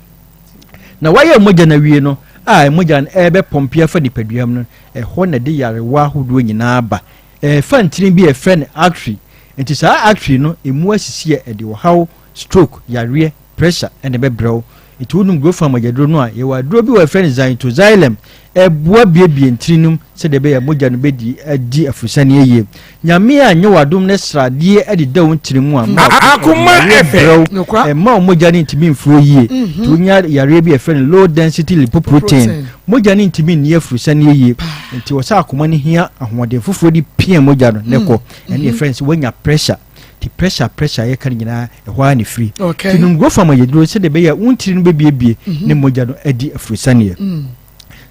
Na woayɛ mogya no awie no a mogya no ɛrebɛpɔmpe afa nipadua mu no, ɛhɔ na ɛde nyarewa ahodoɔ nyinaa ba. Ɛfa ntini bi a yɛfrɛ no artery. Nti saa artery no ɛmu asisi a ɛde ɔhaw, stroke, yareɛ, pressure na ɛbɛbrɛ wo. Nti wonom Grofan mogyaduro no a, yɛwɔ aduro bi wɔ hɔ yɛfrɛ no Xanthoxylum. Ɛboa biebie ntini no mu sɛdeɛ ɛbɛyɛ a mogya no bɛdi adi afurusaneɛ yie. Nyame anyɛ wo adom na sradeɛ deda wo ntini mu a, ma yareɛ brɛ wo. Ɛmma wo mogya no ntumi mfuro yie. Nti wonya yareɛ bi a yɛfrɛ no low density lipoprotein. Mogya no ntumi nni afurusaneɛ yie. Nti wɔ sɛ akoma no hia ahoɔden foforɔ de pia mogya no na ɛkɔ. Ɛne yɛfrɛ no sɛ woanya pressure. Nti pressure pressure a yɛka no nyinaa ɛhɔ ara na ɛfiri. Nti nom Grofam ayɛduro sɛdeɛ ɛbɛyɛ a wo ntini no bɛbiebie ne mogya no adi afurusaneɛ.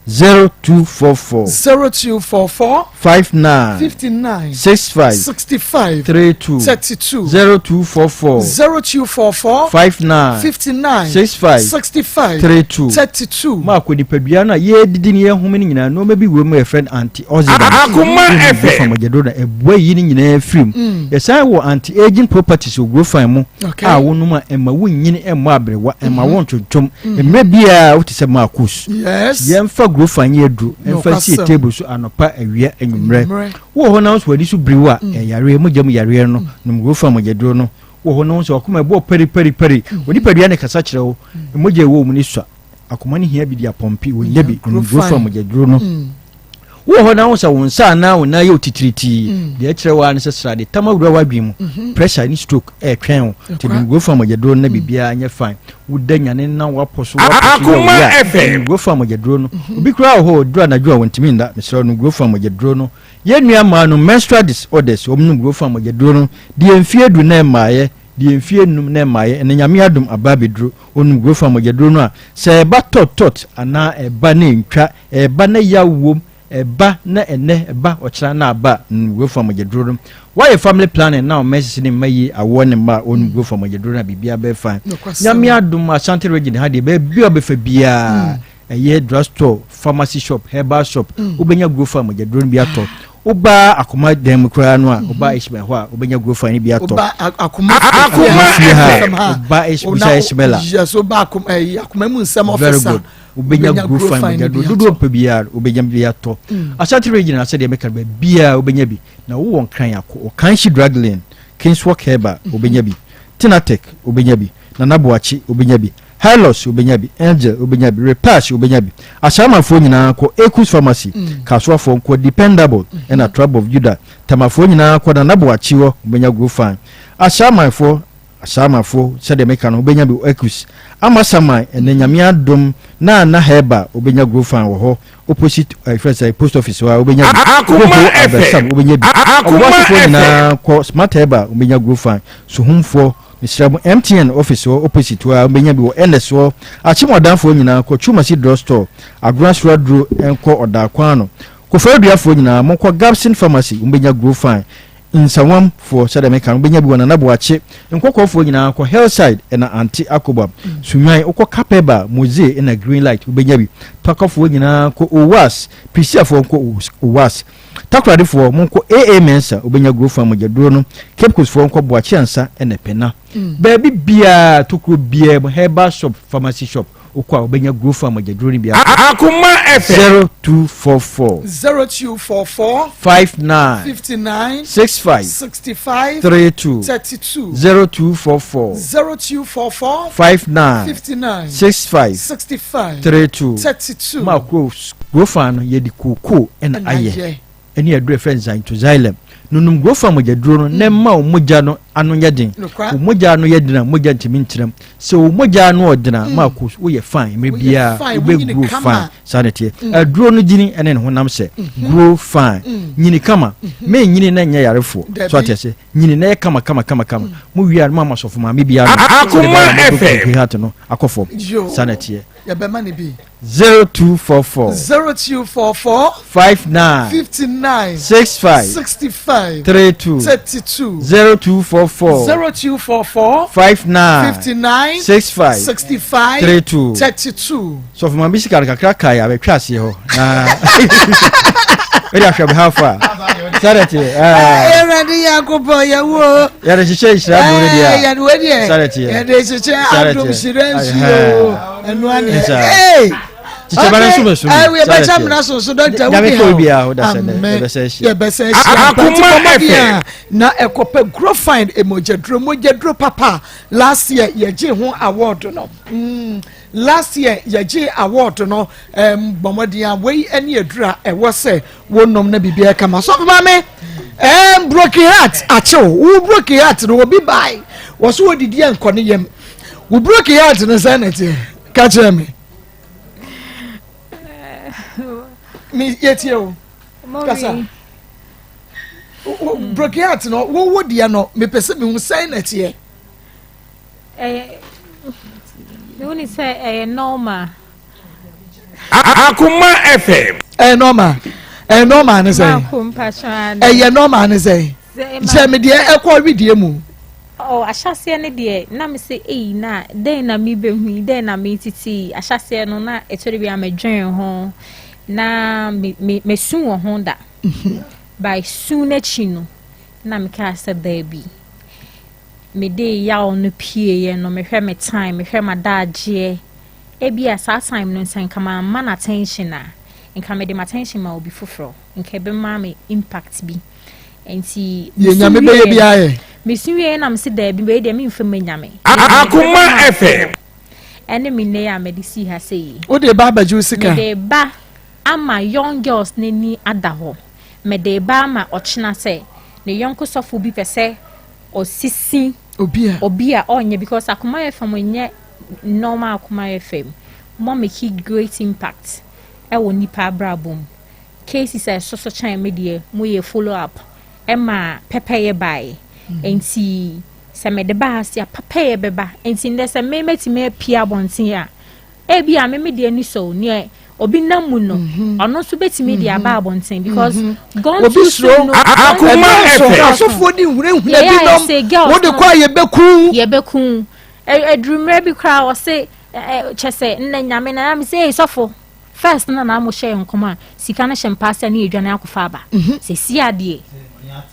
0244. 0244. 59. 59. 65. 65. 32. 32. 0244. 0244. 59. 59. 65. 65. 32. 32. Maako nipadua no a yɛdidi ne yɛhome no nyinaa nneɛma bi wɔ mu a yɛfrɛ no antioxidant. Akoma FM. Mogyaduro na ɛboa yi no nyinaa firi mu. Yɛsan wɔ anti-aging properties wɔ grofan mu a wonom a ɛma wonyini mmɔ aberewa, ɛma mhm. wontwentwom. Mhm. Mmerɛ biara wote sɛ Marcus. Yɛmfa grofan nyɛ aduro ɛmfa nsie table so anɔpa, awia, anwummerɛ. Wowɔ hɔ na wo nso w'ani so biriw a mm. ɛyareɛ mogya mu yareɛ no mm. nom grofan mogyaduro no. Wɔ hɔ na wo nso wakoma ɛbɔ pari pari pari. Mm. Onipadua ne kasa kyerɛ wo. Mogya ɛwɔ mu ne sua. Akoma no hia bi de apɔmpe wɔnya bi nom grofan mogyaduro no. Wowɔ hɔ na wohu sɛ wo nsa anaa wo nan yɛ wo titiritii. Mm. Deɛ ɛkyerɛ wo ara ne sɛ srade tam awura w'adwene mu. Mhm. Pressure ne stroke ɛretwɛn wo. Nti nom fa mogyaduro no na mm. biribiara nyɛ fine. Woda nyane na woapɔ so woapɔ so yɛ wo ya. Nom fa mogyaduro no. Mhm. Obi koraa wɔ hɔ ɔduru anadwo a wɔntumi nna. Mesrɛ wo nom fa mogyaduro no. Yɛn nua mmaa no menstrual disorders wɔn nom fa mogyaduro no. Deɛ mfie du na ɛmmaeɛ, deɛ mfie num na ɛmmaeɛ. Ɛnɛ Nyame adom aba abɛduro. Wɔnom fa mogyaduro no a sɛ ɛba tɔt tɔt anaa ɛba na ɛntwa Ɛba na yaw wom, ɛba na ɛnɛ, ɛba ɔkyena na aba mm Gurofa mogyaduro no. Woayɛ family planning na wo menses no mma yie, awoɔ ne mma a wɔnom Gurofa mogyaduro no a biribiara bɛyɛ fine. Nyame adom Ashanti region ha deɛ baabi a wobɛfa biara ɛyɛ drug store, pharmacy shop, herbal shop, wobɛnya Gurofa mogyaduro no bi atɔ. Woba akoma dan mu koraa no a, woba Ishmael hɔ a, wobɛnya Gurofa no bi atɔ. Woba akoma fie ha, woba Ishmael a. Yes, woba akoma mu nsɛm officer. Very good. wobɛnya guro fan mogya duro dodoɔ mpɛ biara wobɛnya bi atɔ mm. Ashanti region asɛ deɛ meka no baabiara wobɛnya bi na wowɔ nkran akɔ Ɔkanhyi drug lane Kingswalk Herbal mm-hmm. wobɛnya bi Tinatec wobɛnya bi Nana Boakye wobɛnya bi Hylos wobɛnya bi Angel wobɛnya bi Repash wobɛnya bi Ahyɛnmafoɔ nyinaa kɔ Ekus Pharmacy mm. Kasoafoɔ nkɔ Dependable mm-hmm. ɛna Tribe of Judah Tamafoɔ nyinaa kɔ Nana Boakye hɔ wobɛnya guro fan Ahyɛnmanfoɔ Asaamafo, sɛdeɛ meka no, wobɛnya bi wɔ Ekus. Amasaman, ɛnɛ Nyame adom, Nana Herbal, wobɛnya Grofan wɔ hɔ, opposite, eh, yɛfrɛ sɛ post office hɔ a, wobɛnya bi. Akoma Wobɛkɔ FM. Abɛsam, wobɛnya bi. Akoma Ɔboasefoɔ FM. nyinaa kɔ Smart Herbal, wobɛnya Grofan. Suhumfoɔ, mesrɛ mo, MTN office hɔ, opposite hɔ a, wobɛnya bi wɔ Ernest hɔ. Akyemɔdanfoɔ nyinaa kɔ Twumasi Drug Store, Agona Suraduro nkɔ Ɔdaakwan ano. Koforaduafoɔ nyinaa, monkɔ Gabson Pharmacy, wobɛnya Grofan. Nsawam foɔ sɛdeɛ meka no wobɛnya bi wɔ Nana Boakye, Nkɔkɔɔ foɔ nyinaa kɔ Hillside ɛna Ante Akobam, Sunyani wokɔ Kapeba, Moze ɛna Green Light wobɛnya bi, Tarkwa foɔ nyinaa kɔ Owas, Prisia foɔ nkɔ Owas, Takoradi foɔ monkɔ AA Mensah wobɛnya Grofan mogyaduro no, Cape Coast foɔ nkɔ Boakye Ansa ɛna Pena. Baabi biara tokuro biara mu herbal shop, pharmacy shop Wokɔ a wobɛnya Grow Farm mogyaduro no bi atɔ. Akoma FM. 0244. 0244. 59. 59. 65. 65. 32. 32. 0244. 0244. 59. 59. 65. 65. 32. 32. Ma kuro Grow Farm no yɛde kookoo na ayɛ. ne aduru a yɛfrɛ no xanthoxylum. Nonom Grofa mogyaduro no na ɛmma wo mogya no ano nyɛ den. Wo mogya ano yɛ den a, mogya ntumi ntena mu. Sɛ wo mogya ano ɔden a, ma ko woyɛ fine mmerɛ biara wobɛ grow fine. Saa na ɛteɛ. Aduro no gyini ne ne honam sɛ grow fine. Nyini kama. Menyini na nyɛ yarefoɔ. So ate aseɛ? Nyini na yɛ kama kama kama kama. Mo wie a no mo ama sɔfo maame biara no. Akoma FM. Heart no akɔ fam. Saa na ɛteɛ. Yɛbɛma no bi. 0244. 0244. 59. 59. 65. 65. 32. 32. 0244. 0244. 59. 59. 65. 65. 32. 32. Sɔfo maame sika no kakra kae abɛtwa aseɛ hɔ na wode ahwɛ me hafa sɛdɛ teɛ awurade nyankopɔn yɛwo yɛde hyehyɛ nhyira dom no deɛ yɛde wei deɛ sɛdɛ teɛ yɛde hyehyɛ adom hyira nsuo ɛno ane ee kyekyɛ ba no nso bɛ so ɛɛ yɛbɛkyɛ mena so so dɔkta wo nyame kɔ biara ho da sɛ amen yɛbɛsɛ ahyia yɛbɛsɛ ahyia Akoma mmɔden a FM. na ɛkɔpɛ grow fine mogyaduro mogyaduro papa last year yɛgye ho award no mm, last year yɛgye award no um, bɔ mmɔden a wei ne aduru a ɛwɔ sɛ wonom na biribiara kama sɔfo maame um, broken heart akyew wo broken heart no obi bae wɔ so wɔdidi ɛnkɔ ne yam wo broken heart no sɛ na ɛteɛ ka kyerɛ me me yɛtie o kasa broken heart no wowo deɛ no mepɛ sɛ mehu sɛn na ɛteɛ ɛyɛ mehu ne sɛ ɛyɛ normal. Akoma FM. Ɛyɛ normal. Ɛyɛ normal ne sɛn? Ɛyɛ normal ne sɛn? Sɛ me deɛ ɛkɔ wedeɛ mu. Oh, ahyɛaseɛ no deɛ na me sɛ ei na dɛn na mebɛhu yi dɛn na metete yi ahyɛaseɛ no na ɛtɔ de bi a medwen ho na me me mesu wɔ ho da by su n'akyi no na mekaa sɛ daabi mede yaw no pieeɛ no mehwɛ me time mehwɛ m'adagyeɛ ebia saa time no sɛ nka mamma no attention a nka mede m'attention ma obi foforɔ nka ɛbɛma me impact bi nti Yɛ nyame bɛyɛ bi ayɛ. Mesu wieɛ na mese daabi wei deɛ memfa ma nyame. Akoma FM. Ɛne me nnɛ a mede sii ha sɛ yi. Wode ba abɛgye wo sika. Mede ba ama young girls n'ani ada hɔ. Mede ba ama ɔkyena sɛ ne yɔnko sɔfo bi pɛ sɛ ɔsisi obi a obi a ɔnyɛ because Akoma FM nyɛ normal Akoma FM. Mo make great impact ɛwɔ nipa abrabɔ mu. Cases a ɛsoso kyɛn me deɛ mo yɛ follow up ɛma pɛpɛyɛ baeɛ nti sɛ mede ba ha se a pɛpɛyɛ bɛba nti ndɛ sɛ me mɛtumi apue abɔnten a ebi a me me deɛ ni so neɛ obi nam mu no mhm. ɔno nso bɛtumi de aba mhm. abɔnten because mhm. gone obi too soon no akoma ɛfɛ asɔfoɔ di nhunahuna bi nom wode kɔ a yɛbɛku yɛbɛku aduru mmerɛ bi koraa ɔse kyɛ sɛ nnɛ nyame na nyame sɛ sɔfo First no na na mo hyɛ yɛn nkɔm a sika no hyɛ mpa ase a ne yɛdwane akɔfa aba. Mhm. Sɛsi adeɛ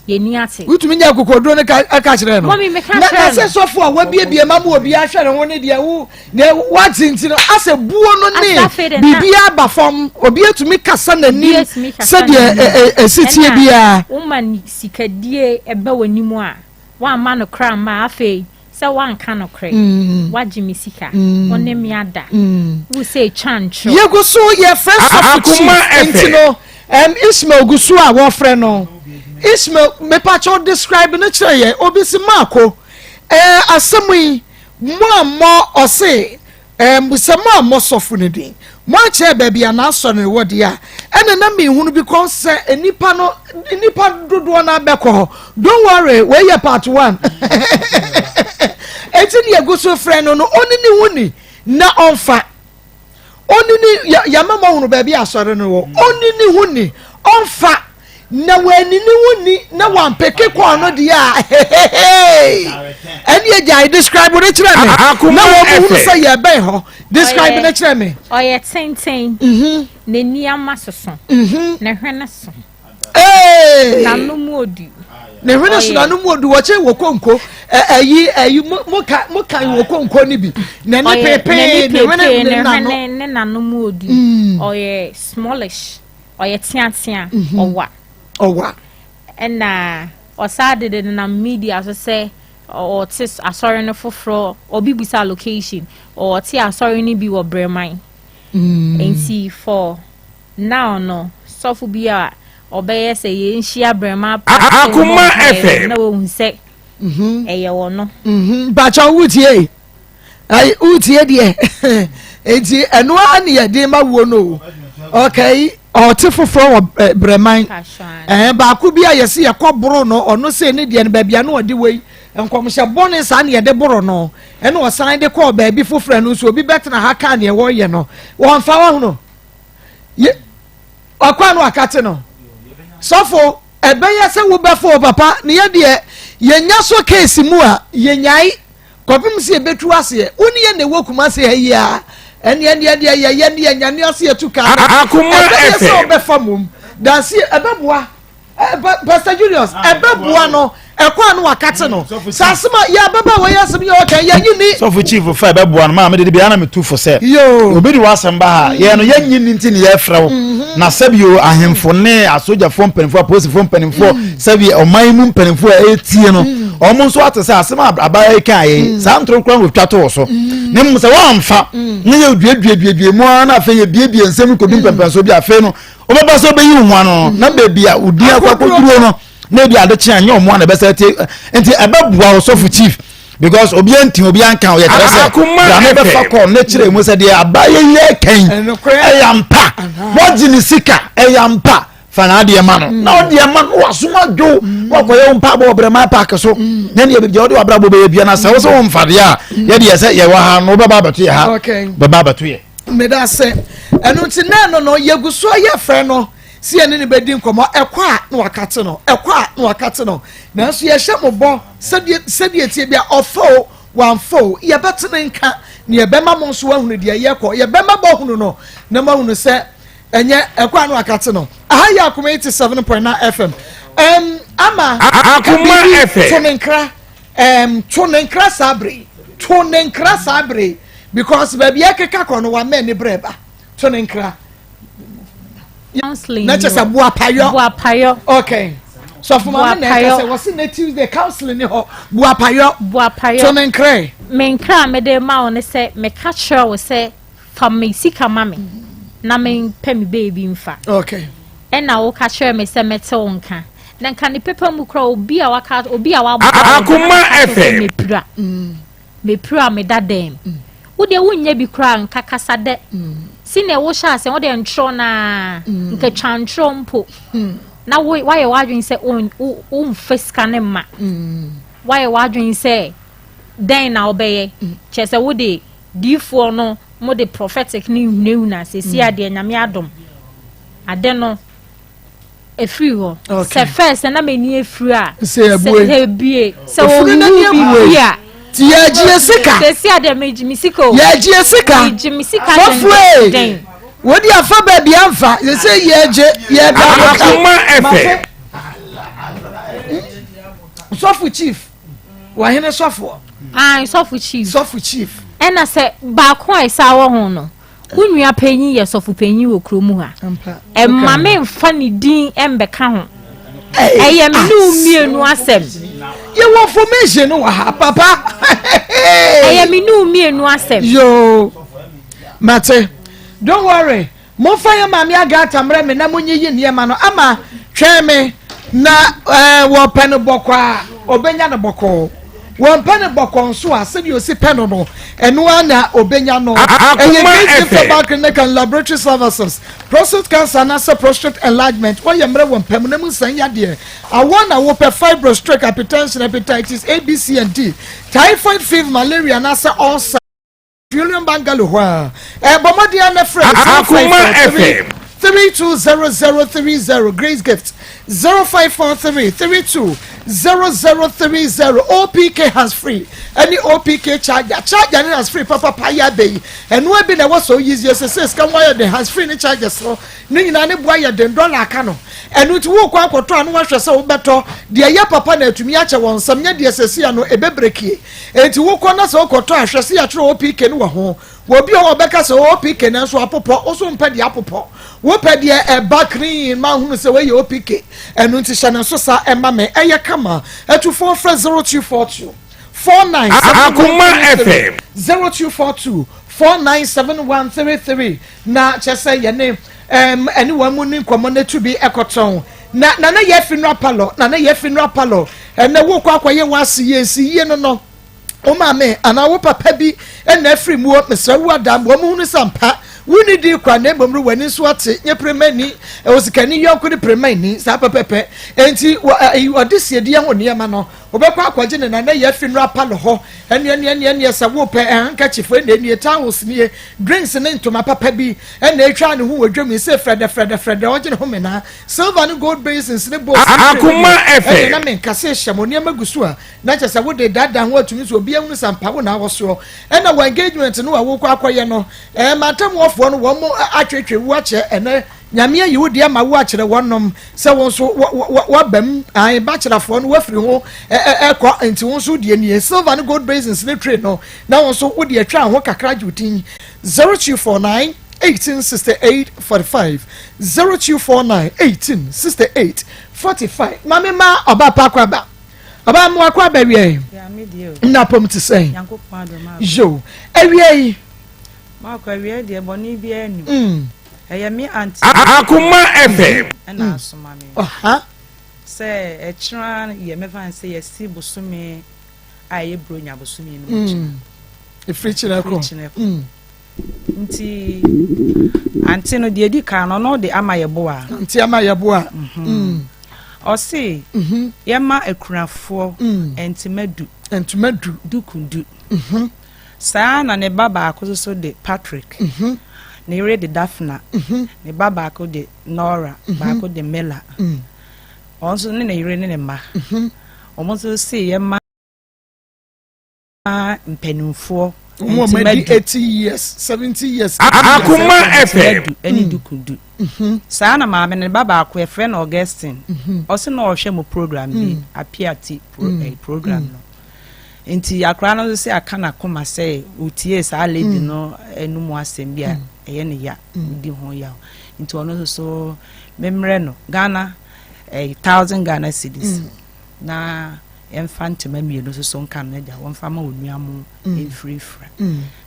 yɛni ate. Wotumi nya akokoduro no ka kyerɛ no. Mɔmi meka na kyerɛ na sɛ sɔfo a wabiebie ma ma obi ahwɛ ne ho ne deɛ wo deɛ wate nti no asɛ buo no ne biribi aba fam obi atumi kasa n'anim sɛdeɛ ɛsi tie biara. Woma sikadie ɛba w'anim a woamma no kora mma afei Sɛ woanka nokorɛ, woagye me sika, wo ne me ada, wo sɛ twa ntwerɛ. Yɛgu so yɛfrɛ sɔfo chief nti no um, Ishmael gu so a wɔfrɛ no Ishmael mepakyɛw describe no kyerɛ yɛn obi si maako eh, asɛm yi mo ammɔ ɔse Ɛɛm sɛ moammɔ sɔfo no din, moankyerɛ baabi a n'asɔre no wɔ deɛ a, ɛna na menhunu because sɛ nnipa no, nnipa dodoɔ no abɛkɔ hɔ. Don't worry, wei yɛ part one. Enti deɛ egu so frɛ no no, ɔni ne ho ni na ɔmfa. Ɔni ne, yɛama moahunu baabi a asɔre no wɔ. Ɔni ne ho ni, ɔmfa. Na wanni ne ho ni na wampeke kɔɔ no deɛ a hehehe ɛne agyae describe no kyerɛ me na wɔn mu hunu sɛ yɛbɛn hɔ describe no kyerɛ me. Ɔyɛ tenten mhm. n'ani ama soso mhm. ne hwene so n'ano mu odu ne hwene so n'ano mu odu wɔkyɛ wɔ konko ɛyi ɛyi mo ka mo kan wɔ konko ni bi n'ani peepee ne hwene ne n'ano ne n'ano mu odu mm. ɔyɛ smallish. Ɔyɛ teatea, ɔwa. Ɔwa. Ɛna ɔsaa de de nenam media so sɛ ɔte asɔre no foforɔ, obi bisa location, ɔte asɔre no bi wɔ Breman. Mm. Nti for now no, sɔfo bi a ɔbɛyɛ sɛ yɛnhyia Breman Akoma FM. na wɔhu sɛ mhm. ɛyɛ wɔ no. Mhm. Bakyɛ wotie. Ayi wotie deɛ nti ɛno ara ne yɛde ma wuo no o okay ɔte foforɔ wɔ eh, brɛman ɛɛ baako bi a yɛsi yɛkɔ boro no ɔno sɛ ne deɛ no baabi a no ɔde wei nkɔmhyɛ bɔne saa ne yɛde boro no ɛna ɔsan de kɔɔ baabi foforɔ no nso obi bɛtena ha kaa neɛ wɔyɛ no wɔnfa wɔhono yɛ ɔkɔ ano akate no sɔfo ɛbɛyɛ sɛ wobɛfo papa ne yɛ deɛ yɛnya so keesi mu a yɛnyae Kɔpem sɛ yɛbɛtu aseɛ. Wo ne yɛn na ɛwɔ Kumasi ha yi aa. Ɛneɛ neɛ deɛ yɛyɛ ne yɛnyane ase yɛtu kaa no. Akoma Ɛbɛyɛ sɛ FM. ɔbɛfa mmom. Danseɛ ɛbɛboa. Ɛ, Pa- Pastor Julius, ɛbɛboa no. Ɛkɔ a no wakate no. Sɛ asɛm a yɛ ababaawa yi asɛm yi a ɔka yi, yɛnye ni. Sɔfo chief fa ɛbɛboa no maa mede de biara na metu fo sɛ Yoo. obi de w'asɛm ba ha yɛn no yɛnyi ni nti ne yɛfrɛ wo na sɛbi o ahemfo ne asogyafoɔ mpanimfoɔ apolisifoɔ mpanimfoɔ sɛbi ɔman yi mu mpanimfoɔ a ɛretie no wɔn nso ate sɛ asɛm a abaayewa yi kaa yɛ saa ntoro kora na otwa to wɔ so na mmom sɛ wɔamfa ne yɛ duaduaduadua mu ara na afei yɛbiebie nsɛm kɔdu mpɛmpɛnsoɔ bi afei no wobɛba sɛ wobɛyi wo ho ano na baabi a wodi akɔ akɔduro no na ebi ade kye anyɛ ɔmo a na ɛbɛsɛ tie nti ɛbɛboa wo sɔfo chief because obi anti obi anka ɔyɛ kyerɛ sɛ brane bɛfa kɔɔ ne kyerɛ mu sɛ deɛ abayɛ yɛ kɛn ɛyɛ ampa wɔgye ne sika ɛyɛ ampa fa n'adeɛ ma no mm. na ɔdeɛ ma no wasom adwo mm. wakɔyɛ wo mpaabɔ wɔ brɛma park so mm. na neɛ baabi a wode wabrabɔ bɛyɛ bia na sɛ wo sɛ wo mfadeɛ a yɛdeɛ sɛ yɛwɔ ha no wobɛba abɛto yɛ ha bɛba abɛto yɛ. Meda ase. Ɛno nti na ɛno no yɛgu so yɛ frɛ no sɛ yɛne no bɛdi nkɔmmɔ. Ɛkɔ a na wakate no, ɛkɔ a na wakate no. Nanso yɛhyɛ mo bɔ sɛdeɛ sɛdeɛ tie bia ɔfa o wamfa o yɛbɛte ne nka na yɛbɛma mo nso ahunu deɛ yɛkɔ. Yɛbɛma bɔhunu no na moahunu sɛ ɛnyɛ ɛkɔ a na wakate no. Aha yɛ Akoma 87.9 FM. Um, ama ka biribi to ne nkra. Um, to ne nkra saa bere yi. To ne nkra saa bere yi. Because baabi ɛkeka kɔ no wama ani berɛ ba. To ne nkra. Counseling Na kyɛ sɛ boapayɔ. Boapayɔ. Okay. Sɔfo maame na ɛka sɛ wɔsi ne Tuesday counseling ni hɔ. Boapayɔ. Boapayɔ. To ne nkra. Me nkra a mede ma wo ne sɛ meka kyerɛ wo sɛ fa me sika ma me na mempɛ me baabi mfa. Okay. Ɛna woka kyerɛ me sɛ mɛte wo nka. Na nka ne pepa mu koraa obi a waka obi a waboa Akoma FM. Mepira. Mepira meda dɛm. Wo deɛ wonyɛ bi koraa nka kasa dɛ. Si na ɛwo hyɛ ase wo deɛ ntorɔ naa nka twa ntorɔ mpo. Na wo wayɛ w'adwene sɛ wo womfa sika ne mma. Wayɛ w'adwene sɛ dɛn na wobɛyɛ. Kyerɛ sɛ wo de diifoɔ no mo de prophetic ne hunahuna sɛsi adeɛ nyame adom. Ade no efiri hɔ sɛ first na m'ani efiri a sɛ ebue sɛ ebue sɛ owu bi a ti yɛgye sika sɛsi adeɛ megye me sika o yɛgye sika megye me sika sɔfoe denden wodi afa baabi amfa sɛ yɛgye yɛda Akoma FM. Sɔfo chief wahene sɔfoɔ. Ayi sɔfo chief. Sɔfo chief. Ɛna sɛ baako a ɛsa wɔ ho no. Wo nua panyin yɛ sɔfo panyin wɔ kurom ha. Ɛmma me nfa ne din mbɛka ho. Ɛyɛ me ne wo mmienu asɛm. Yɛwɔ information no wɔ ha papa. Ɛyɛ me ne wo mmienu asɛm. Yoo mate don't worry. Momfa yɛn maame Agatha mmrɛ me na monyiyi nneɛma no ama. Twɛn me, na ɛɛ wɔpɛ no bɔkɔ a, ɔbɛnya no bɔkɔɔ. Wɔmpɛ no bɔkɔɔ nso a, sɛdeɛ ɔsi pɛ no no, ɛno ara na ɔbɛnya no. Ɛyɛ Grace Gift Herbal Clinic and Laboratory Services. Prostate cancer anaasɛ prostate enlargement, woayɛ mmerɛ wɔ mpa mu na mu nsan yadeɛ, awɔ na wopɛ, fibroid, stroke, hypertension, hepatitis A, B, C and D, typhoid fever, malaria anaasɛ ulcer. Julian Bungalow hɔ a. Ɛ bɔ mmɔden ara na frɛ Akoma FM. 320030 Grace Gift 0543 320030 OPK hands free ɛne OPK charger charger ne hands free papapa yɛ abɛ yi ɛnoa bi na ɛwɔ sɛ oyi yɛ sɛ sɛ sika ho ayɛ den hands free ne chargers no ne nyinaa ne boa yɛ den dɔla aka no ɛno nti wokɔ akɔtɔ a no wahwɛ sɛ wobɛtɔ deɛ ɛyɛ papa na atumi akyɛ wɔn nsɛm nyɛ deɛ sɛsi ano ɛbɛbrekie Enti wokɔ na sɛ wokɔtɔ a, hwɛ sɛ yɛatwerɛ OPK no wɔ ho. Wɔ obi hɔ a ɔbɛka sɛ OPK nanso apopɔ, wo nso wompɛ deɛ apopɔ. Wopɛ deɛ ɛba clean ma ahunu sɛ wei yɛ OPK. Ɛno nti hyɛ no nso saa ɛma me. Ɛyɛ kama. Atufoɔ frɛ 0242 Akoma 497133, FM. 0242 497133 na kyerɛ sɛ yɛne ɛm ɛne wɔn mu ni nkɔmmɔ no atu bi ɛkɔtɔn. Na nana yɛ afi no apalɔ, nana yɛ afi no apalɔ. Ɛnɛ wokɔ akɔyɛ w'ase yie nsi yie no no. Wo maame anaa wo papa bi na afiri mu o, mesrɛ wo ada ma wɔn hunu sɛ ampa wonni di kwa na mmom no w'ani nso ate, nyɛ piremani, osikani yɔnko ne piremani, saa pɛpɛpɛ. Enti wɔ ɔde siedie ho nneɛma no, wobɛkɔ akɔgye ne nana yɛ afi no apalɔ hɔ. Ɛneɛ neɛ neɛ neɛ sɛ wopɛ handkerchief ɛna nie, towels nie, drinks ne ntoma papa bi ɛna atwa ne ho wɔ dwam yi sɛ frɛdɛ frɛdɛ frɛdɛ ɔgye ne ho menaa. Silver ne gold basins ne bowls ne tray no Akoma deɛ, ɛnneɛ FM. na menka sɛ hyɛ mo nneɛma gu so a, na kyerɛ sɛ wode daadaa ho atumi sɛ obiara hunu sɛ ampa wo na awɔ soɔ. Ɛna wɔ engagement no a wokɔ akɔyɛ no, ɛɛ mantam hɔfoɔ no wɔn atwetwe wo akyɛ ɛnɛ Nyame ayi wo deɛ ama wo akyerɛ wɔnom sɛ wo nso waba mu, ae bakyerafoɔ no wafiri ho ɛkɔ nti wo nso deɛ nie silver ne gold basins ne tray no na wo nso wode atwa ho kakra gye wo din 0249 1868 45 0249 1868 45 Maame ma ɔba pa akɔ aba ɔba mo akɔ aba awia yi na pɔm te sɛn yo awia yi Makɔ awia deɛ bɔne biara nim mm. ɛyɛ me aunty Akoma FM ɛna asoma me ɔha sɛ ɛkyena yɛ mɛfa no sɛ yɛsi bosome a ɛyɛ buronya bosome no mu kyena ɛfiri kyena kɔ ɛfiri kyena kɔ Nti ante no deɛ edi kan no ɔno de ama yɛ boa. Ante ama yɛ boa. Mhm. Ɔse mhm. yɛma akunafoɔ mm. ntoma du. Ntoma du. Duku du. Mhm. Saa na ne ba baako nso de Patrick. Mhm. Ne yere de Daphna. Ne ba baako de Nora, baako de Mela. Ɔno nso ne ne yere ne ne mma. Wɔn nso se yɛmma mpanimfoɔ Wɔn a wɔadi 80 years, 70 years. Akoma FM. Du ne duku du. Saa na maame no ne ba baako yɛfrɛ no Augustine. Ɔse na ɔhwɛ mo program bi, Apiati pro, eh, program no. Nti akwadaa no nso sɛ aka n'akoma sɛ otiee saa lady no anum asɛm bi a ɛyɛ ne ya, odi ho yaw. Nti ɔno nso so memmrɛ no Ghana eh, 1000 Ghana cedis na yɛmfa ntoma mmienu nso so nka no agya wɔmfa ma onua mo mfirifira.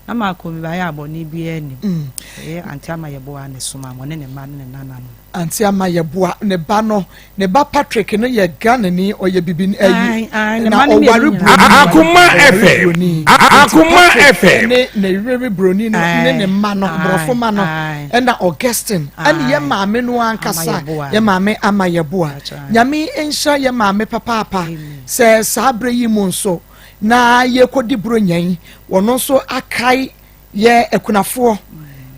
Na maakɔ mi baayɛ a bɔne biara nnim. Ɛyɛ Auntie Ama Yeboah ne soma mo ne ne mma ne ne nananom. Auntie Ama Yeboah ne ba no, ne ba Patrick no yɛ Ghanani, ɔyɛ bibini ayi, na ɔware broni. Akoma FM. Broni. Akoma FM. Ne ne yere broni no ne ne mma no, aborɔfo mma no, ɛna Augustine, ɛne yɛ maame no ankasa, yɛ maame Ama Yeboah. Nyame nhyira yɛ maame papaapa sɛ saa berɛ yi mu nso na yɛkɔdi Buronya yi, wɔno nso akae yɛ akunafoɔ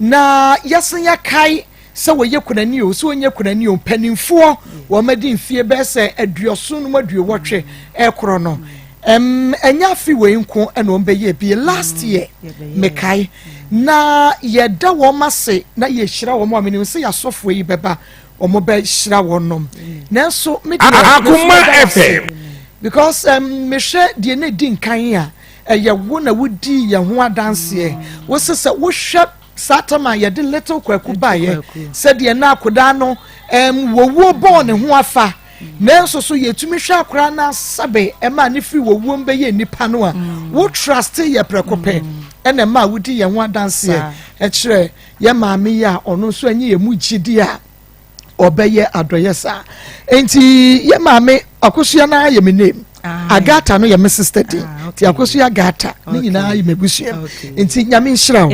na yɛsen yɛkae sɛ wɔyɛ kunani o sɛ wɔnyɛ kunani o mpanimfoɔ wɔn adi mfie bɛyɛ sɛ aduɔson no mu aduowɔtwe ɛkorɔ no ɛm ɛnyɛ afe wei nko ɛna wɔn bɛyɛ bi last year mekae na yɛda wɔn ase na yɛhyira wɔn a menim sɛ yɛasɔfoɔ yi bɛba wɔn bɛhyira wɔn nom nanso me deɛ Akoma FM because um, mehwɛ deɛ na edi nkan a ɛyɛ wo na wodii yɛn ho adanseɛ wose sɛ wohwɛ saa tam a yɛde little kwaku baeɛ sɛdeɛ na akodaa no um, wɔwuo bɔɔ ne ho afa nanso so yɛtumi hwɛ akoraa no asɛbe ɛma ne firi wɔwuo m bɛyɛ nnipa no a wo truste yɛ prɛko pɛ ɛna ɛma a wodi yɛn ho adanseɛ ɛkyerɛ yɛ maame yi a ɔno nso anyi yɛn mu gyidi a ɔbɛyɛ adɔyɛ saa nti yɛ maame akosua no ayɛ me name agata no yɛ me sister din ah, nti akosua agata ne nyinaa yɛ m'abusua nti nyame nhyira wo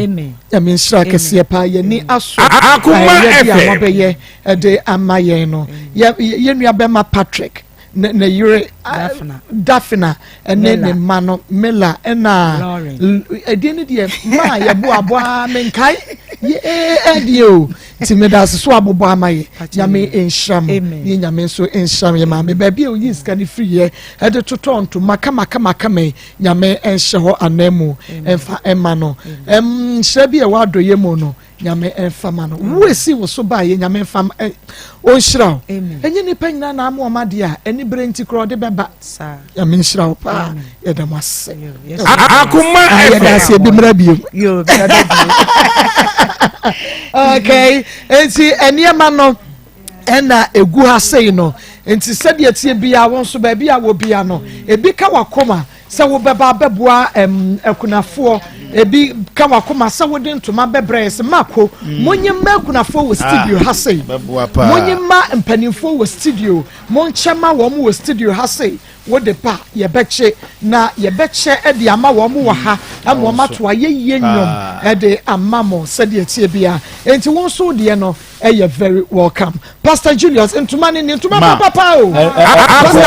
nyame nhyira kɛseɛ paa yɛni aso ayɛyɛ bi a mɔbɛyɛ ɛde ama yɛn no yɛ nua bɛma Patrick ne ne yere Daphna ne ne mma no Mila ɛna ɛdeɛ no deɛ maa yɛboaboa menkae ɛdeɛ o nti meda ase so abobɔ ama yɛ nyame nhyira mo ne nyame nso nhyira yɛ maame baabi a oyi sika no firi yɛ ɛde totɔ ntoma kama kama kama yi nyame nhyɛ hɔ anan mu ɛmfa ɛma no nhyira bi a ɛwɔ adɔyɛ mu no Nyame nfa ma no. Wo esi wo so baeɛ Nyame nfa ma eh, ɔnhyira wo. Ɛnyɛ nipa nyinaa na ama ɔma deɛ a ɛni bere nti koraa ɔde bɛba. Nyame nhyira wo paa. Yɛda mo ase. Akoma ah, yɛda ase ebi mmra bio. Okay, nti nneɛma no ɛna egu ha sei no nti sɛdeɛ tie bia wo nso baabi a wɔ bia no ebi ka wakoma Sɛ wobɛba abɛboa ɛm akunafoɔ, ebi ka w'akoma sɛ wode ntoma bɛbrɛ yɛ sɛ mako. Mm. Monye mma akunafoɔ wɔ studio ah, ha sei. Monye mma mpanimfoɔ wɔ studio. Monkyɛ ma wɔn wɔ studio ha sei. Wode ba yɛbɛkye na yɛbɛkyɛ de ama wɔn wɔ ha ama wɔn ato ayɛyie nnwom ah. de ama mo sɛdeɛ tie bia. Enti wo nso deɛ no ɛyɛ very welcome pastor julius ntoma ne ne ntoma papapa o pastor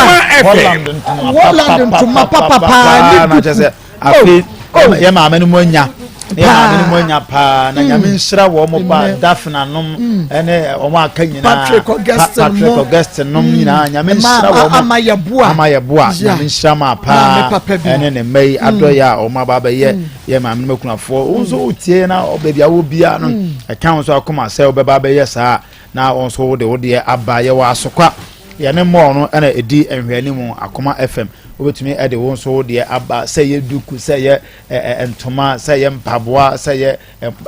holland ntoma papapa ne duku afei oh, oh. yɛ maame no mu anya yɛ maame no mu anya paa na nyame mm. nhyira wɔn mo pa mm. daphna nom mm. ɛne wɔn aka nyinaa patrick augustine patrick augustine nom nyinaa nyame nhyira wɔn ama yɛ boa ama yɛ boa nyame nhyira ma paa ɛne ne mma yi adɔyɛ a wɔn aba abɛyɛ yɛ maame no makunafoɔ wo nso wotie na baabi a wɔ biara no mm. ɛka wo nso akoma sɛ wobɛba bɛyɛ saa na wo nso wode wo deɛ aba yɛwɔ asokwa yɛne mmɔɔ no ɛna ɛdi nhwɛani mu akoma fm wobɛtumi ɛde wo nso wo deɛ aba sɛ yɛ duku sɛ yɛ ntoma sɛ yɛ mpaboa sɛ yɛ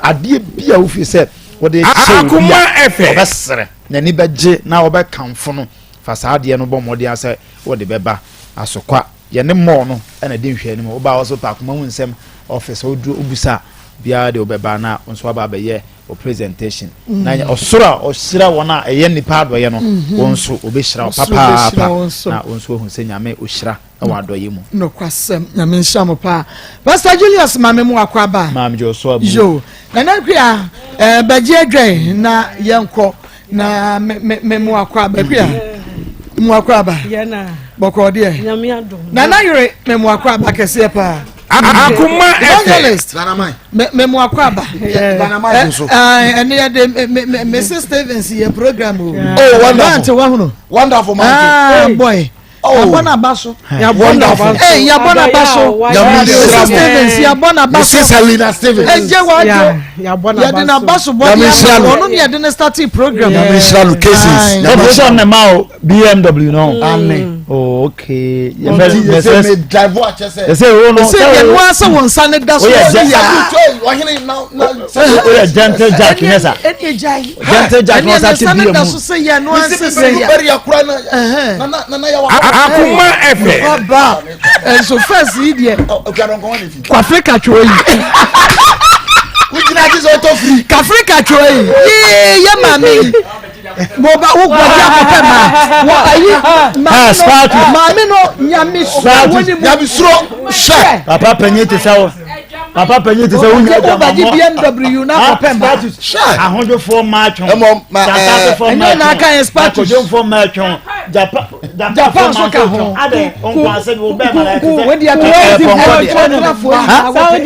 adeɛ bi a wofiri sɛ wode kyɛ obi a ɔbɛsrɛ n'ani bɛgye na wɔbɛkamfo no fa saa adeɛ no bɔ mmɔden sɛ wode bɛba asokwa Yɛne mall no na ɛdi nhwɛanim. Woba hɔ nso pɛ akoma mu nsɛm office woduru wobisa biara de wobɛba na wo nso aba abɛyɛ wo presentation. Mm. Na ɔsoro a ɔhyira wɔn a ɛyɛ nnipa adɔyɛ no, mm-hmm. wɔn nso ɔbɛhyira wo papaapa na wɔn nso ahu sɛ Nyame ɔhyira wɔ adɔyɛ mu. Nokwasɛm, Nyame nhyira mo paa. Pastor Julius maame mu akɔ aba. Maame gye ɔso abu. Yo, Nana Akua, eh, bɛgye adwan na yɛnkɔ. na me me me mu akɔ aba bi a mu akɔ aba bɔkɔ deɛ na na yere me mu akɔ aba kɛseɛ paa. Akoma Evangelist, me mo akɔ aba. Ɛne yɛ de Mrs. Stevens yɛ program o. Oh, wonderful. Mante wahunu. Wonderful, mante. Ah, boy. Yabɔ n'aba so. Wonderful. Ee, yabɔ n'aba so. Mrs. Stevens, yabɔ n'aba so. Mrs. Helena Stevens. Ɛgye wadwo. Yɛde n'aba so bɔ de ama ɔno ne yɛde ne starting program. Nyame nhyira no cases. Nyame nhyira no ma o BMW no. Amen. Oh, okay. Yɛ me drive akyɛ sɛ. Yɛ sɛ o no. Sɛ yɛ no asɛ wɔn nsa ne da so. Oyɛ ɔhene na na. Oyɛ gentle jack nyɛ sa. Ɛni egya yi. Gentle jack na ɔsa ti bi mu. Mu. Sɛ yɛ no asɛ sɛ yɛ. Akoma FM. Ba nso first yi deɛ. Kwafre katwa yi. Wogyina ati sɛ ɔtɔ firi. Kafre katwa yi. Yee yɛ maame yi. Mo ba wo gbɔdzi akɔpɛ ma wɔ ayi maame no maame no nyame suro wɔ ne mu. Nyame suro hwɛ. Papa panyin te sɛ wo. Papa panyin te sɛ wo nya adwamamɔ. Wobɛgye BMW na akɔpɛ ma. Hwɛ. Ahodwofoɔ mmaa twɛn. Ɛmɔ ma ɛɛ. Japafoɔ mmaa Ɛnyɛ na aka yɛ spatus. Akodwomfoɔ mmaa twɛn. Japa Japan nso ka ho. Adɛ nkwansɛ bi wo bɛɛ ma na ɛte sɛ. Wei deɛ Ɛyɛ pɔnkɔ deɛ.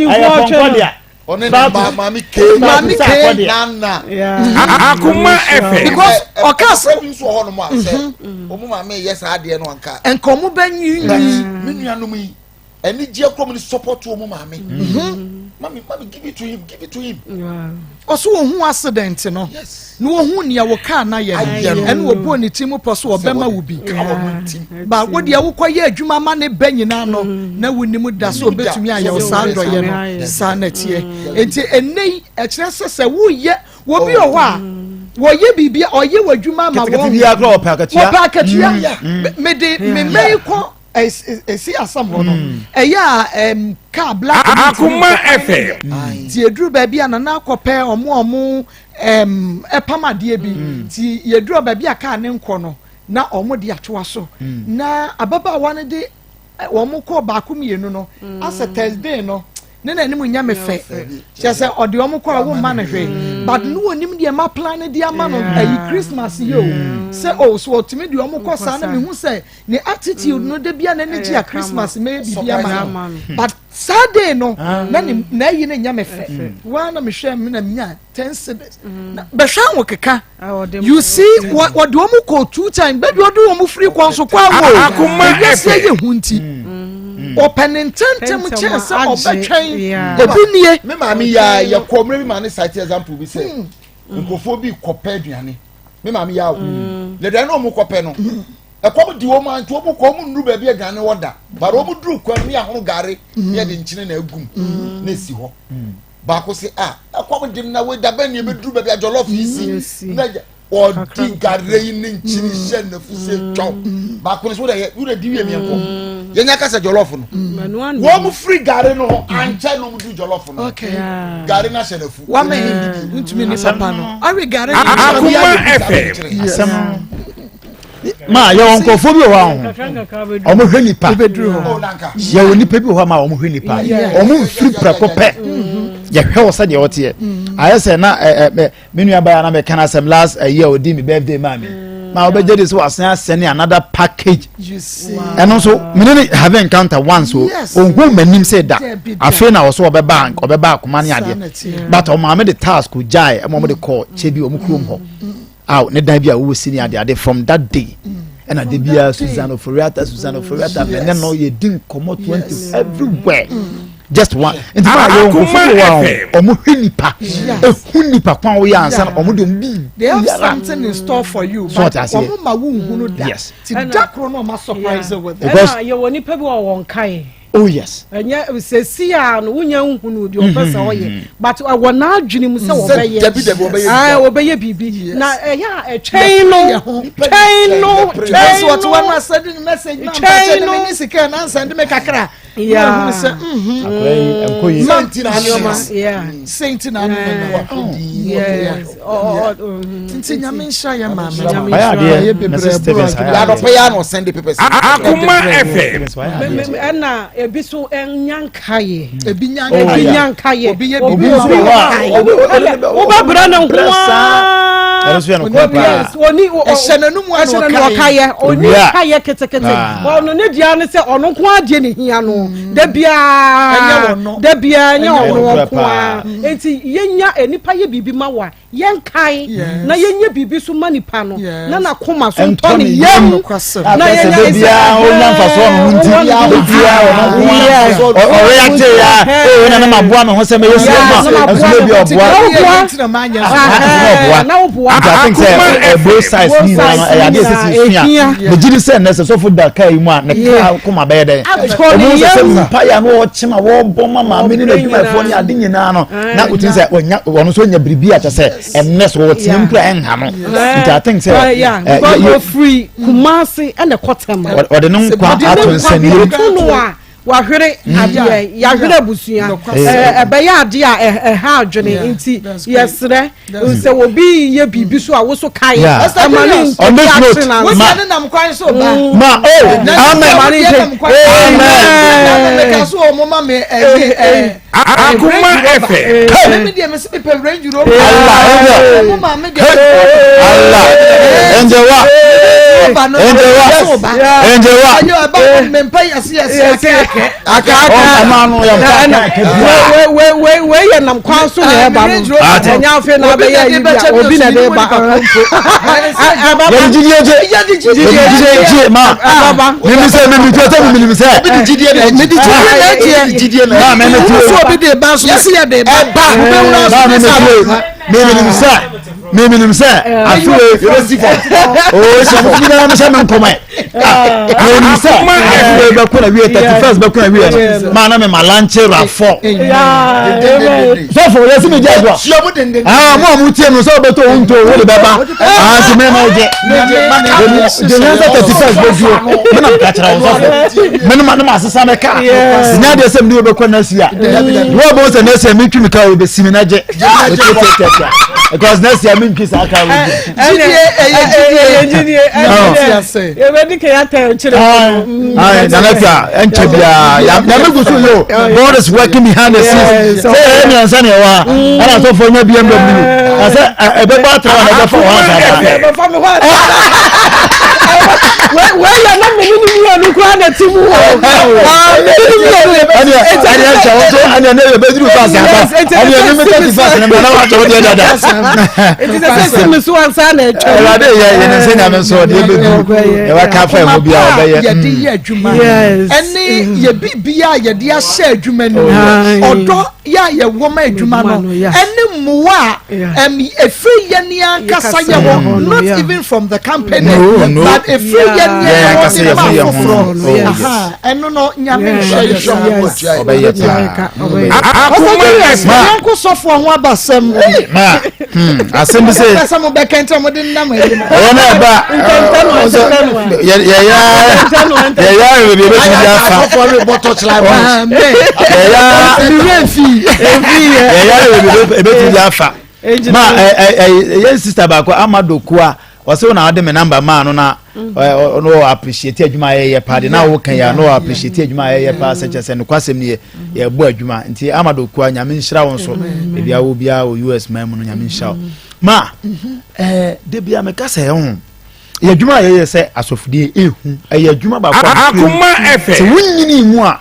Ɛyɛ pɔnkɔ deɛ. Ɔne ne ma maame ke. Maame ke. Nana. Akoma FM. Because ɔka sɛ. Ɔfrɛ bi nso wɔ hɔnom a sɛ ɔmo maame yɛ saa adeɛ no anka. Nka ɔmo bɛ nwiinwii. Me nuanom yi anigyeɛ kura mu ne support ɔmo maame. Mami mami give it to him give it to him. Ɔso ohun accident no. Na ohun nea wɔ kaa na yɛ no. Ɛna ɔbɔ ne ti mu pɔ so ɔbɛma wo bi. Ba wo deɛ wokɔ yɛ adwuma ma ne bɛ nyinaa no na wonim da so obetumi ayɛ wo saa dɔyɛ no saa na ɛteɛ. Nti ɛnɛ yi ɛkyerɛ sɛ sɛ woyɛ obi wɔ hɔ a wɔyɛ biribi ɔyɛ wɔ adwuma ma wɔn wɔpɛ akatua mede me mma yi kɔ esi asam hɔ no ɛyɛ a kaa black Akoma FM ti eduru baabi a nana akɔpɛ ɔmo ɔmo ɛpam adeɛ bi ti yɛduru baabi a kaa ne nkɔ no na ɔmo de atoa so na ababaawa no de wɔn kɔ baako mmienu no asɛ Thursday no ne n'anim nyɛ me fɛ kyerɛ sɛ ɔde wɔn kɔ a wɔn mma no hwee but ne wɔn nim deɛ ma plan no de ama no ayi Christmas yi o sɛ o so ɔtumi de wɔn kɔ saa na mehu sɛ ne attitude no de bia n'ani gye a Christmas mɛyɛ biribi ama no but saa day no na ne n'ayi no nyɛ me fɛ waa na mehwɛ me na menya 10 cedis na bɛhwɛ aho keka you see wɔde wɔn kɔ two times baabi ɔde wɔn firi kɔ nso kɔ awo ewiase yɛ hu nti ɔpɛ ne ntɛntɛm kyɛn sɛ ɔbɛtwɛn ebi nie. me maame yɛ a yɛ kɔ mmerɛ bi maa ne site example bi sɛ nkurɔfoɔ bi kɔpɛ aduane me maame yɛ awo na aduane na wɔn kɔpɛ no ɛkɔm di wɔn a nti wɔn kɔ wɔn nnuru baabi aduane wɔ da bara wɔn duru kwan ne ahono gare ne yɛde nkyene na egum na esi hɔ. Baako se a ɛkɔm dem na wei dabɛn ne ɛbɛduru baabi a jollof yi si na ɔdi gare yi ne nkyini hyɛ nafu sɛ twɔw baako no so wode yɛ wode di wie miɛnkɔ yɛnya kasa jollof no wɔn mu firi gare no ho ankyɛ na wɔn du jollof no gare no ahyɛ nafu wame ntumi ne papa no awe gare no Akoma FM asɛm ma yɛwɔ nkurɔfoɔ bi wɔ hɔ a wɔn hwɛ nipa yɛwɔ nipa bi wɔ hɔ ma wɔn hwɛ nipa wɔn mfiri prɛko pɛ yɛhwɛ wɔ sɛdeɛ wɔteɛ ayɛ sɛ na ɛ ɛ me nua baa na mɛka n'asɛm last year ɔdi mi birthday maa mi ma ɔbɛgye de sɛ wasan asɛne another package ɛno nso mene ne have encounter once o ohun m'anim sɛ da afei na ɔso ɔbɛba ɔbɛba akoma ne adeɛ but ɔmaame de task gyae ɛma ɔmo de kɔ kyɛ bi ɔmo kurom hɔ. Aw ne dan bi a wowɔ si ne ade ade from that day ɛna de biara Susan Oforiata Susan Oforiata mɛ ne no yɛ di nkɔmɔ 20 everywhere just one nti maa yɛ nkɔfo bi wɔ hɔ ɔmo hwɛ nipa ehu nipa kwan woyɛ ansa na ɔmo de ɔmo bi they have something in store for you but ɔmo ma wo nhunu da ti da koro na ɔmo surprise with it. Ɛna yɛ wɔ nipa bi wɔ wɔn kae. Oh yes. Ɛnyɛ sɛsi a no wonya nhunu deɛ ɔpɛ sɛ ɔyɛ but ɛwɔ n'adwene mu sɛ ɔbɛyɛ. Dabi dabi ɔbɛyɛ biribi. Ɛɛ ɔbɛyɛ biribi na ɛyɛ a ɛtwɛn no twɛn no twɛn no. Wɔte wɔn asɛde ne message na mpakyɛ ne mi ne sika na nsɛn de mi kakra. Yeah. Ehunu sɛ mhm. Akora yi ɛnkɔ yi. Sɛnti na nneɛma. Yeah. Sɛnti na nneɛma. Yes. Nti nyame nhyira yɛ maame. Ɔyɛ adeɛ Mrs Stevens ayɛ adeɛ. Anɔpɛ yɛ ano send papers. Akoma FM. Ɛna ebi so nya nkaeɛ. Ebi nya nkaeɛ. Ebi nya nkaeɛ. Obi yɛ bibi wɔ hɔ a. Wobɛbrɛ ne ho aa. Ɛno nso yɛ nokorɛ paa. Yes, oni Ɛhyɛ n'anum a na ɛhyɛ n'anum ɔkaeɛ. ɔkaeɛ. Oni Owia. kaeɛ ketekete. Ah. Ɔno ne deɛ ne sɛ ɔno nko ara deɛ ne hia no. Da Ɛnyɛ biara ɔno. da biara ɛnyɛ Ɛnyɛ ɔno ɔno. nko ara. Enti yɛnya nipa yɛ biribi ma wo a yɛnkae Yes. na yɛnyɛ biribi so ma nipa no Yes. na n'akoma so Ɛntɔ ntɔ ne ne yam. yam. Nokwasɛm. Na Sɛ yɛnya da ne sɛ biara ɔnya mfasoɔ ɔno ho nti ɔwɔ ne da ho biara ɔno nko ara Yes. ɔwe ate ya ee na na ma boa me ho sɛ mɛyɛ si Yes, ma na ma nso boa ebi me ho. ɔboa Na woboa. Nti na manyɛ Ah, so. ah, na woboa. nti I think sɛ Akoma both sides Both ni nyinaa no sides ɛyɛ adeɛ nyinaa, sisi sua ehia. megye di sɛ nnɛ sɛ sɔfo da kaa yi mu a ne kaa koma bɛyɛ dɛn Atɔ ne ɔmo sɛ sɛ yam. mpaeɛ a na wɔkyem a wɔbɔ ma maame ne n'adwumayɛfoɔ ne ade nyinaa no na wotumi sɛ ɔnya ɔno nso nya biribi a kyɛ sɛ ɛnnɛ so wɔteam kura ɛnha no nti I think sɛ Yeah, ɛ, because yɛ- yɛ- ofiri Kumasi ɛna ɛkɔ Tema. ɔ- ɔde ne nkwa Ɔde ne ato nkwa nsɛnniam to no a wahwere adeɛ yahwere abusua Eh. ɛbɛyɛ adeɛ a ɛha adwene Yeah, nti that's great. yɛsrɛ sɛ obi yɛ biribi so a woso kae Yeah. ɛma ne On this nkɔdi note, akye na Wo Ma- deɛ ne nam kwan so ba. ma oh amen Ma ne nkyɛn. Amen. Meka so wɔ mo ma me ɛyi ɛ. Akoma FM. Me deɛ me se mepɛ Range Rover. Allah angel Mo ma me deɛ. Allah angel wa Rover no. Angel wa. So ba. angel wa Ayo ɛba ko me mpa yɛse yɛse akɛkɛ. aka ɔma no yɛ mpa aka aka biara wei wei wei yɛ nam kwan so na ɛba no Ate. ɛnyɛ afei na abɛyɛ yi bi a obi na ɛde ba ɛba yɛde gyidie gye Yɛde gyidie yɛde gyidie gye ma ɛba mímí sɛ mímí tí o sɛ mímí nim sɛ Obi de gyidie na ɛgye. Gyidie na ɛgye. Gyidie na maa mímí tí Wo o so obi de ba so yɛse yɛ de ba. Ɛba. Wobɛwura maa so mímí ne tí sa o mímí nim sɛ mímí nim sɛ afiwe Yɛbɛsi fam. oo sɛ mo nyinaa mo sɛ mi nkɔmɔ yɛ mímí nim sɛ afiwe bɛ kó na wie 31st bɛ kó na wie no maa na mi ma lanche rafɔ sɔfo yɛsi mi jɛ adua Hyia mu denden. aa mo a mo tie no sɛ ɔbɛtɔ o nto o de bɛ ba aa nti mi ma o jɛ jɛ sɛ 31st bɛ duro mi na ka kyerɛ o sɔfo mi ma ne ma asesa mi ka nya deɛ sɛ mi de o bɛ kɔ next year wo bɔ sɛ next year mi twi mi ka o bɛ si mi na jɛ o tie tie tie tie because next year mi ntwi saa ka o bi. Gyidie ɛyɛ gyidie. ɛyɛ gyidie Ɛyɛ ase. yɛbɛdi kɛ yɛatɛ kyerɛ Ayi nana tia ɛnkyɛ biara nyame gu so yi o God is working behind the scenes sɛ ɛyɛ mmiɛnsa na ɛwɔ ha ɛna asɔfo nya BMW na sɛ ɛbɛbɔ atra na ɛbɛfa wɔn asa ɛbɛfa me hɔ asa wei yɛ na mene ne mmienu koraa na ti mu hɔ mene ne mmienu ɛnìyɛ ɛnìyɛ nkyɛn wɔn so ɛnìyɛ ne yɛ bɛduru faasi aba ɛnìyɛ ne mi 31st ne mu na wa kyɛw deɛ dada nti sɛ sɛ si me so ansa na atwa ɛwurade yɛ yɛ ne nsa nyame nso ɔde ebɛduru yɛ ka fa ɛmu bi a ɔbɛyɛ yɛde yɛ adwuma Yes. ɛne yɛ biribi a yɛde ahyɛ adwuma no mu Aye. ɔdɔ yɛ a yɛwɔ ma adwuma Adwuma no no, yeah. ɛne mmoa a Yeah. ɛfiri yɛn ne ankasa Yɛkasa yɛ yɛ hɔ hɔ no, not yeah. even from the company No, no. but ɛfiri Yeah. yɛn ne Yɛn yɛn ankasa hɔ ne yɛ ma ho yɛ ho foforɔ no. Oh, yes. Aha, ɛno no nyame Yeah. nhyɛ yɛ so Yes. ɔbɛyɛ paa Ɔbɛyɛ. Akoma FM. yɛnko sɔfoɔ ho abasɛm ma asɛm bi sɛ pɛ sɛ mobɛka nti a mode nam ayi no ɛyɛ na ɛba yɛyɛ yɛyɛ baabi ebɛtumi de afa Asɔfoɔ rebɔ torchlight. amen yɛyɛ mmerɛ fii yɛyɛ baabi ebɛtumi de afa ma ɛ ɛ ɛ yɛn sister baako Amado Kua ɔsɛ wo na ɔde me number maa no na ɔno wɔ appreciate adwuma a yɛyɛ paa de na wo kan yɛ no wɔ appreciate adwuma a yɛyɛ paa sɛ kyɛ sɛ nokwasɛm ni yɛ yɛbɔ adwuma nti Amado Kua nyame nhyira wo nso ebi awo biara wɔ US man mu no nyame nhyira wo ma ɛɛ de bia meka sɛ ɛho yɛ adwuma a yɛyɛ sɛ asɔfodie ehu ɛyɛ adwuma baako a Akoma sɛ FM. wonyini mu a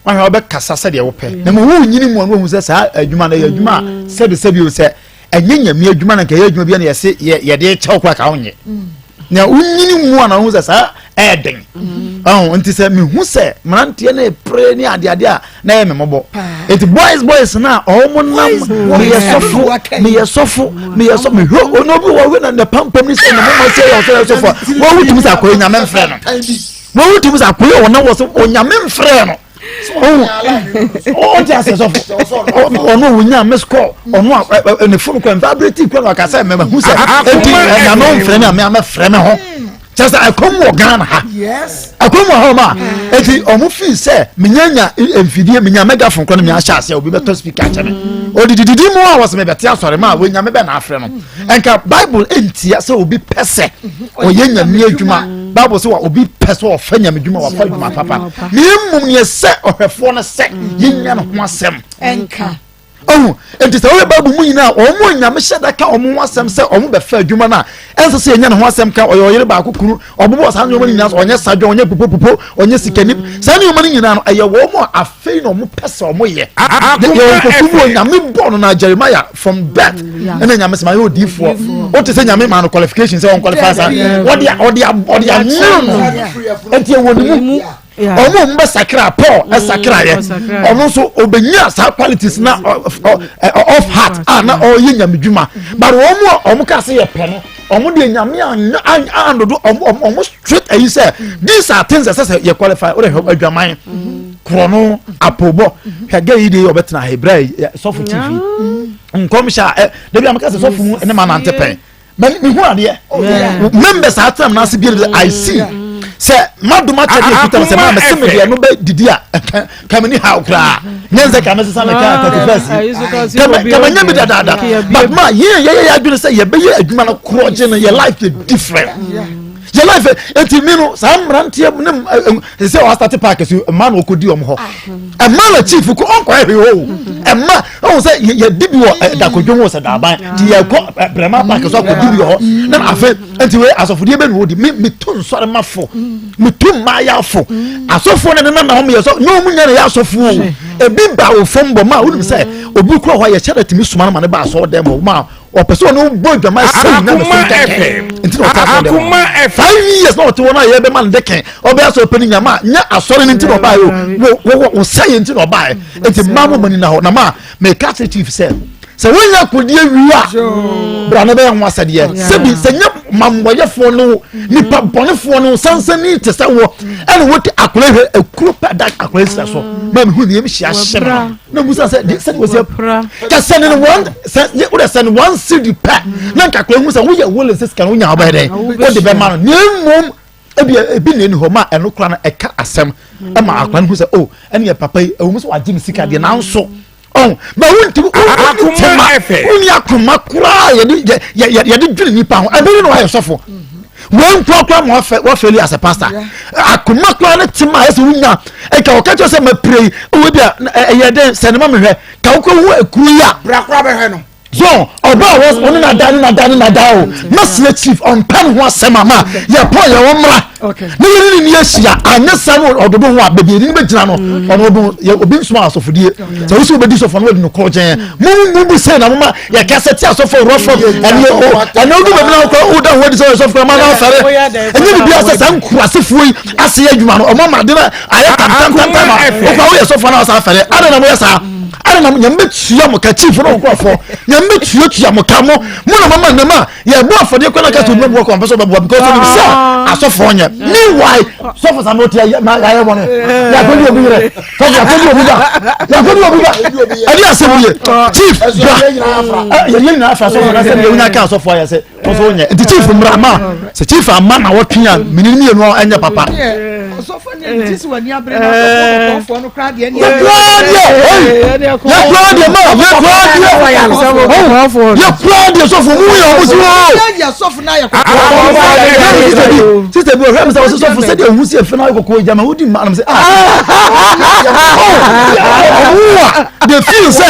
wahwɛ wobɛkasa sɛdeɛ wopɛ na ma wonyini mu a na wahu sɛ saa adwuma no ɛyɛ adwuma a sɛbesɛbe o sɛ ɛnyɛ nyame adwuma na nka ɛyɛ adwuma bi a na yɛse yɛde kyɛw koraa ka wonyɛ na wonyini mu a na wahu sɛ saa ɛyɛ den ɔho nti sɛ mehu sɛ mmeranteɛ no pere ne adeade a na ɛyɛ me mmɔbɔ nti boys boys no a ɔmo nam meyɛ sɔfo meyɛ sɔfo meyɛ sɔfo mehwɛ ɔno obi wɔ hɔ na ne pampam ne sɛ ne moma sɛ yɛ ɔsɛ yɛ sɔfo a wɔn wotumi sɛ akɔyɛ nyame mfrɛ no wɔn wotumi sɛ akɔyɛ wɔn na wɔ sɛ onyame mfrɛ no ɔnte ase sɔfo ɔno ɔnya miss call ɔno a ne phone kɔ vibrate kɔ na ɔka sɛ mɛma hu sɛ enti nyame ɔmfrɛ me a me a mɛfrɛ me ho kyɛ sɛ ɛkɔm wɔ Ghana ha ɛkɔm wɔ hɔ ma eti ɔmo fi sɛ menyanya mfidie menya megaphone kɔ no menya ahyɛ aseɛ obi bɛtɔ speaker akyɛ me odidididi mu a wɔsɛ mebɛte asɔre ma a wɔnyame bɛ na afrɛ no nka Bible ntia sɛ obi pɛ sɛ ɔyɛ nyame adwuma Bible sɛ wa obi pɛ sɛ ɔfa nyame adwuma wafa adwuma papa na mmom neɛ sɛ ɔhwɛfoɔ no sɛ yɛnya ne ho asɛm ɛnka. Ɔhu nti sɛ wohwɛ Bible mu nyinaa wɔn a Nyame hyɛ da ka wɔn ho asɛm sɛ wɔn bɛfa adwuma no a ɛnsɛ sɛ yɛnya ne ho asɛm ka ɔyɛ ɔyere baako kunu ɔbobɔ saa nneɛma no nyinaa so ɔnyɛ sadwa ɔnyɛ pupopupo ɔnyɛ sikani saa nneɛma no nyinaa no ɛyɛ wɔn a afei na wɔn pɛ sɛ wɔn yɛ yɛwɔ nkurɔfoɔ bi wɔ Nyame bɔ no na Jeremiah from birth ɛna Nyame sɛ ma yɛ odiifoɔ wote sɛ Nyame ma no qualification sɛ wɔn qualify saa ɔde ɔde ɔde anwene no nti ɛwɔ ne mu. Ɔmo a ɔmo bɛ sakra Paul mm, ɛsakra yɛ ɔno nso ɔbɛnya saa qualities na off heart a na ɔyɛ nyame dwuma but wɔn a ɔmo ka se yɛ pɛ no ɔmo deɛ nyame andodo ɔmo ɔmo straight ayi sɛ these are things ɛsɛ sɛ yɛ qualify o de hwɛ adwaman korɔno apobɔ hwɛ gɛ yi de ɔbɛtena ha ebira sɔfo tv nkɔmhyɛ a ɛ dabi a mo ka sɛ sɔfo mu ne ma nante pɛn. mɛ mi hu adeɛ oh, members a atena mu n'ase bi de i see sɛ madum akyɛ deɛ ekuta sɛ maa mɛ sɛ mi deɛ no bɛ didi a kɛmɛ ni ha koraa nyɛ nsɛ kɛmɛ sisan mi kaa 31st kɛmɛ kɛmɛ nyɛ mi dadaada but ma yɛn yɛ yɛ yɛ adwene sɛ yɛ bɛ yɛ adwuma no korɔ gye no yɛ life yɛ different yɛ life eti mi no saa mmeranteɛ ne sɛ ɔasate park so mmaa na ɔkɔdi wɔn hɔ mmaa na chief ko ɔnkɔ ɛhwɛ hɔ o mmaa ɔhun sɛ yɛdi bi wɔ dakodwo ho sɛ daaban nti yɛkɔ brɛma park so akɔdi bi wɔ hɔ na afei nti wei asɔfodeɛ bɛ na wɔdi mi mi to nsɔre ma fo mi to mmaaya fo asɔfoɔ na nenam na wɔn yɛ sɔ nyɛ wɔn nyɛ na yɛ asɔfoɔ o ebi ba wɔ fam bɔ maa wɔn sɛ obi kura hɔ a yɛhyɛ dɛ tumi soma no ma ne ba asɔre dɛm hɔ maa ɔpɛ sɛ ɔne bɔ adwaman sɛ nyina ne so kɛkɛ nti na ɔte asɔre dɛm 5 years na ɔte hɔ no a yɛbɛma no dɛkɛn ɔbɛyɛ asɔre pɛ no nyama a nyɛ asɔre no nti na ɔbaeɛ o wo sɛ yɛ nti na ɔbaeɛ nti mma mo mani na hɔ na ma meka kyerɛ chief sɛ sɛ wonya akodie wie a bra no bɛyɛ ho asɛdeɛ sɛbi sɛ nyɛ mammɔyɛfoɔ no nipa bɔnefoɔ no sansani te sɛ wɔ ɛna wote akora hwɛ akuro pɛ da akora sira so ma mehu nneɛm hyia hyɛ no na musa sɛ de sɛ wɔsi kɛ sɛ ne one sɛ ne wode sɛ ne one cedi pɛ na nka kora hu sɛ woyɛ wole sɛ sika no wonya wobɛyɛ dɛn wode bɛma no na mmom ebi ebi na ɛni hɔ ma ɛno kora no ɛka asɛm ɛma akora no hu sɛ o ɛne yɛ papa yi ɛwɔ mu sɛ wagye me sika deɛ nanso ɔn mɛ wontumi wonni tema wonni akoma koraa yɛde yɛde dwene nipa ho ɛbɛyi na wayɛ sɔfo wɔn nkorakora ma wafɛ wafɛli as a pastor akoma koraa ne tema ayɛ sɛ wonya ɛka ɔka kyerɛ sɛ mapire yi ɔwɔ bi a ɛyɛ dɛn sɛ ne ma mehwɛ ka wokɔ hu ekuro yi a bra koraa bɛhwɛ no so ɔba a wɔn ne nada ne nada ne nada o mɛsirɛ chief ɔmpɛ ne ho asɛm ama yɛ pɔ yɛ wɔn mmra ne yɛ ne ne ahyia anyɛ saa no ɔdodo ho a baabi yɛde no bɛgyina no ɔno ɔdo yɛ obi nsoma asɔfodie sɛ wosi wobɛdi sɔfo no wadi no korɔ gyɛn mo mu bi sɛ na moma yɛka sɛ te asɔfo rɔfrɔm ɛne o ɛne wodu baabi na wokɔ woda ho adi sɛ ɔyɛ sɔfo ma no afɛre ɛnyɛ biribi asɛ saa nkurasefoɔ yi ase yɛ adwuma no ɔmo ama ade no ayɛ tantantantan a wokɔ woyɛ sɔfo no asa afɛre adɛn na moyɛ saa adɛn na nyame bɛtua mo ka chief no nkurɔfoɔ nyame bɛtuatua mo ka mo mo na mama nnam a yɛbɔ afɔdeɛ kɔ na ka sɛ obi bɛboa kɔ ɔmpɛ sɛ ɔbɛboa because ɔnim sɛ asɔfoɔ nyɛ meanwhile sɔfo sa no ɔte ayɛ bɔne yɛakɔdi obi yerɛ sɔfo yɛakɔdi obi ba yɛakɔdi obi ba ɛde asɛm yɛ chief bra yɛde nyinaa afra sɔfo na sɛ deɛ wonya ka asɔfoɔ ayɛ sɛ ɔsɔ wonyɛ nti chief mmra ma sɛ chief ama na wɔtwe a mene mmienu a ɛnyɛ papa yɛkura deɛ ma yɛkura deɛ yɛkura deɛ sɔfo mu yɛ ɔmo si wɔ sista bi ɔhwɛ mi sɛ ɔsɛ sɔfo sɛdeɛ ohun si efe na ayɛ kɔkɔɔ gyama wodi mma anam sɛ ah ɔmo wa they feel sɛ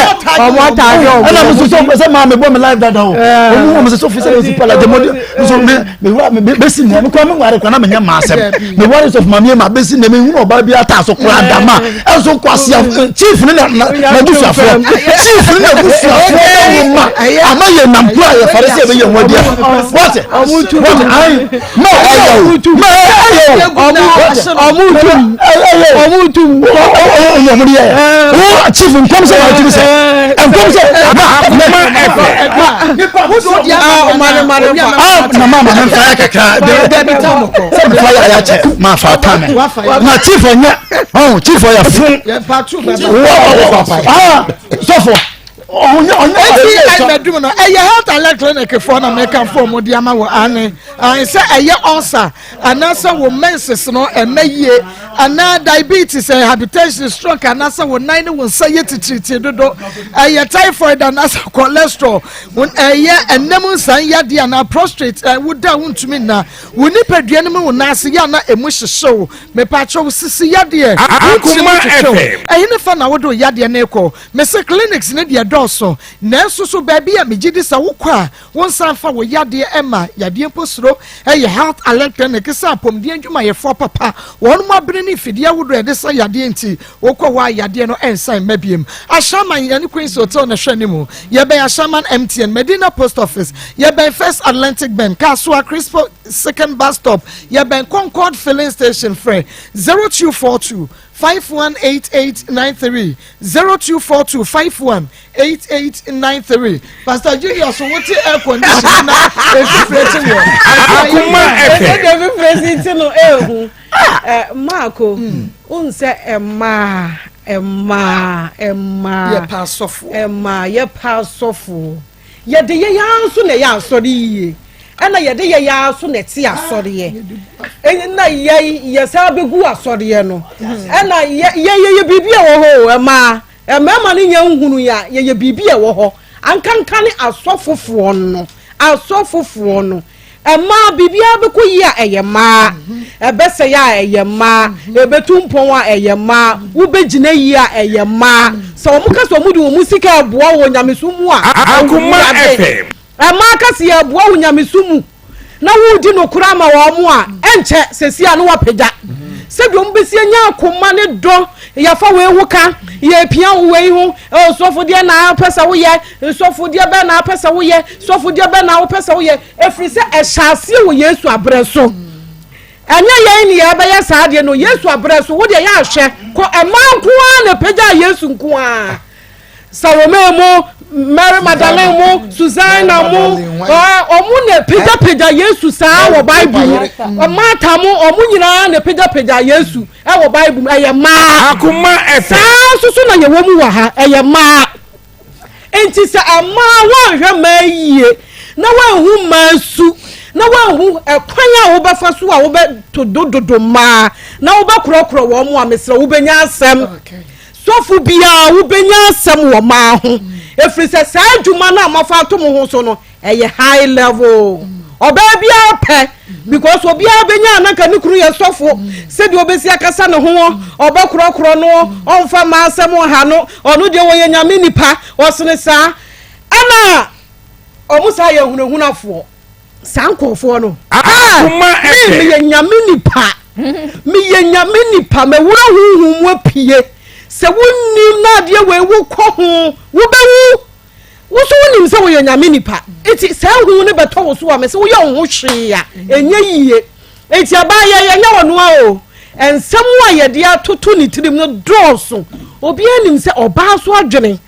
ɛna mi soso sɛ maa mi bɔ mi life dada o ɔmo wa mi sɛ sɔfo sɛdeɛ osi pala gyama odi nso mi mi wura mi besi nea mi kura mi nware kura na mi nyɛ maa sɛm mi ware sɔfo maa mi yɛ maa besi nea mi hu ɔbaa bi ata so kura dama ɛnso kwasia chief ne na na busuafoɔ chief ne na busuafoɔ bɛ wo ma ama yɛ nam kura yɛ fari sɛ ɛbɛ yɛ ho adiɛ wɔte wɔte ayi ma ɛyɛ o ma ɛyɛ o ɔmo tum ɔmo tum ɔmo ɔmo de yɛ o chief nkɔm sɛ wɔn ti sɛ nkɔm sɛ ma ma ma na ma ma nfa yɛ kakra sɛ nfa yɛ ayɛ kyɛ ma fa ta mɛ na chief ɔnyɛ ɔn chief ɔyɛ fun wɔ sɔfo. Eti ɛnadum no ɛyɛ health alert clinic foɔ na mɛka foɔ mo de ama wɔ ane ane sɛ ɛyɛ ulcer anaasɛ wo menses no ɛmɛ yie anaa diabetes ɛyɛ hypertension stroke anaasɛ wo nan ne wo nsa yɛ titiritii dodo ɛyɛ typhoid anaasɛ cholesterol ɛyɛ ɛnam nsan yadeɛ anaa prostate ɛwoda wontumi nna wo nipadua no mu wo nan ase yɛ ana emu hyehyew mepaakyɛw sisi yadeɛ wo Akoma twetwew FM. ɛhe ne fa na wode wo yadeɛ no rekɔ mese clinics ne deɛ dɔɔso nanso so baabi a megye di sɛ wokɔ a wo nsa mfa wo yadeɛ ɛma yadeɛ mpo suro ɛyɛ health alert clinic sɛ apɔmuden adwumayɛfoɔ papa wɔn mu abene ne mfidie ahodoɔ yɛde sa yadeɛ nti wokɔ hɔ a yadeɛ no ɛnsan mma biem. Ashaiman yɛne Queens Hotel na ɛhwɛ anim. Yɛbɛn Ashaiman MTN, Medina Post Office, yɛbɛn First Atlantic Bank, Kasoa Crispo Second Bus Stop, yɛbɛn Concord Filling Station. Frɛ 0242 518893, 0242 518893. Pastor Julius, wote air condition na efifire te wɔ. Akoma FM. Ɛdɛ efifire si ti no ehu. Maako, n sɛ mmaa, mmaa, mmaa. Yɛ pa asɔfoɔ. Mmaa yɛ pa asɔfoɔ. Yɛde yɛ yɛn nso na ɛyɛ asɔre yie. Ɛna yɛde yɛ yɛn nso na ɛte asɔreɛ. Ɛna yɛ yɛsan bɛgu asɔreɛ no. Ɛna yɛ yɛ yɛ biribi a ɛwɔ hɔ o mmaa. Mmarima no nyɛ nhunu yɛ a yɛyɛ biribi a ɛwɔ hɔ. Ankanka ne asɔfofoɔ no. Asɔfofoɔ no. Mmaa biribiara bɛkɔ yie a ɛyɛ mmaa. Ɛbɛsɛe a ɛyɛ mmaa. Ɛbɛtu mpɔn a ɛyɛ mmaa. Wobɛgyina yie a ɛyɛ mmaa. Sɛ wɔn ka sɛ wɔn de wɔn sika ɛboa wɔ nyamesom mu a, Akoma Awurade. FM. Mmaa ka sɛ yɛboa wo nyamesom mu na woredi nokorɛ ama wɔn a, ɛnkyɛ sɛsi a na wapagya. Sɛdeɛ wɔn bɛsi anya akoma ne dɔ, yɛfa wei ho ka, yɛpia wo wei ho, oh, sɔfo deɛ na apɛ sɛ woyɛ, sɔfo deɛ bɛn na apɛ sɛ woyɛ, sɔfo deɛ bɛn na wopɛ sɛ woyɛ, ɛfiri sɛ ɛhyɛ aseɛ wɔ Yesu aberɛ so. Ɛnyɛ yɛn ne yɛbɛyɛ saa adeɛ no, Yesu aberɛ so, wo deɛ yɛ ahwɛ, kɔ mmaa nko ara na ɛpagyaa Yesu nko ara. Salome mo, Mary Magdalene mo, Susanna mo, ɔmo na pagyapagya Yesu saa wɔ Bible mu. Martha mo, ɔmo nyinaa na pagyapagya Yesu wɔ Bible mu. Ɛyɛ mmaa. Akoma FM. Saa nso so na yɛwɔ mu wɔ ha. Ɛyɛ mmaa. Nti sɛ mmaa wɔnhwɛ mmaa yie na wɔnhu mmaa su na wɔnhu ɛkwan a wobɛfa so a wobɛtodo dodo mmaa na wobɛkorɔkorɔ wɔn a mesrɛ wobɛnya asɛm. Okay. Sɔfo biara wobɛnya asɛm wɔ maa ho ɛfiri sɛ saa adwuma no a moafa ato mo ho so no ɛyɛ high level. Ɔbaa biara pɛ because obiara bɛnya a na nka ne kunu yɛ sɔfo sɛdeɛ ɔbɛsi akasa ne ho ɔbɛkorɔkorɔ no ɔmfa mmaa asɛm nha no ɔno deɛ ɔyɛ nyame nipa ɔsene saa ɛna ɔmo saa yɛ hunahunafoɔ. Saa nkurɔfoɔ no. Akoma Me FM. meyɛ nyame nipa. Meyɛ nyame nipa. Mawura honhom mu apue. Sɛ wonnim na adeɛ wei wokɔ ho, wobɛwu. Wo nso wonim sɛ woyɛ nyame nipa. Enti saa hu no bɛtɔ wo so a, mese woyɛ wo ho hwee a, ɛnyɛ yie. Enti abaayɛ yɛnyɛ ɔnoa o. Nsɛm a yɛde atoto ne tirim no dɔɔso. Obiara nim sɛ ɔbaa so adwene,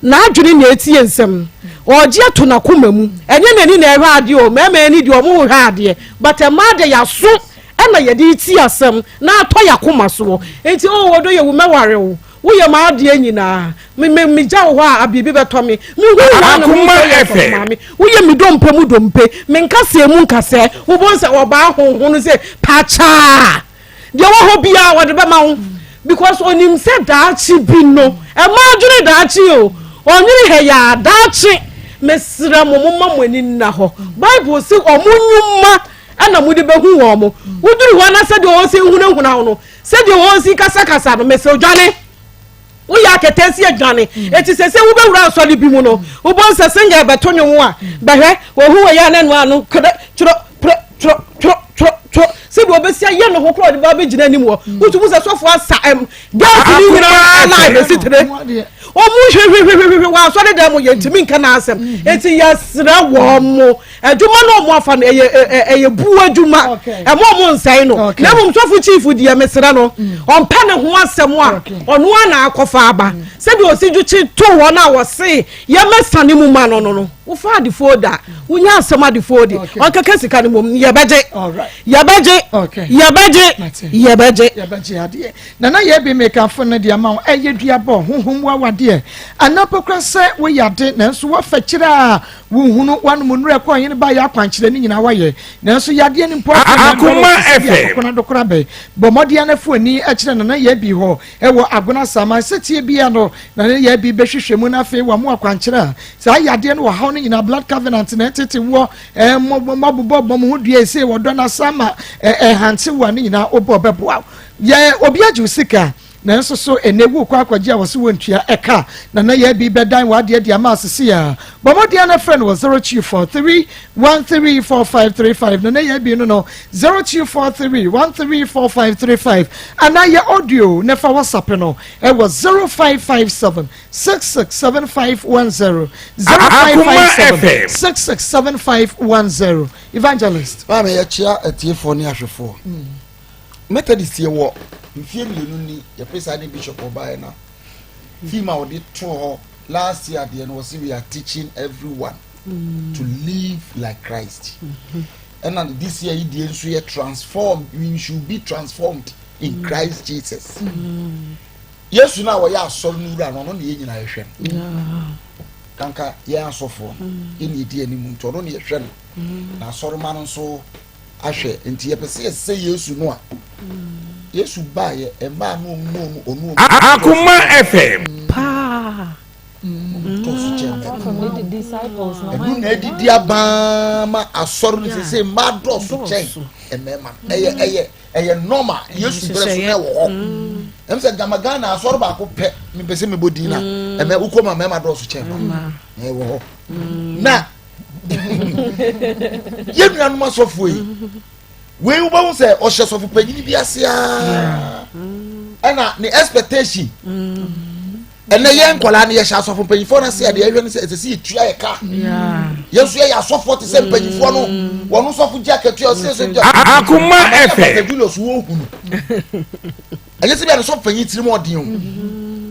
n'adwene na ɛtie nsɛm. Ɔregye ato n'akoma mu. Ɛnyɛ n'ani na ɛhwɛ adeɛ o, mmarima ani deɛ wɔn hwɛ adeɛ. But mmaa deɛ yɛaso ɛna yɛde retie asɛm na atɔ yɛn akoma soɔ. Enti oh ɔdɔ yɛ wu mɛware wo. Woyɛ m'adeɛ nyinaa. Me me megya wo hɔ a biribi bɛtɔ me. Mehu wo a na mehu sɛ woyɛ sɔfo maame. Woyɛ me dompe mu dompe. Me nkasɛɛ mu nkasɛɛ. Wobɛhu sɛ ɔbaa honhono sɛ pakyaa. Deɛ ɛwɔ hɔ biara ɔde bɛma wo. Because ɔnim sɛ daakye bi no, mmaa dwene daakye o. Ɔnwene hɛyaa daakye. Mesrɛ mo momma mo ani nna hɔ. Bible se wɔn nnwuma na mode bɛhu wɔn. Woduru hɔ na sɛdeɛ ɔsi hunahuna wo no, Sɛdeɛ wɔsi kasakasa no, mesrɛ wo dwane. Woyɛ aketeesia dwane. Eti sɛ sɛ wobɛwura asɔre bi mu no, wobɔ nsɛ single bɛto nnwom a, bɛhwɛ, wɔhu wɔ yɛ a na ɛno ano kere, twerɛ, prɛ, twerɛ, twerɛ, twerɛ, twerɛ. Sɛdeɛ ɔbɛsi ayɛ ne ho koraa ɔde ba abɛgyina anim hɔ. Wotumi sɛ sɔfo asa ɛm, girls no nyinaa line bɛsi tire. Wɔn hwehwehwehwehwe wɔ asɔre dan mu yɛntumi nka n'asɛm. Eti yɛsrɛ wɔn mo. Adwuma no ɔmo afa no ɛyɛ ɛyɛ buo adwuma ɛmo ɔmo nsɛe no na mmom sɔfo chief deɛ mesrɛ no ɔmpɛ ne ho asɛm a ɔno ara na akɔfa aba sɛdeɛ ɔsi dwekye to wɔn a wɔse yɛmɛsane mu ma no no no. Wofa adefoɔ da wonya asɛm adefoɔ di ɔnkɛkɛ sika no mmom yɛbɛgye yɛbɛgye yɛbɛgye yɛbɛgye. Yɛbɛgye adeɛ nana yɛ bi mekafo no deɛ ma wo ɛyɛ duabɔ honhom mu awadeɛ anaa pokora sɛ woyɛ ade nanso woafa kyerɛ a wohunu woanom nnuro ɛkɔ ɔhene ba yɛ akwankyerɛ no nyinaa woayɛ nanso yadeɛ no mpo Akoma FM. akɔkɔna dokora bɛ bɔ mmɔden anafo ani kyerɛ nana yɛ bi hɔ Wɔ Agona Asaman setie biara no, na ne yɛ bi bɛhwehwɛ mu na afei wama akwankyerɛ a saa yadeɛ no ɔhaw no nyinaa blood covenant na ɛtete woɔ mɔbobɔ bɔ mo ho dua ɛsei wɔdɔ no asa ma ɛhante wo a ne nyinaa wobɔ bɛboa yɛ obi agye wo sika nanso so ɛnɛ wokɔ akɔgye a wɔse wɔntua ɛka na na yɛ bi bɛdan w'adeɛ de ama asese a bɔ mmɔden na frɛ no wɔ 0243 134535 na na yɛ bi no no 0243 134535 anaa yɛ audio na fa WhatsApp no ɛwɔ 0557 667510 0557 667510 Evangelist. Maame yɛkyea atiefoɔ ne ahwɛfoɔ. Methodist yɛ wɔ mfie mmienu ni yɛpɛ saa ne bishop ɔbaeɛ na theme a wɔde too hɔ last year deɛ no wɔsi we are teaching everyone mm. to live like Christ. Mm -hmm. Ɛna this year yi deɛ nso yɛ transformed we should be transformed in mm. Christ Jesus. Mm. Yesu na wɔyɛ asɔre no wura no ɔno na yɛn nyinaa yɛhwɛ no. Kanka yɛn asɔfoɔ no yɛn na yɛdi anim nti ɔno na yɛhwɛ no na asɔrema no nso ahwɛ nti yɛpɛ sɛ yɛsɛ Yesu no a Yesu baayɛ mmaa no ɔno ɔno ɔno. Akoma FM. Paa. Tɔso kyɛn mmarima. Ɛno na adidi abaa ma asɔre no sese mmaa dɔɔso kyɛn mmarima. Ɛyɛ ɛyɛ ɛyɛ normal. Yesu brɛ so na ɛwɔ hɔ. Ɛm sɛ gama Ghana asɔre baako pɛ mepɛ sɛ mebɔ din na ɛmɛ wokɔ ma mmarima dɔɔso kyɛn mmaa. Ɛwɔ hɔ. Na yɛn nuanom asɔfoɔ yi wei wobɛhu sɛ ɔhyɛ sɔfo panyini bi ase aa ɛna ne expectation ɛnɛ yɛn nkɔlaa no yɛhyɛ asɔfo mpanyinfoɔ no ase a deɛ ɛhwɛ no sɛ ɛsɛ sɛ yɛtua yɛ ka yɛn nso yɛyɛ asɔfoɔ te sɛ mpanyinfoɔ no wɔn sɔfo gye akatua ɔsɛ sɛ gye Akoma FM. Julius wɔ hunu ɛnyɛ sɛ bi a ne sɔfo panyin tirim ɔden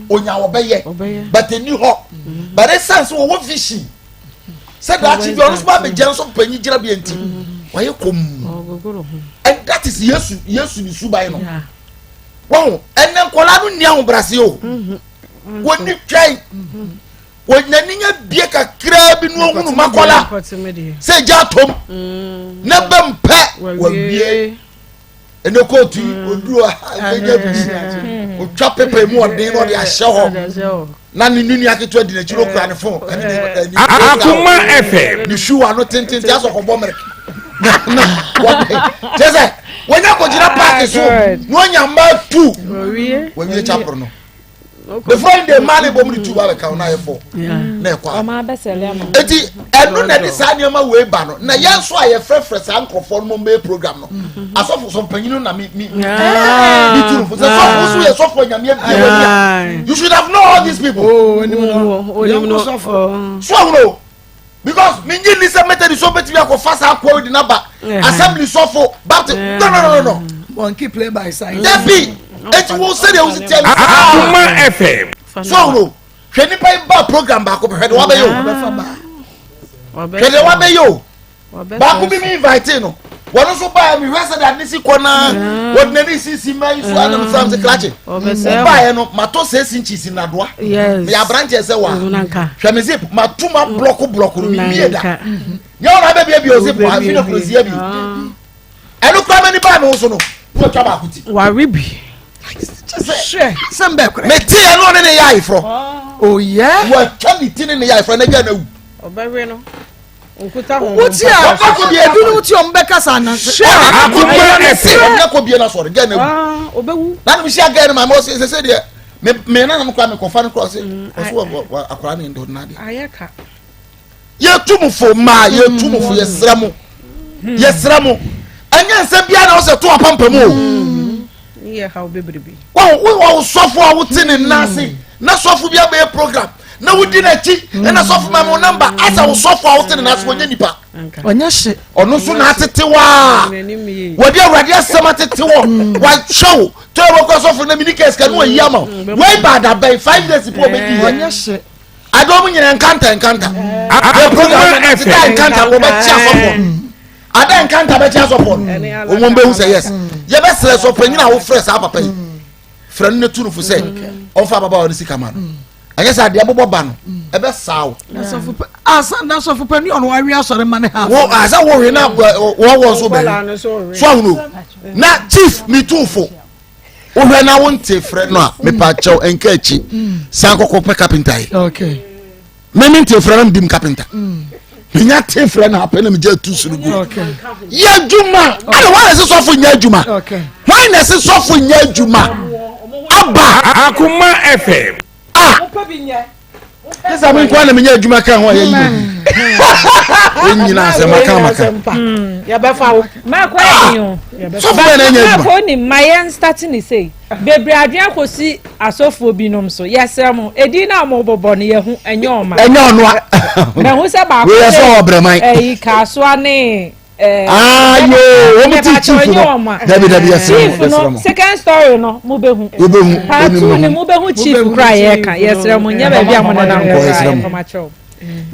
o onya ɔbɛyɛ but ɛni hɔ but ɛsan sɛ wɔwɔ vision sɛ daakye bi ɔno nso ba abɛgyina nso panyin gyina bi nti wayɛ komm and that is yesu yesu ne suban no wɔn ɛnɛ nkɔla no nni ahobrɛase o wɔn ni twɛn wɔn n'ani nya bie kakraa bi no ohunu makɔla sɛ gya atom ne bɛ mpɛ wɔwie. Ɛnɛ kootu yi mm. oduru ha ɛnyɛ bi otwa pepa mu ɔden na ɔde ahyɛ hɔ na ne nua ketewa di n'akyi na okura ne fon ɛne ne ɛne Akoma FM ne shoe ano tententen asɔ kɔbɔ mmerɛ na na wɔde kyɛ sɛ wɔnya kɔgyina paaki so na wɔnya mmaa tu wɔwie chapel no. The following day mmaa ne bɔ mu de tu ba bɛka na ayɛ fɔ na ɛkɔ a eti ɛno na ɛde saa nneɛma wei ba no na yɛn nso a yɛfrɛfrɛ saa nkurɔfoɔ no mo mbɛyɛ program no mm-hmm. asɔfo sɔ mpanyin no na mi mi mi ah. tu no fo sɛ sɔfo so yɛ sɔfo anyame abie wɔ ni a you should have known all these people. Oh, so ahono because mi nyi ni sɛ methodist so betumi akɔfa saa akɔw di n'aba assembly sɔfo baptist no no no no. monkey play by side. dabi eti wo sɛdeɛ wo si tiɛ mi. Akoma FM. so ahono hwɛ nipa yi ba program baako pɛ hwɛ de wabɛyɛ o hwɛ de wabɛyɛ o. baako bi mi invite no wɔn nso baa mi hwɛ sɛ de ade si kɔ naa wɔde n'ani sisi mmaa yi so anam sam sɛ krakye ɔbaayɛ no ma tɔ sɛ esi nkyisi nadoa meyɛ aberanteɛ sɛ wa hwɛ mi zip ma tu ma blɔko blɔko no mi mie da nyɛ wɔn abɛ bie bi o zip wa afi na kuro sie bi ɛno kura mɛ ni baa mi ho so no wɔn atwa baako ti. wari bi. Sɛm bɛɛ korɛ. Mɛ ti yɛ n'o ne ne yɛ ayeforɔ. Oyɛ. Wɔatwa ne ti ne ne yɛ ayeforɔ n'agya na wu. Ɔbɛwe no. Wotie a ebinom tie ɔmo bɛkasa ananse. Akoma ɛfɛ. Ɔmo kɔ bie na sɔrɔ gɛn na wu. Ɔbɛwu. Nanu mi si agɛn no maame ɔsi sese deɛ me me nanam kora me kɔfa no kora ɔsi ɔsi wɔ wɔ akora ne ndɔ nade. Ayɛ ka. Yɛtu mo fo maa yɛtu mo fo yɛsrɛ mo yɛsrɛ mo ɛnyɛ nsɛm biara na ɔsɛ to apampam o. Yɛ haw bebrebe. Wɔn wo sɔfo a wote ne nan ase na sɔfo bi abɛyɛ program na wodi n'akyi ɛna sɔfo ma mo namba asa wo sɔfo a wote ne nan ase wɔnyɛ nipa. Ɔnyɛ hye. Ɔno nso na atete waa wɔde awurade asɛm atete wɔ wahyɛ wo tɔ ɛwɔ kɔ sɔfo na mini kɛse ka ne wɔyi ama wo wei ba adabɛn 5 days po ɔbɛdi yɛ. Ɔnyɛ hye. Ade wɔn nyina nkanta nkanta. Yɛ program no ti da nkanta no wɔbɛkye asɔfoɔ no. Ada nkanta bɛkye asɔfoɔ no. Wɔn bɛhu sɛ yes. Yɛbɛsrɛ sɛ ɔpanyin a wofrɛ saa papa yi. Frɛ no ne tu no fo sɛ ɔmfa ababaawa no sika ma no. Ɛnyɛ sɛ adeɛ bobɔ ba no ɛbɛ saa o. Na sɔfo panyin ɔno awi asɔre ma ne ha. Wɔ asa wɔhwɛ na wɔwɔ nso bɛn. So ahono na chief mi tu fo. Wohwɛ na wonte frɛ no a mepa kyɛw nka akyi san kɔkɔ pɛ kapenta yi. Me mente frɛ no medim kapenta. Menya te frɛ no apɛ na megya tu so no gu. Yɛ adwuma. Ada wɔn na ɛsɛ sɔfo nyɛ adwuma. Wɔn na ɛsɛ sɔfo nyɛ adwuma. Aba. Akoma FM. Ah. Sisa mi nkwa na mi nyɛ adwuma kan ho a yɛ yi obi. Enyina asɛm aka maka. Yɛbɛfa wo. Maakɔ yɛ ni o. Sɔfo bɛn na ɛnyɛ adwuma. Maakɔ ni ma yɛn start ni sei. Bebree adwene akɔsi asɔfoɔ binom so. Yɛsrɛ mo, edin no a mobobɔ no yɛhu, ɛnyɛ ɔma. Ɛnyɛ ɔnoa. Mahu sɛ baako Wei yɛ sɛ ɔbrɛman. ɛyi Kasoa ne Ayo, wɔn ti chief no. Dabi dabi yɛsrɛ mo, Chief no, yɛsrɛ mo. second story no, mobɛhu. Wobɛhu, Part onim 2 ne no, ho. mobɛhu chief koraa yɛka. Yɛsrɛ mo, nyɛ baabi a mo nenam Nkɔ, koraa, yɛsrɛ mo. yɛmfa mo akyerɛ wo.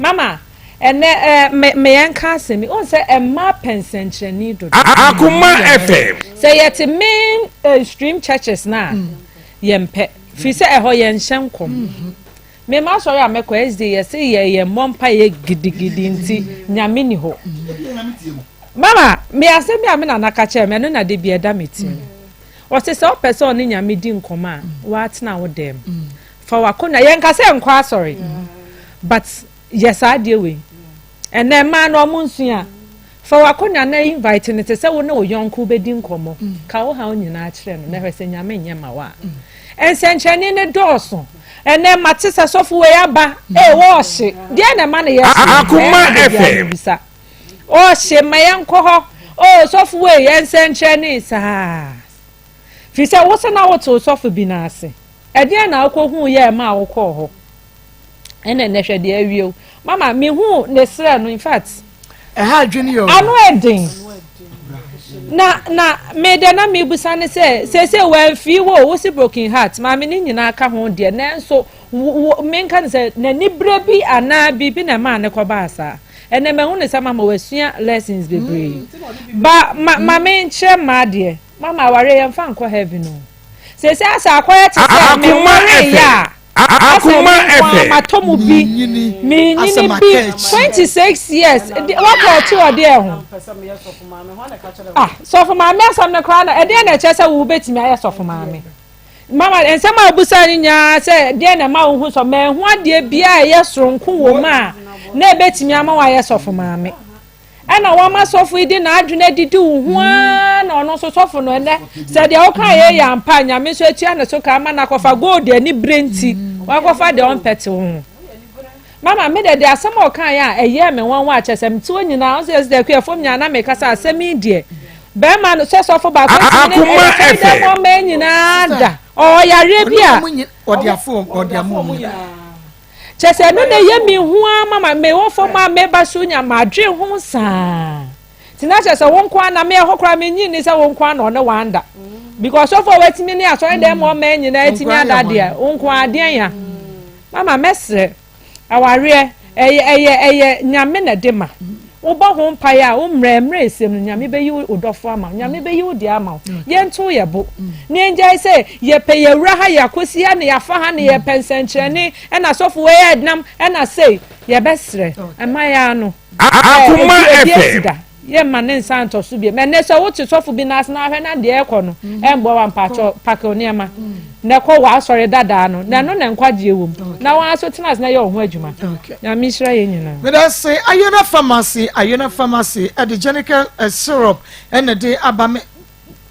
Mama, Ɛnɛ ɛ me me yɛn ka asɛm yi, wohu sɛ mmaa pɛ nsɛnkyerɛnne dodo. Akoma FM. Sɛ yɛte main eh, stream churches no a, yɛmpɛ. Firi sɛ ɛhɔ yɛnhyɛ nkɔm. Me ma asɔre a mɛkɔ SDA yɛse yɛ yɛ mmɔ mpaeɛ gidigidi nti Nyame ni hɔ. Mama, me asɛm bi a me nana ka kyerɛ me, ɛno na da bi ɛda me tirim. Ɔse sɛ wopɛ sɛ ɔne Nyame di nkɔmmɔ a, woatena wo dɛm. Fa w'akonnwa, yɛnka sɛ nkɔ asɔre, but Yɛ saa adeɛ wei. Ɛnɛ mmaa no ɔmo nsua. Fa w'akonnwa na invite no te sɛ wo ne wo yɔnko bɛdi nkɔmmɔ. Ka wo haw nyinaa kyerɛ no na hwɛ sɛ Nyame nyɛ ma wo a. Nsɛnkyerɛnne no dɔɔso. Ɛnɛ mate sɛ sɔfo wei aba. Ee wɔɔhye. Deɛn na ɛma no yɛ hye? Akoma Ɛyɛ na da biara FM. mebisa. Ɔɔhye ma yɛnkɔ hɔ. Oo sɔfo wei nsɛnkyerɛnne saa. Firi sɛ wo se na wote wo sɔfo bi nan ase. Ɛdeɛn na wokɔhuu yɛ ɛmaa wokɔɔ hɔ? Ɛna ɛnɛ hwɛ deɛ awie o. Mama mehuu ne serɛ no in fact. Ɛha adwene yɛ o. Ano ɛden. Na na me deɛ na mebusa ne sɛ seesei wamfii wo o, wo se broken heart maame ne nyinaa ka ho deɛ nanso wo menka ne sɛ n'ani berɛ bi anaa biribi na ɛmaa ne kɔbaa saa. Ɛnɛ mahu ne sɛ mama wasua lessons bebree. Ba ma ma menkyerɛ mmaa deɛ mama awareɛ yɛmfa nkɔ heaven o. Seesei asɛ akɔyɛ te sɛ menwaree yɛ a asɛ me nko ara matɔ mu bi menyini bi 26 years wakɔ ɔkye wɔ deɛ ho ah sɔfo maame asɛm no koraa na ɛdeɛ na ɛkyerɛ sɛ wo bɛtumi ayɛ sɔfo maame mama nsɛm a wobusa no nyinaa sɛ deɛ na ɛma wo ho sɔ manhu adeɛ biara ɛyɛ soronko wɔ mu a na ɛbɛtumi ama woayɛ sɔfo maame Ɛna wama sɔfo yi de n'adwene adidi wo ho ara na ɔno nso sɔfo no ɛnɛ sɛ deɛ woka yɛ yɛ ampa nyame nso atua ne so ka ama no akɔfa gold ani bere nti wakɔfa deɛ ɔmpɛ te wo ho mama me deɛ deɛ asɛm a ɔka yɛ a ɛyɛ me nwanwa akyɛ sɛ mete hɔ nyinaa ɔsɛ sɛ dɛkua fam nyinaa na meka sɛ asɛm yi deɛ bɛrima no sɛ sɔfo baako ntumi ne ɛsɛ dɛ mɔ mɛ nyinaa da ɔwɔ yareɛ bi a ɔde afo ɔde ama ɔmo nyinaa Kyerɛ sɛ ɛno na ɛyɛ me hu ara ma ma mewɔ fam a meba so nya madwen ho saa. Nti na kyerɛ sɛ wo nko ara na me ɛhɔ koraa menyi nni sɛ wo nko ara na ɔne wanda. Because sɔfo a watumi ne asɔre dɛm ma ɔma nyinaa atumi ada deɛ wo nko ara deɛn ya. Mama mɛsrɛ awareɛ ɛyɛ ɛyɛ ɛyɛ nyame na ɛde ma. Wobɔ ho mpaeɛ a, wo mmerɛ, mmerɛ ɛsɛm no, Nyame bɛyi wo dɔfo ama wo. Nyame bɛyi wo deɛ ama wo. Yɛnto yɛ bo. Na yɛngyae sɛ yɛpɛ yɛwura ha, yɛakɔsi ha, na yɛafa ha, na yɛpɛ nsɛnkyerɛnne, ɛna sɔfo wei ɛnam, ɛna sei. Yɛbɛsrɛ, mma yɛn ano. Akoma Ebi asi FM. da. Yɛmma ne nsa ntɔ so bio. Ɛnnɛ sɛ wote sɔfo bi nan ase na ahwɛ na deɛ ɛrekɔ no ɛmmoa wo a, mpakyɛw pake wo nneɛma na kɔ w'asɔre dadaa no, na ɛno na nkwagyeɛ wɔ mu. Na wo ara nso tena ase na yɛ wo ho adwuma. Nyame nhyira yɛn nyinaa. Medase Ayona Pharmacy Ayona Pharmacy de Genical syrup na ɛde aba me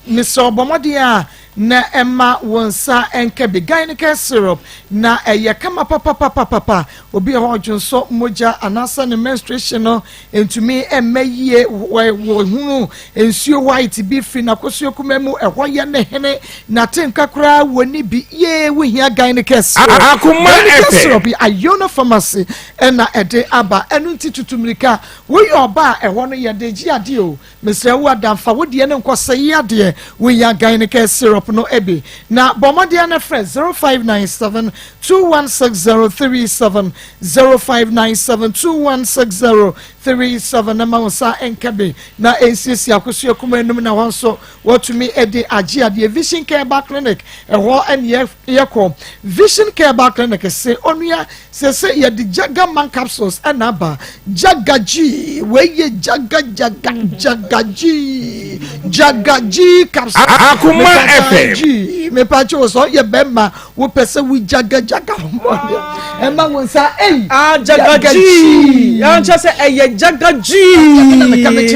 mesrɛ wo bɔ mmɔden a na ɛma wo nsa nka bi Gynecal syrup na ɛyɛ kama papapapapa obi wɔ hɔ ɔdwonsɔ mogya anaasɛ ne menstruation no ntumi mma yie wɔhunu nsuo white bi firi n'akosua kuma mu ɛhɔ yɛ ne hene n'atenka koraa wɔ ne bi yee wohia Gynecal syrup Akoma Gynecal FM. syrup Ayona Pharmacy ɛna ɛde aba ɛno nti tutu mmirika woyɛ ɔba a ɛhɔ no yɛde gye adeɛ o Mesrɛ wo Adam fa wo deɛ no nkɔ sɛe adeɛ. Wonya Gynecal syrup. syrup no bi. Na bɔ mmɔden na frɛ 0597 216037, 0597 216037 na ma wo nsa nka bi na ɛnsiesie akosua kumaa anum na hɔ nso Wɔtumi de agye adeɛ. Vision Care Ba Clinic, ɛhɔ ne yɛkɔ. Vision Care Ba Clinic se, onua, sese yɛde Jaga Man Capsules ɛna aba. Jaga G, wei yɛ Jaga Jaga Jaga G, Jaga G capsule. Akoma FM. G, mepa kyɛw sɛ ɔyɛ bɛrima Wopɛ sɛ wo gyagagyaga ho bɔne ɛma wo nsa ei. Ah gyagagyi ankyɛ sɛ ɛyɛ gyagagyi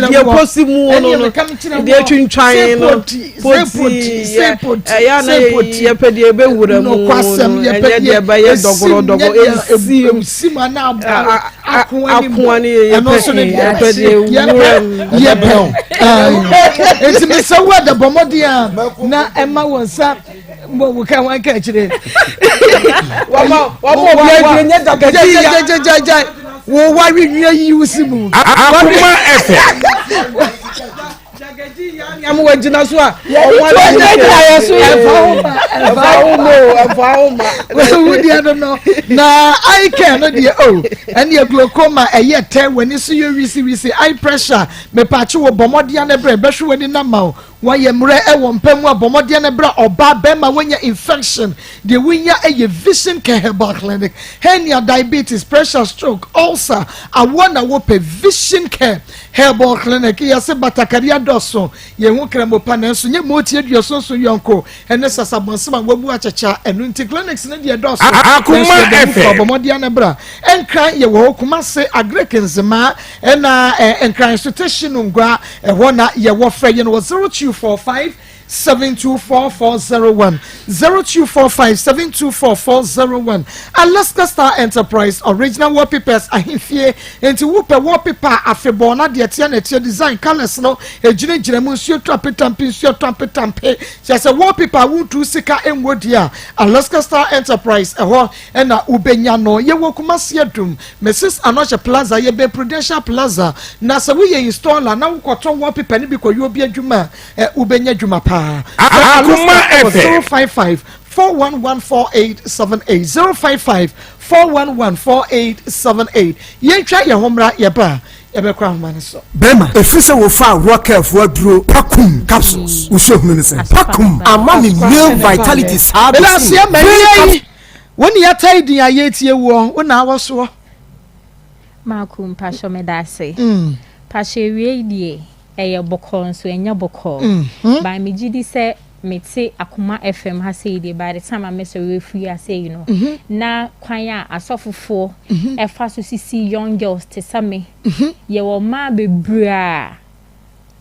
deɛ posi mu no no deɛ twintwan no poti ɛyɛ na yɛpɛ deɛ ɛbɛwura mu no ɛnyɛ deɛ ɛbɛyɛ dɔgorɔdɔgɔ esim esim ana akoa akoa ne yɛ ɛno nso ne deɛ yɛpɛ deɛ wura mu yɛpɛ nti mesɛ wo adabɔ mmɔden a na ɛma wo nsa Mo wo ka wan ka akyire. Wama wama obi adwene nyɛ dagagyi ya. Gyagyagyagyagya wo ware nua yi wo si mu. Akoma FM. Dagagyi ya ni amu wagyina so a. Ɔmo adwene yɛ so ɛfa ho ma ɛfa ho ma o ɛfa ho ma. Wo deɛ no no na eye care no deɛ o ɛne glaucoma ɛyɛ tɛ w'ani so yɛ wisiwisi eye pressure mepakye wɔ bɔ mmɔden ano brɛ bɛhwɛ w'ani na ma o. Wɔayɛ mmerɛ wɔ mpa mu a, bɔ mmɔden na bra ɔbaa bɛrima woanya infection deɛ wonya yɛ Vision Care Herbal Clinic, hernia, diabetes, pressure, stroke, ulcer, awoɔ na wopɛ Vision Care Herbal Clinic yɛse batakari adɔso yɛn ho kramo pa nanso nyɛ mooti aduɔsonson yɔnko ɛne sasabonsam a wabu akyakya ɛno nti clinics no deɛ dɔso nanso yɛda mu fa bɔ mmɔden na bra Nkran yɛwɔ hɔ Kumase Agric Nzemaa Ɛna eh, Nkran so tehye no ngua, ɛhɔ na yɛwɔ. Frɛ yɛn wɔ 0245 724401, 0245 724401. Alaska Star Enterprise, original wallpapers ahemfie. Enti wopɛ wallpaper a afebɔɔ na deɛ ɛteɛ na ɛteɛ, design, colours no ɛgyinagyina mu, nsuo tɔ apetampe, nsuo tɔ apetampe. Kyerɛ sɛ wallpaper a wontu sika nwɔ di a, Alaska Star Enterprise ɛhɔ ɛna wobɛnya no. Yɛwɔ Kumasi Adum, Mrs Anokye Plaza, yɛbɛn Prudential Plaza, na sɛ woyɛ installer na wokɔtɔ wallpaper no bi kɔyɛ obi adwuma a, eh, wobɛnya adwuma paa. Frɛ Akoma Alaska wɔ FM. 055 411 4878, 055 411 4878. Yɛntwa yɛn ho mmra, yɛba a, yɛbɛkɔ ahoma no so. Bɛrima, ɛfiri sɛ wofaa Rockelle-foɔ aduro Pakum capsules, wo suahunu ne sɛn? Pakum ama me male vitality saa Meda bɛsi aseɛ nnɛ. ma Brain nnɛ yi. capsules. Wo ne yɛtae din a yɛretie woɔ, wo na awɔ soɔ. Maku mpakyɛw medase. Mpakyɛw awiei deɛ ɛyɛ bɔkɔɔ nso ɛnyɛ bɔkɔɔ but me gyidi sɛ me te Akoma FM ha sei deɛ by the time a mɛsɔre afiri ha sei no na kwan a asɔfofoɔ ɛfa so sisi young girls te sɛ me yɛwɔ mmaa bebree a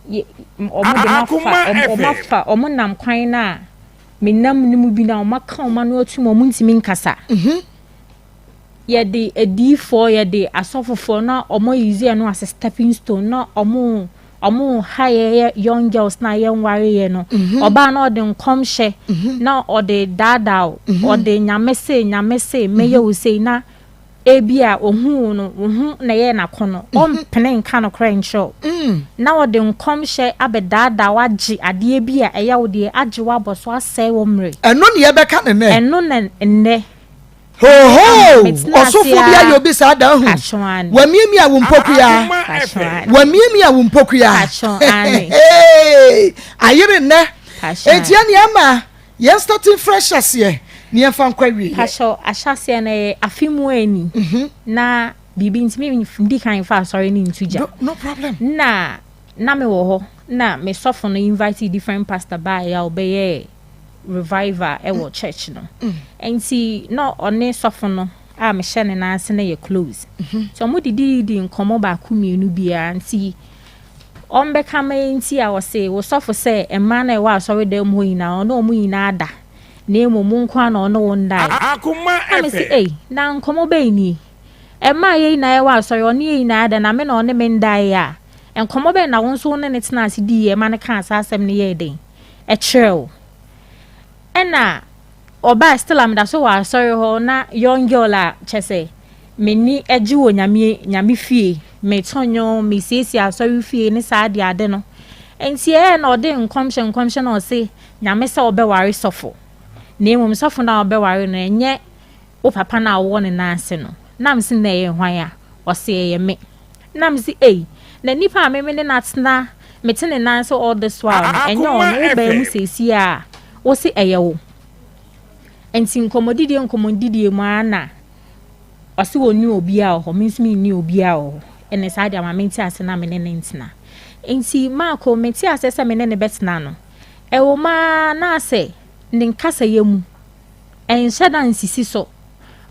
yɛ wɔn de mafa wɔn afa wɔn nam kwan no a me nam no mu bi na wɔn aka wɔn ano atum wɔn ntumi nkasa. Yɛde adiyifoɔ, yɛde asɔfofoɔ na ɔmo use ɛno as a stepping stone na ɔmo ɔmo ha yɛ young girls na yɛnware yɛ no. Ɔbaa na ɔde nkɔmhyɛ na ɔde daadaa wo, ɔde nyame se nyame se mɛyɛ wo sei na ebia ohuu wo no wo ho na ɛyɛɛ no akɔnnɔ, ɔmpene nka nokorɛ nkyerɛ wo na ɔde nkɔmhyɛ abɛdaadaa wo agye adeɛ bi a ɛyɛ wo deɛ agye wo abɔ so asɛe wo mmerɛ. Ɛno na yɛbɛka no nnɛ. Ɛno na nnɛ Hohoo! Metena ase Ɔsofo bi ayɛ ara. obi saa da ahu. Patro ane. Wamiamia wo mpokua. Patro ane. Wamiamia wo mpokua. Patro ane. Hey! Ayere nnɛ. Patro Enti ane. ɛne ama yɛn starting fresh aseɛ na yɛmfa nkɔ awieɛ. Patro ahyɛaseɛ no ɛyɛ afe mu ani na biribi nti me ndi kan mfa asɔre no nto gya. No, no problem. Na na mewɔ hɔ na me sɔfo no invite different pastor baeɛ a ɔbɛyɛɛ revival wɔ church no nti na ɔne sɔfo no a mehyɛ ne nan ase no yɛ close nti ɔmo dididi nkɔmɔ baako mmienu biara nti ɔmbɛka ma nti a ɔse wo sɔfo sɛ mmaa na ɛwɔ asɔredan mu hɔ nyinaa ɔne ɔmo nyinaa da na mmom wo nko ara na ɔne wo ndae na mese ei na nkɔmɔ bɛn nie mmaa yɛ nyinaa ɛwɔ asɔre ɔne yɛ nyinaa da na me na ɔne me ndae a nkɔmɔ bɛn na wo nso wo ne ne tena ase diiɛ ma no kaa saa asɛm no yɛɛ den kyerɛ wo. Ɛna ɔbaa still a meda so wɔ asɔre hɔ na young girl a kyɛ sɛ m'ani gye wɔ nyame nyame fie meto nnwom mesiesie asɔre fie ne saa ade ade no. Nti ɛyɛ na ɔde nkɔmhyɛ nkɔmhyɛ na ɔse Nyame sɛ ɔbɛware sɔfo. Na mmom sɔfo no a ɔbɛware no ɛnyɛ wo papa no a wowɔ ne nan ase no. Na mese na ɛyɛ hwan a? Ɔse ɛyɛ me. Na mese ei, na nipa a me me ne no atena, mete ne nan ase all this while no, ɛnyɛ ɔno, wo baa mu seesie a, wose ɛyɛ wo. Nti nkɔmmɔdidie nkɔmmɔdidie mu ara na ɔse ɔnni obiara wɔ hɔ, me nso menni obiara wɔ hɔ. Ɛne saa deɛ ma mente ase na me ne no ntena. Nti Marko, mete aseɛ sɛ me ne no bɛtena no, ɛwɔ mu ara na asɛ ne nkasayɛ mu, ɛnhyɛ da nsisi so.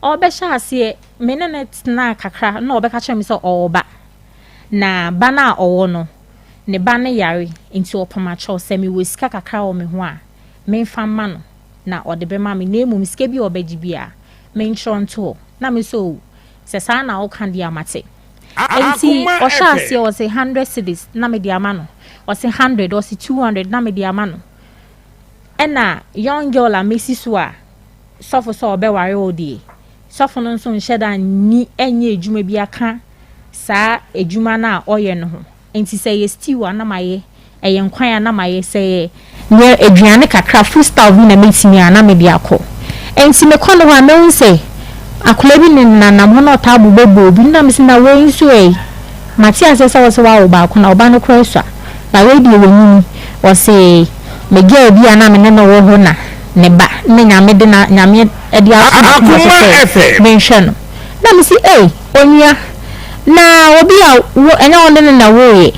Ɔrebɛhyɛ aseɛ, me ne no tenaa kakra na ɔbɛka kyerɛ me sɛ ɔwɔ ba. Na ba no a ɔwɔ no, ne ba no yare nti ɔpam akyɛw sɛ mewɔ sika kakra wɔ me ho a, memfa mma no na ɔde bɛma me na mmom sika bi a ɔbɛgye biara, mentwerɛ nto hɔ. Na me sɛ oh, sɛ saa na woka deɛ a mate. Enti ɔhyɛɛ aseɛ ɔse hundred cedis na mede ama no, ɔse hundred, ɔse 200 na mede ama no. Ɛna young girl a mesi so a sɔfo sɛ ɔbɛware wo deɛ, sɔfo no nso nhyɛ da nni nyɛ adwuma bi aka saa adwuma no a ɔyɛ no ho. Nti sɛ ɛyɛ stew a na mayɛ, ɛyɛ nkwan a na mayɛ, sɛ ɛyɛ neɛ aduane kakra, food stuff bi na mɛtumi a na mede akɔ. Nti mekɔ no hɔ a mɛhu sɛ akwadaa bi nenanam hɔ na ɔtaa bobɔ bowl bi na mese na wei nso ei, Mate aseɛ sɛ wose woawo baako na ɔba no koraa sua na wei deɛ wanyini ɔse me girl bi a na me ne no wɔ hɔ na ne ba ne Nyame de na Nyame de ato m'akoma so sɛ menhwɛ no na mese ei onua na obi a wo ɛnyɛ wo ne no na woeɛ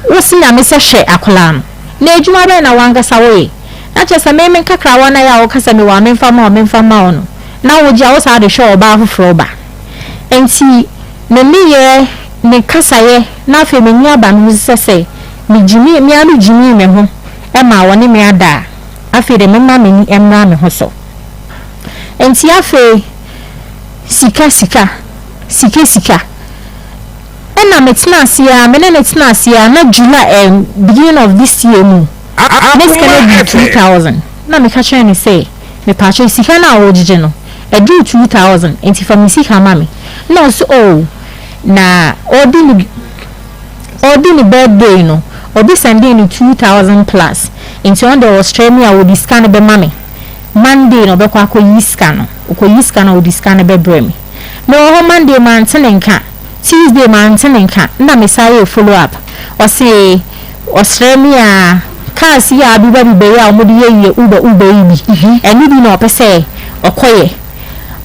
wose Nyame sɛ hwɛ akwadaa no na adwuma bɛn na wankasa woyɛ na kyerɛ sɛ me me nkakrawa no a ɛyɛ a woka sɛ mewɔ a memfa mma wo memfa mma wo no na wogye a wo saa de hwɛ ɔbaa foforɔ ba nti Me nneyɛɛ, me kasayɛ, na afei m'ani aba me ho so sɛ sɛ migyimii, me ara migyimii me ho maa wɔne me ada a, afei de memma m'ani mmra me ho so. Enti afei, sika, sika, sika, sika. Ɛna metenaa ase ara, me ne no tenaa ase ara, na July, eh, beginning of this year mu, ne sika no aduru 2000. Na meka kyerɛɛ no sɛ, Mepaakyɛw, sika no a wogyegye no, ɛduru 2000, enti fa me sika ma me. Na ɔse oh, na ɔredi ne ɔredi ne birthday no, obi sɛndee no 2000 plus, nti ɔno deɛ ɔsrɛ me a ɔde sika no bɛma me. Monday na ɔbɛkɔ akɔyi sika no, ɔkɔyi sika no a ɔde sika no bɛbrɛ me. Mewɔ hɔ Monday mante ne nka, Tuesday mante ne nka, nna mesan yɛɛ follow up, ɔse ɔsrɛ me a cars yi a abiba biba yi a wɔde yɛ yɛ Uber Uber yi bi, ɛno bi na ɔpɛ sɛ ɔkɔyɛ.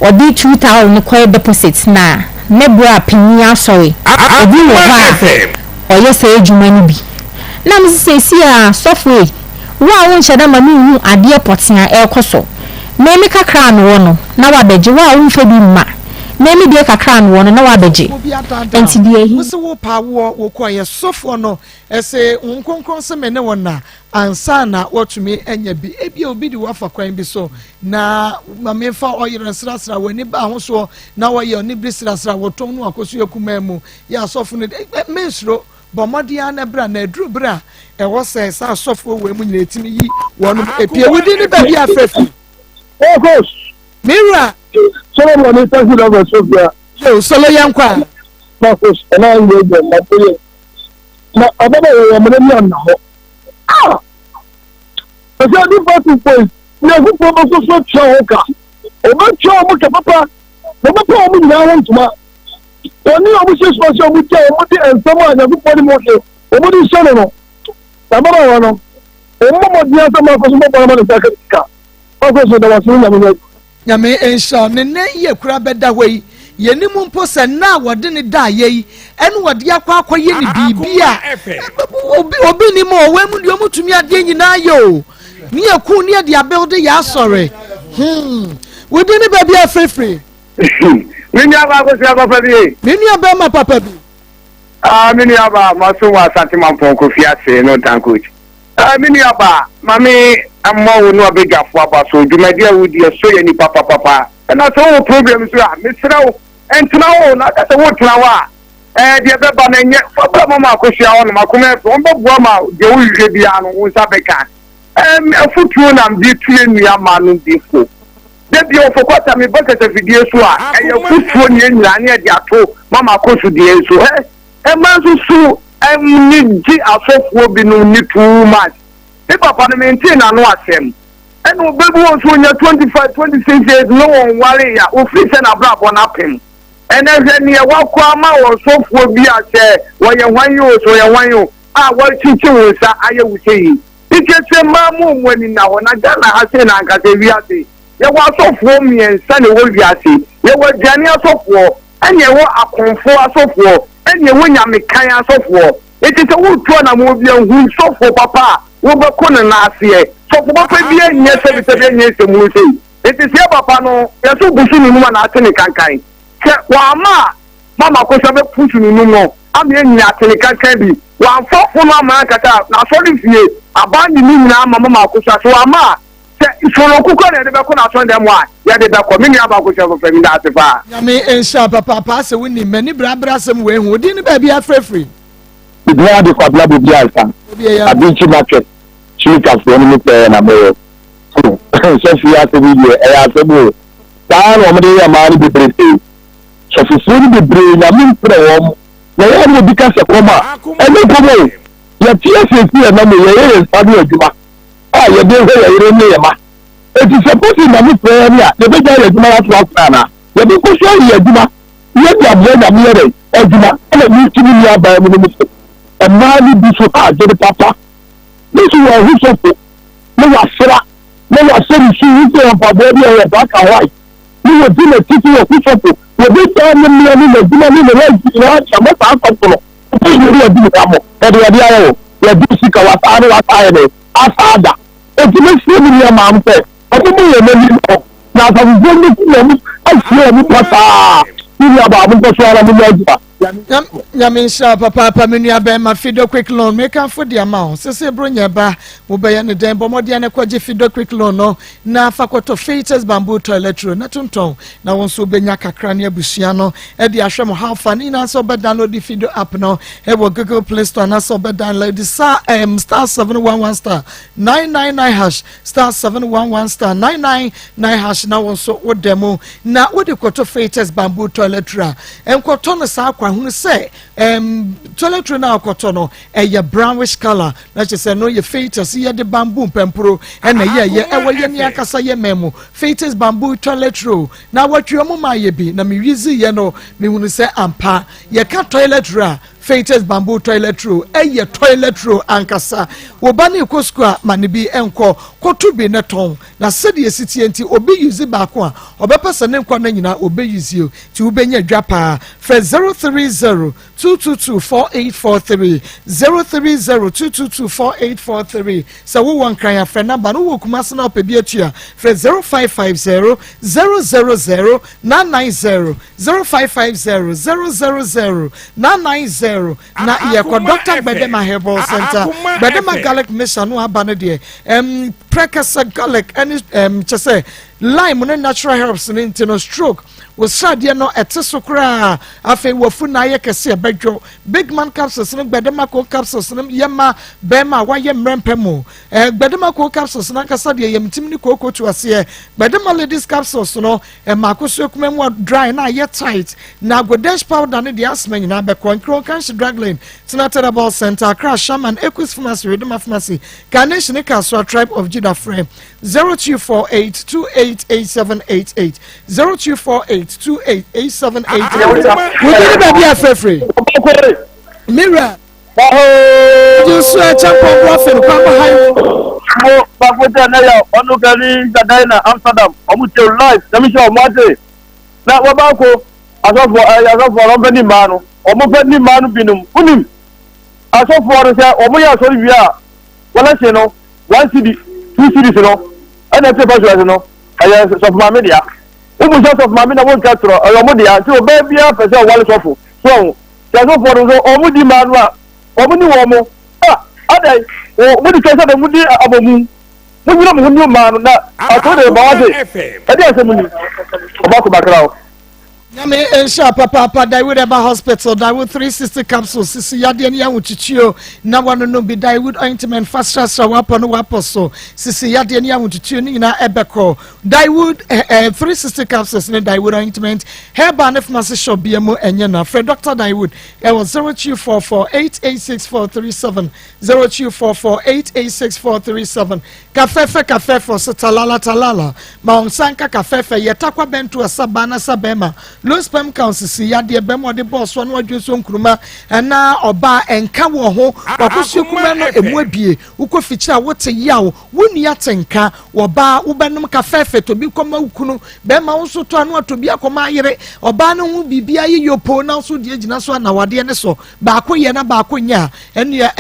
Ɔde 2000 no kɔyɛ deposit na ne bra panyin asɔre obi wɔ hɔ a ɔyɛ saa adwuma no bi. Na mese seesei a sɔfo ei, wo a wonhyɛ da ma menhu adeɛ pɔtee a ɛrekɔ so. Me me kakra a mewɔ no na woabɛgye, wo a womfa bi mma me me deɛ kakra a mewɔ no na woabɛgye. Obi adaadaa Enti deɛ wo se wo paa woɔ wokɔ yɛ sɔfoɔ no se Honhom Kronkron se me ne wo nna ansa na woatumi anya bi. Ebia obi de wo afa kwan bi so na ma memfa ɔyere nsrasra w'ani ba ho soɔ na wɔyɛ ɔne biri srasra wɔtɔn no akɔso yɛ kumaa mu yɛ asɔfo no mensuro bɔ mmɔden ara na bra na aduru bere a ɛwɔ sɛ saa asɔfoɔ wɔ mu nyina ɛtumi yi wɔnom epie wodi ne baabi afrɛfiri me wura Solomon ne taxi driver Sofia. Yo, solo yɛn kɔ a. Marcus, ɛna ayɛ yɛ ma yɛ na ababaawa yi amena ni anna hɔ. Ah! Ɛsɛ adi party boys, Nyankopɔn bɛkɔ so atua ho ka. Ɔbɛtua wɔn ka papa, na ɔbɛpa wɔn nyinaa ho ntoma. Wɔne wɔn hyɛ soma sɛ wɔn gya wɔn de nsɛm a Nyankopɔn ne Mose wɔn de hyɛ no no. Na ababaawa no, wɔn mmɔ mmɔden asɛ makɔ so bɔbɔ ama ne nsa aka sika. Makɔ so da wase ne Nyame nyɛ. Nyame nhyira wo. Ne nnɛ yi akura bɛda hɔ yi, yɛnim mpo sɛ nna a wɔde no daeɛ yi ɛne wɔde akɔ akɔyɛ no biribi a obi obi nim o, wɔn mu deɛ wɔn tumi adeɛ nyinaa yɛ o, ne yɛ kun ne yɛ de abuild yɛ asɔre. Hmm. Wodi ne baabi afirifiri. Me nua baa kosua papa bi e. Me nua bɛrima papa bi. Ah, me nua baa, maso wɔ Asante Mampɔn Kofi ase no Tankoch. Ah, me nua baa, ma me mmɔ wo ne w'abadwafo aba so. Dwumadi a wodi, ɛsɔ yɛn ani papapapa. Na sɛ wowɔ problem nso a, mesrɛ wo, ntena hɔ o. Na aka sɛ wotena hɔ a, eh, deɛ ɛbɛba no ɛnyɛ. Fa bra Mama Akosua hɔnom, Akoma Ɛfɛ. Wɔbɛboa ma deɛ wohwehwɛ biara no, wo nsa bɛka. Ɛm, afotuo na mede tu yɛn nua mmaa no bi fo. Da bi ɔfɔkwata meba kasafidie so a, ɛyɛ afotuo ne yɛn nyinaa ne yɛde ato Mama Akosu deɛ so. Ɛ, ɛmma nso so. ani gye asɔfoɔ binom ni too much. Me papa no mentee n'ano asɛm. Ɛna ɔbɛ bi wɔ nso ɔnya 25, 26 years na ɔnwaree a, ɔfiri sɛ n'abrabɔ no apem. Ɛnɛ hwɛ neɛ wakɔ ama ɔsɔfoɔ bi a sɛ ɔyɛ hwan o, sɛ ɔyɛ hwan o, a wakyekye wo nsa ayɛ wo sɛ yi. Nti ɛsɛ mmaa mo ɔmo ani nna hɔ. Na Ghana ha sei na ankasa wiase yɛwɔ asɔfoɔ mmiɛnsa na ɛwɔ wiase. Yɛwɔ aduane asɔfoɔ, ɛna ɛwɔ akɔmfoɔ asɔfoɔ, ɛna ɛwɔ nyamekan asɔfoɔ. Nti sɛ woretu anammɔn bi a, hu sɔfoɔ papa a wobɛkɔ ne nan aseɛ. Sɔfo papa biara nyɛ sɛbisɛbi nyɛ nsɛmhunu sei. Nti sɛ yɛ papa no, yɛso busu ne num anaa ate ne kankan. Sɛ wamma a, mama kosa bɛpusu ne num no ama yɛanya ate ne kankan bi. Wamfa fo no amma ankasa a, n'asɔrefie aban de ne nyinaa ama mama kosa. Sɛ wamma a, sɛ sononko koraa na yɛde bɛkɔ n'asɔredan mu a, yɛde bɛkɔ. Me nua baako hyɛ fɛfɛ, meda ase paa. Nyame nhyira papaapa sɛ wonim m'ani bere abere asɛm wei ho odin ne baabi afrɛfiri. Medin ade Kwabena Bobi Ansa, Abinkyi Market, Kyimikafoɔ no mu pɛɛ na mewɔ. Sɔfo yi asɛm yi deɛ ɛyɛ asɛm o. Saa na wɔde yɛ mmaa no bebrebe. Sɔfofoɔ no bebree Nyame mprɛ wɔn. Na ɛyɛ a na obi ka sɛ kɔm a, ɛnyɛ kɔm o. Yɛte aseɛ yɛnam o, yɛyɛ yɛn nsa ano adwuma a yɛde hwɛ yɛn yere ne yɛn mma. Enti sɛ ɛba sɛ Nyame frɛ yɛn a, yɛbɛgyae yɛn adwuma no ato akora anaa? Yɛbɛkɔ so ayɛ yɛn adwuma na yɛde aboa Nyame yɛ dɛn? Adwuma. Ɛna meti me nuabaa mu no mu sɛ, mmaa no bi so ha adwene papa. Me nso wɔahu sɔfo na wasra na wahyɛ ne su, wo sɛ mpaboa bi a ɛyɛ black and white ne wɔdi n'akyi sɛ wɔku sɔfo, wɔbɛgyaa ne mmea ne n'adwuma ne ne life nyinaa de ama saa sɔfo no. Wopɛ yie ne wadi ne hwammɔ, wɔde wɔde ayɛ wo, wɔadi wo sika, wasaa ne wasaa ayɛ dɛn, asaa da. Enti mɛsrɛ me nua maa mo sɛ wɔmmɔ wɔn ani nnɔ, na asafofoɔ no bɛkum wɔn asie wɔn pasaa. Me nua baa, monkɔ so ara monyɛ adwuma. Nyame nhyira wo papaapa me nua bɛrima Fido quick loan mekamfo de ama wo sese bronya ba wobɛyɛ ne dɛn bɔ mmɔden na kɔgye Fido quick loan no na fa kɔtɔ Fatus bamboo toilet roll na tontɔn na wo nso wobɛnya kakra ne abusua no de ahwɛ mo how far ne nyinaa sɛ wobɛ download Fido app no ɛwɔ Google Play Store anaasɛ wobɛ download star, um, star 711 star 999 hash star 711 star 999 hash na wo nso woda mu na wode kɔtɔ Fatus bamboo toilet roll a nkɔtɔ no saa kwa hunu sɛ um, toilet roll no a wokɔtɔ no ɛyɛ brownish color na kyerɛ sɛ no yɛ Fatus yɛde bamboo mpampuro ɛna yɛyɛ ɛwɔ yɛ ne ankasa yɛ man mu Fatus bamboo toilet roll na wɔtwe ɔmo ma yɛ bi na mewizi yɛ no mehunu sɛ ampa yɛka toilet roll a Fatus bamboo toilet roll ɛyɛ toilet roll ankasa wo ba ne kɔ sukuu a ma ne bi nkɔ kɔto bi ne tɔn na sɛdeɛ esi tie nti obi yuzi baako a ɔbɛpɛ sɛ ne nkwa no nyinaa obe yuzi o nti wobɛnya dwa paa frɛ 030 222 4843 030 222 4843 sɛ wowɔ Nkran a frɛ namba no wowɔ Kumase na wopɛ bi atua frɛ 0550 000 990 0550 000 990 na yɛkɔ Dr. Gbedema Herbal Center Gbedema garlic mixture no aba no deɛ ɛm prɛkɛsɛ garlic ɛne ɛm kyɛ sɛ lime ne natural herbs no nti no stroke Wo sradeɛ no ɛte so koraa. Afei wafu na ayɛ kɛse ɛbɛdwo. Big man capsules no gbɛdemako capsules no yɛ ma bɛrima a wayɛ mmerɛ mpɛ mu. Eh, gbɛdemako capsules no ankasa deɛ yɛm tim ne kooko to aseɛ. Gbɛdema ladies capsules no ɛma akoso akuma mu dry na ayɛ tight. Na godesh powder no deɛ asthma nyinaa bɛkɔ. Nkron Kanshi Drug Lane, Tena Tedabal Center, Accra, Shaman, Equus Pharmacy, Redema Pharmacy, Carnation ne Kasoa Tribe of Judah frɛ 0248 288788 0248 288788 wodi ne baabi afrɛfrɛ mira gye so ɛkyɛ mpɔnkɔ afe no kwan ha yi. Mo bafo tɛ ne yɛ ɔno kɛni China Amsterdam ɔmo tie live na mi sɛ ɔmo ate na wɔbaako asɔfoɔ ɛyɛ asɔfoɔ no ɔmo fɛ ni mmaa no ɔmo fɛ ni mmaa no binom wonim asɔfoɔ no sɛ ɔmo yɛ asɔre wie a wɔlɛhyɛ no one cedi two cedis no ɛna ɛte pastors no ɛyɛ sɔfo maame dea wobu sɛ sɔfo maame na wonka torɔ ɛyɛ ɔmo dea nti ɔbaa biara pɛ sɛ ɔwale sɔfo so ɔho sɛ asɔfoɔ no nso ɔmo di mmaa no a ɔmo ni wɔn mo a adɛn mo de kyɛ sɛ de mo di abɔmu mo nyina mo ho ni mmaa no na asɔre de ba wate ɛde asɛm ni ɔba ko bakra o. Nyame nhyira papaapa Daewood Herbal Hospital Daewood 360 capsules sisi yadeɛ ne ahotutuo na wanonom bi Daewood ointment fa srasra wapɔ no wapɔ so sisi yadeɛ ne ahotutuo ne nyinaa ɛbɛkɔ Daewood eh, eh, 360 capsules ne Daewood ointment herbal ne pharmacy shop bia mu ɛnyɛ na frɛ Dr. Daewood ɛwɔ 0244 886437 0244 886437 Kafɛfɛ kafɛfɛ ɔse talala talala ma wo nsa nka kafɛfɛ yɛ takwa bɛnto ɛsa baa na sa bɛɛma low sperm count sisi yadeɛ bɛɛma ɔde bɔɔ soɔ na wadwo nsuo nkuruma ɛna ɔbaa ɛnka wɔ ho wakosua kuma no ɛmu abie wokɔ fikyiri a wote yaw wo nua te nka wɔ baa wobɛnom kafɛfɛ tobi kɔma wo kunu bɛɛma wo nso tɔ ano atobi akɔma ayere ɔbaa no ho biribi ayɛ yopoo na nso deɛ gyina so anawadeɛ ne so baako yɛ na baako nyɛ a ɛneɛ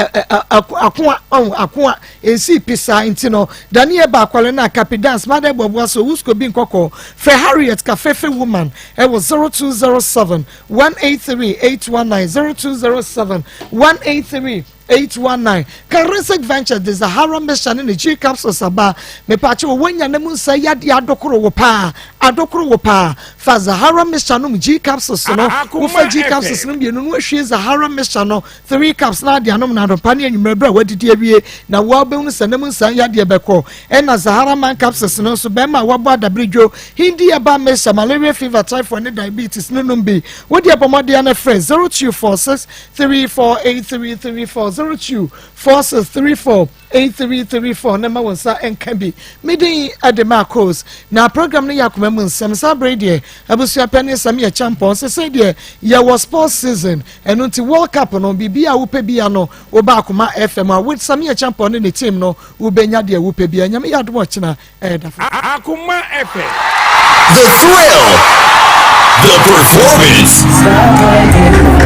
akoa ɔho akoa Ensii pi saa nti no, Daniel ba akwale no a Kapi Dance Mada Boaboa so Wusko bi nkɔkɔɔ frɛ Harriet Kafefe Woman wɔ 0207 183 819 0207 183 819. Karinsic Ventures de Zahara Mixture ne ne G Capsules aba. Mepaakyɛw woanya na mu nsa yadeɛ adokoro wo paa, adokoro wo paa. Fa Zahara Mixture nom G Capsules no. Wofa G Capsules no mmienu no ahwie Zahara Mixture no 3 cups na ade anom no anɔpa ne anwummerɛ berɛ a woadidi awie na woa wobɛhunu sɛ nam nsa yadeɛ bɛkɔ. Ɛna Zahara man capsules no nso bɛrima a wabɔ adaberedwo, Hindi herbal mixture, malaria fever, typhoid ne diabetes no nom bi. Wo deɛ bɔ mmɔden ara frɛ 0246 348334 0246 34 8334 na ma wo nsa nka bi. Me din de Marcos na program no yɛ akoma mu nsɛm. Saa bere deɛ abusua pɛ ne nsɛm yɛ kyampɔn. Sesei deɛ yɛwɔ sports season, ɛno nti World Cup no biribi a wopɛ bia no woba Akoma FM a with Samia Kyampɔn ne ne team no wobɛnya deɛ wopɛ bia. Nyame yɛ adom ɔkyena ɛyɛ da foforɔ. Akoma FM. The thrill, the performance.